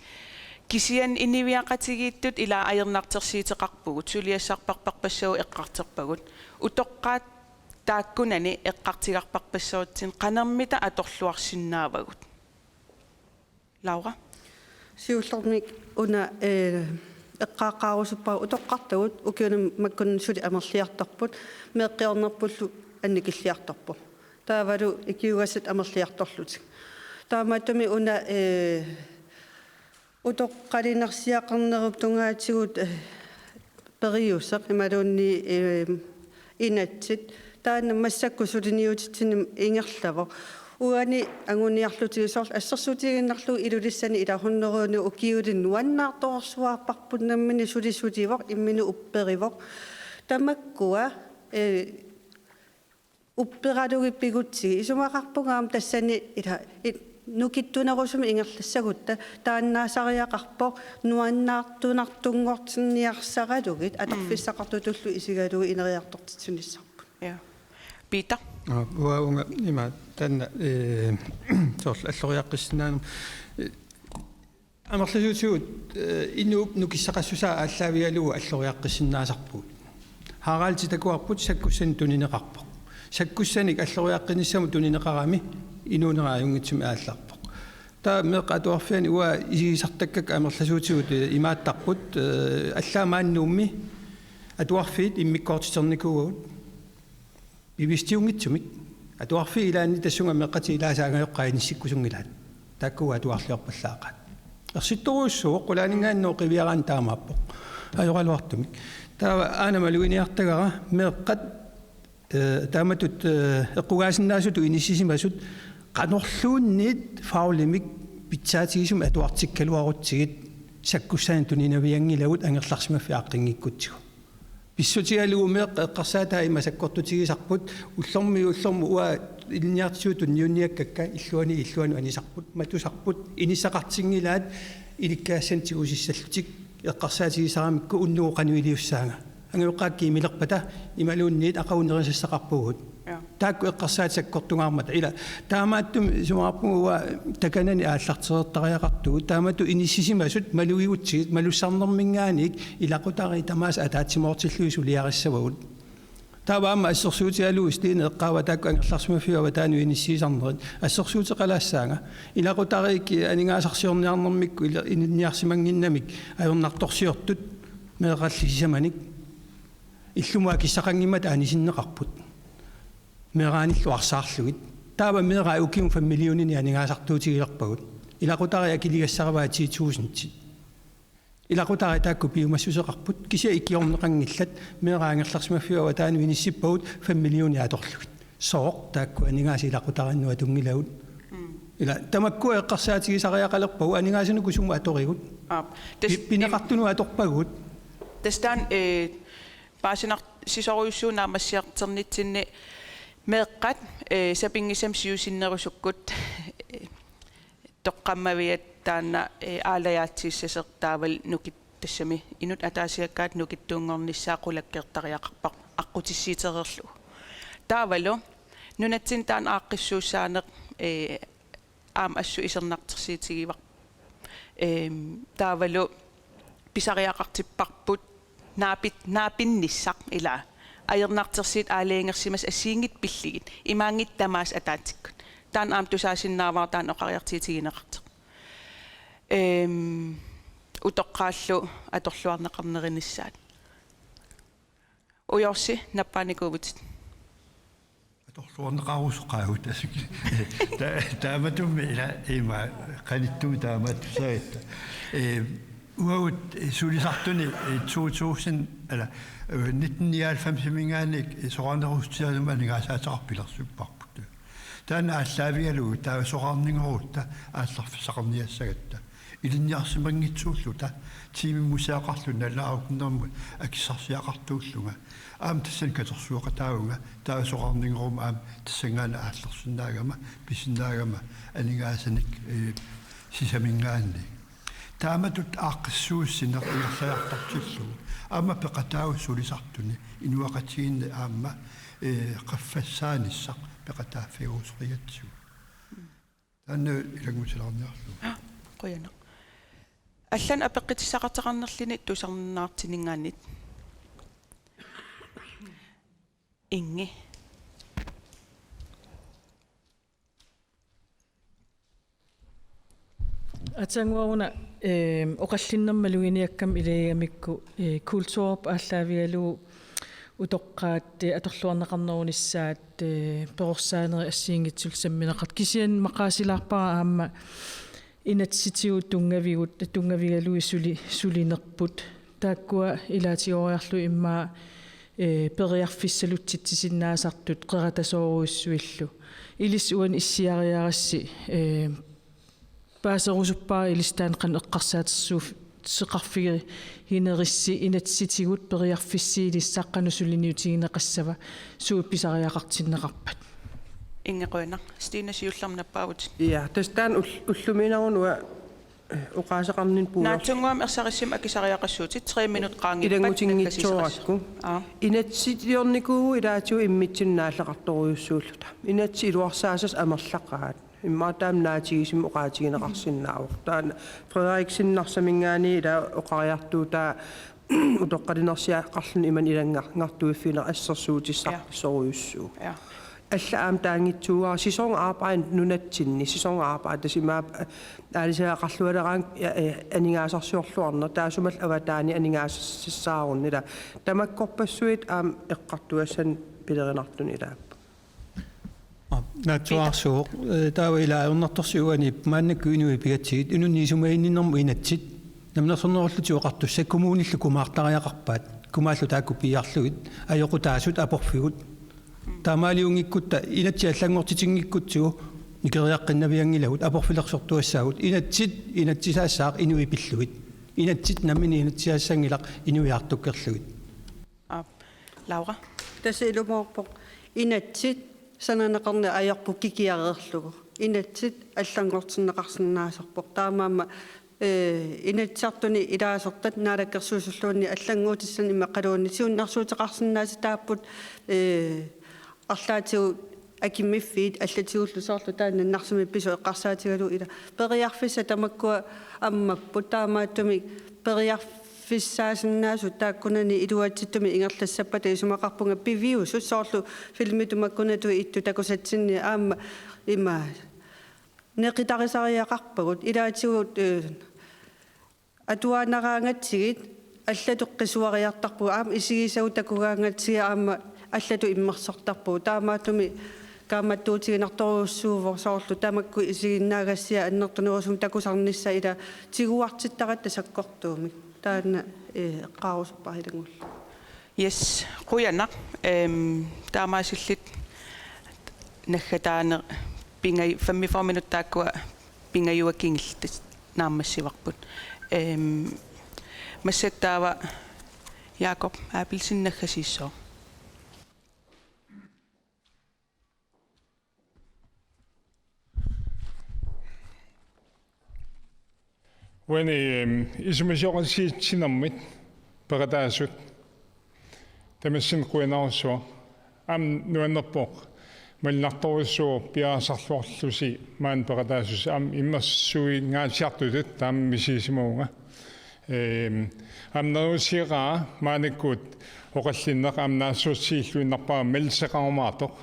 Kisianni inuiaqatigiittut ilaa ajornartorsiuteqarpugut, suliassarpassuit eqqartorpagut. Utoqqaat taakkunani eqqartugarpassuutsigu qanormita atorluarsinnaavagut? Laura? Siullermik una, ee, eqqaaqqaarusuppara utoqqartagut ukiuni makkunani suli amerliartorput, meeqqiornerpullu annikilliartorpoq. Taavalu ikiugassat amerliartorlutik. Taamaattumik una, ee, utoqqalinersiaqarnerup tungaatigut, ee, periuseq imaluunniit, ee, inatsit taanna massakkut suliniutitsinnik ingerlavoq. Uani anguniarlutigit soorlu assersuutigiinnarlugu Ilulissani ilaa hundredenik ukiulik nuannaartorsuarparput nammineq suli sulivoq, imminut upperivoq. Tamakkua, ee, upperalugit pigutsigit isumaqarpunga aamma tassani ilaa i-, Nukittunerusumik ingerlassagutta taannaasariaqarpoq nuannaartunartunngortinniarsaralugit atorfissaqartutullu isigalugit ineriartortitsinissarput. Ja. Peter? Aa, uanga ima taanna, eh, soorlu alloriaqqissinnaanera, eh, amerlasuutigut, eh, inuup nukissaqassusaa aallaavigalugu alloriaqqissinnaasarpugut. Haraldi takuarput sakkussanik tunineqarpoq. Sakkussanik alloriaqqinnissamut tunineqarami inuunera ajunngitsumik aallarpoq. Taava meeqqat atuarfianni uanga isigisartakkakka amerlasuutigut, eh, imaattarput, eh, allaat maani Nuummi atuarfiit immikkoortiternikuuagut. Bevidstiunngitsumik. Atuarfiit ilaanni tassunga meeqqatit ilaasa angajoqqaat inissikkusunngilaat. Taakku atuarliorpallaaqaat. Ersittorujussuuvoq, qulaaninngaanniit qiviaraanni taamaappoq. Ajoraluartumik. Taava aana maluginiartagara meeqqat, eh, taamatut, eh, eqqugaasinnaasutut inissisimasut qanorluunniit faglimik pitsaatigisumik atuartikkaluarutsigit sakkussanik tuninavianngilagut angerlarsimaffik aaqqiinngikkutsigu. Pissutigalugu meeqqat eqqarsaataa ima sakkortutigisarput, ullormiit ullormut uanga ilinniartitsisutut tunniunniakkakka illuanni illuannut anisarput, matusarput, inissaqartinngilaat ilikkagassat tigusissallutik, eqqarsaatigisaramikku unnugu qanoq iliussaanga. Angajoqqaat kiimilerpata imaluunniit aqagu nerisassaqarpugut. Ja. Taakku eqqarsaatit sakkortungaarmata. Ila, taamaattumik isumaqarpunga uanga takanani aallartereertariaqartugut. Taamatut inissisimasut malugigutsigit malussarnerminngaanniit ilaqutariit tamaasa ataatsimoortillugit suliarissavagut. Taava aamma assersuutigalugu Stine eqqaavaa taakku angerlarsimaffiup avataanut inissiisarnerit. Assersuuteqalaassaanga. Ilaqutariit aningaasarsiorniarnermikkut ila-, ilinniarsimannginnamik ajornartorsiortut meeraalli sisamanik. Illumut akissaqanngimmata anisinneqarput. Meeraanillu arsaarlugit. Taava meeraat ukiumut fem millioninik aningaasartuutigilerpagut. Ilaqutariit akiligassaravaa ti tusind. Ilaqutariit taakku piumassuseqarput, kisianni ikiorneqanngillat, meeraat angerlarsimaffiup avataanut inissippagut fem millionit atorlugit. Sooq taakku aningaasat ilaqutariinnut atunngilagut. Mm. Ila, tamakkua eqqarsaatigisariaqalerpagut, aningaasanik sumut atorigut. Aap. Pi-, Tassa pineqartunut atorpagut. Tassa taanna, eh, paasinarsisorujussuuvoq naammassiartornitsinni meeqqat, eh, sapinngisamik siusinnerusukkut, eh, toqqammaviat taanna, eh, aalajaatsiissasoq taavalu nukit-, tassami inuk ataasiakkaat nukittuunngornissaa qulakkeertariaqarpoq aqqutissiutereerlugu. Taavalu nunatsinni taanna aaqqissuussaaneq, eh, aamma assut isernaartorsiutigivarput. Ehm, taavalu pisariaqartipparput naapit-, naapinnissaq ilaa. Ajornartorsiut aalajangersimasut assigiinngitsut pillugit. Imaanngitsoq tamaasa ataatsikkut. Taanna aamma tusaasinnaavara taanna oqariartuutigineqartoq. Ehm, utoqqaallu atorluarneqarnerinissaat. Ujorssi, nappaanikuuvutit. Atorluarneqarusoqaagut asuk. Ta-, taamatut ila ima qanittumi taamaattussagatta. Eh, uagut sulisartuni, eh, to tusind, eller, eh, nitten nioghalvfemsiminngaanniit, eh, soraarnerussutsimik aningaasaateqarpoq pilersupparput. Taanna aallaavigalugu taava soraarninngorutta aallarfissaqarniassagatta. Ilinniarsimanngitsuulluta, tiimimmusiaqarlunga nalunaarutinnermut akissarsiaqartuullunga. Aamma tassani katersueqataavunga, taava soraarninngoruma aamma tassanngaannaq aallersinnaagama, pisinnaagama, aningaasanik, eh, sisaminngaanniit. Taamatut aaqqissuussineq ingerlajartortillugu. Aamma peqataavusi sulisartuni, inuiaqatigiinni aamma, eh, qaffassaanissaq peqataaffigerusoqigatsigu. Taanna ilanngussilaarniarlugu. Qujanaq. Allanik apeqqutissaqartoqarnerluni tusarnaartininngaanniit. Ingi. Aatsaannguaq una, ehm, oqallinnermik maluginiakkama ileagamikku, eh, kulturip aallaavigalugu utoqqaat, eh, atorluarneqarnerunissaat, eh, perorsaanerit assigiinngitsullu sammineqartut. Kisianni maqaasilaarpara aamma inatsisitigut tunngavigut, tunngavigalugit suli-, sulinerput. Taakkua ilaatigooriarlugit immaqa, eh, periarfissalutsitsisinnaasartut qeratasoorujussuillu. Ilissi uani issiariarassi, eh, paaserusuppara ilissi taanna qanoq eqqarsaatersuuf-, seqarfiginerissi inatsisitigut periarfissiilissaq qanoq suliniutigineqassava, suut pisariaqartinneqarpat? Inge, qujanaq. Stina, siullermik nappaavutit. Ja, tassa taanna ull-, ullumiinnarunua, eh, oqaaseqarninni puior-, Naatsunnguamik ersarissumik akisariaqassuutit, tre minut qaangiuppat naggatissaras. Ilanngutinngitsoorakku. Aa. Inatsisiliornikuuvugut ilaatigut immitsinnut naalleqartorujussuulluta. Inatsit iluarsaasassat amerlaqaat. Immaqa taama naatigisumik oqaatigineqarsinnaavoq. Taanna Frederiksen Narsaminngaanniit ila oqariartuutaa utoqqalinersiaqarluni imannak ilanngar-, ngartuiffiginer-, assersuutissarpassorujussuuvoq. Ja. Alla aamma taanngitsuuara sæsonarbejde nunatsinni, sæsonarbejde tassa imaappoq, eh, aalisagaqarlualeraangat, ja, eh, aningaasarsiorluarneq, taassumalu avataani aningaasassaaruni, ila tamakkorpassuit aamma eqqartugassanik pilerinartuni ilaapput. Aa, naatsuarsuuvoq, eh, taava ila ajornartorsiut uani maannakkut inuit pigatsigit, inunnik isumaginninnermut inatsit, Namminersornerullutik Oqartussat kommunillu kumaartariaqarpaat, kumaallu taakku piiarlugit, ajoqutaasut aporfigut. Taamaaliunngikkutta inatsit allanngortitinngikkutsigit nikeriaqqinnavianngilagut, aporfilersortuassaagut, inatsit, inatsisaassaaq inuit pillugit. Inatsit nammineq inatsisaassanngilaq inuiaartukkerlugit. Aap, Laura? Tassa ilumoorpoq inatsit sananeqarneq ajorput kikiareerlugu. Inatsit allanngortinneqarsinnaasarpoq. Taamaammat, eh, Inatsisartuni ilaasortat naalakkersuisulluunniit allannguutissanik immaqaluunniit siunnersuuteqarsinnaasataapput, eh, arlaatigut akimmiffik allatigullu soorlu taanna Narsami pisut eqqarsaatigalugu ila. Periarfissat tamakkua ammapput, taamaattumik periarfissaasinnaasut taakkunani iluatsittumik ingerlassappata isumaqarpunga piviusut soorlu filmit tamakkunatut ittut takusatsinni aamma ima neqitarisariaqarpagut ilaatigut, eh, atuaannaraangatsigit allatut qisuariartarpugut, aamma isigisagut takugaangatsigit aamma allatut immersortarpugut. Taamaattumik kaammattuutiginartorujussuuvoq soorlu tamakku isiginnaagassiat annertunerusumik takusarnissaq ila tiguartittaratta sakkortuumik. Taanna, eh, eqqaarusuppara ilanngullugu. Yes, qujanaq. Ehm, taamaasilluta naggataaneq pinga-, femogfyrre minutsit taakkua pingajuat kingulliit naammassivarput. Ehm, massakkut taava Jakob Abelsen naggasiissooq. Uani, ehm, isumasioqatigiissinermit peqataasut tamassi qujanarsuaq. Aamma nuannerpoq malinnaartorujussuuvoq piareersarluarlusi maani peqataasusi aamma immersuingaasiartutut taama misigisimavunga. Ehm, aamma neriuutigaa maannakkut oqallinneq aamma naassuussigilluinnarpara maliseqarumaartoq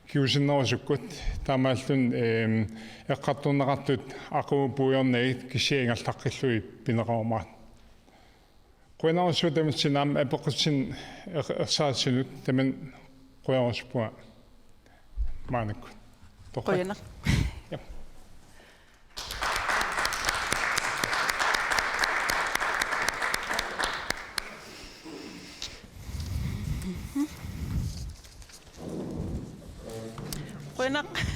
kingusinnerusukkut taamaalluni, ehm, eqqartorneqartut aqagu puigornagit kisianni ingerlaqqillugit pineqarumaartoq. Qujanarsuaq tamassi aamma apeqqutit er-, ersarissinnut tamanna qujanarsuaq maannakkut. Torrak. Qujanaq. Ja. Qujanaq.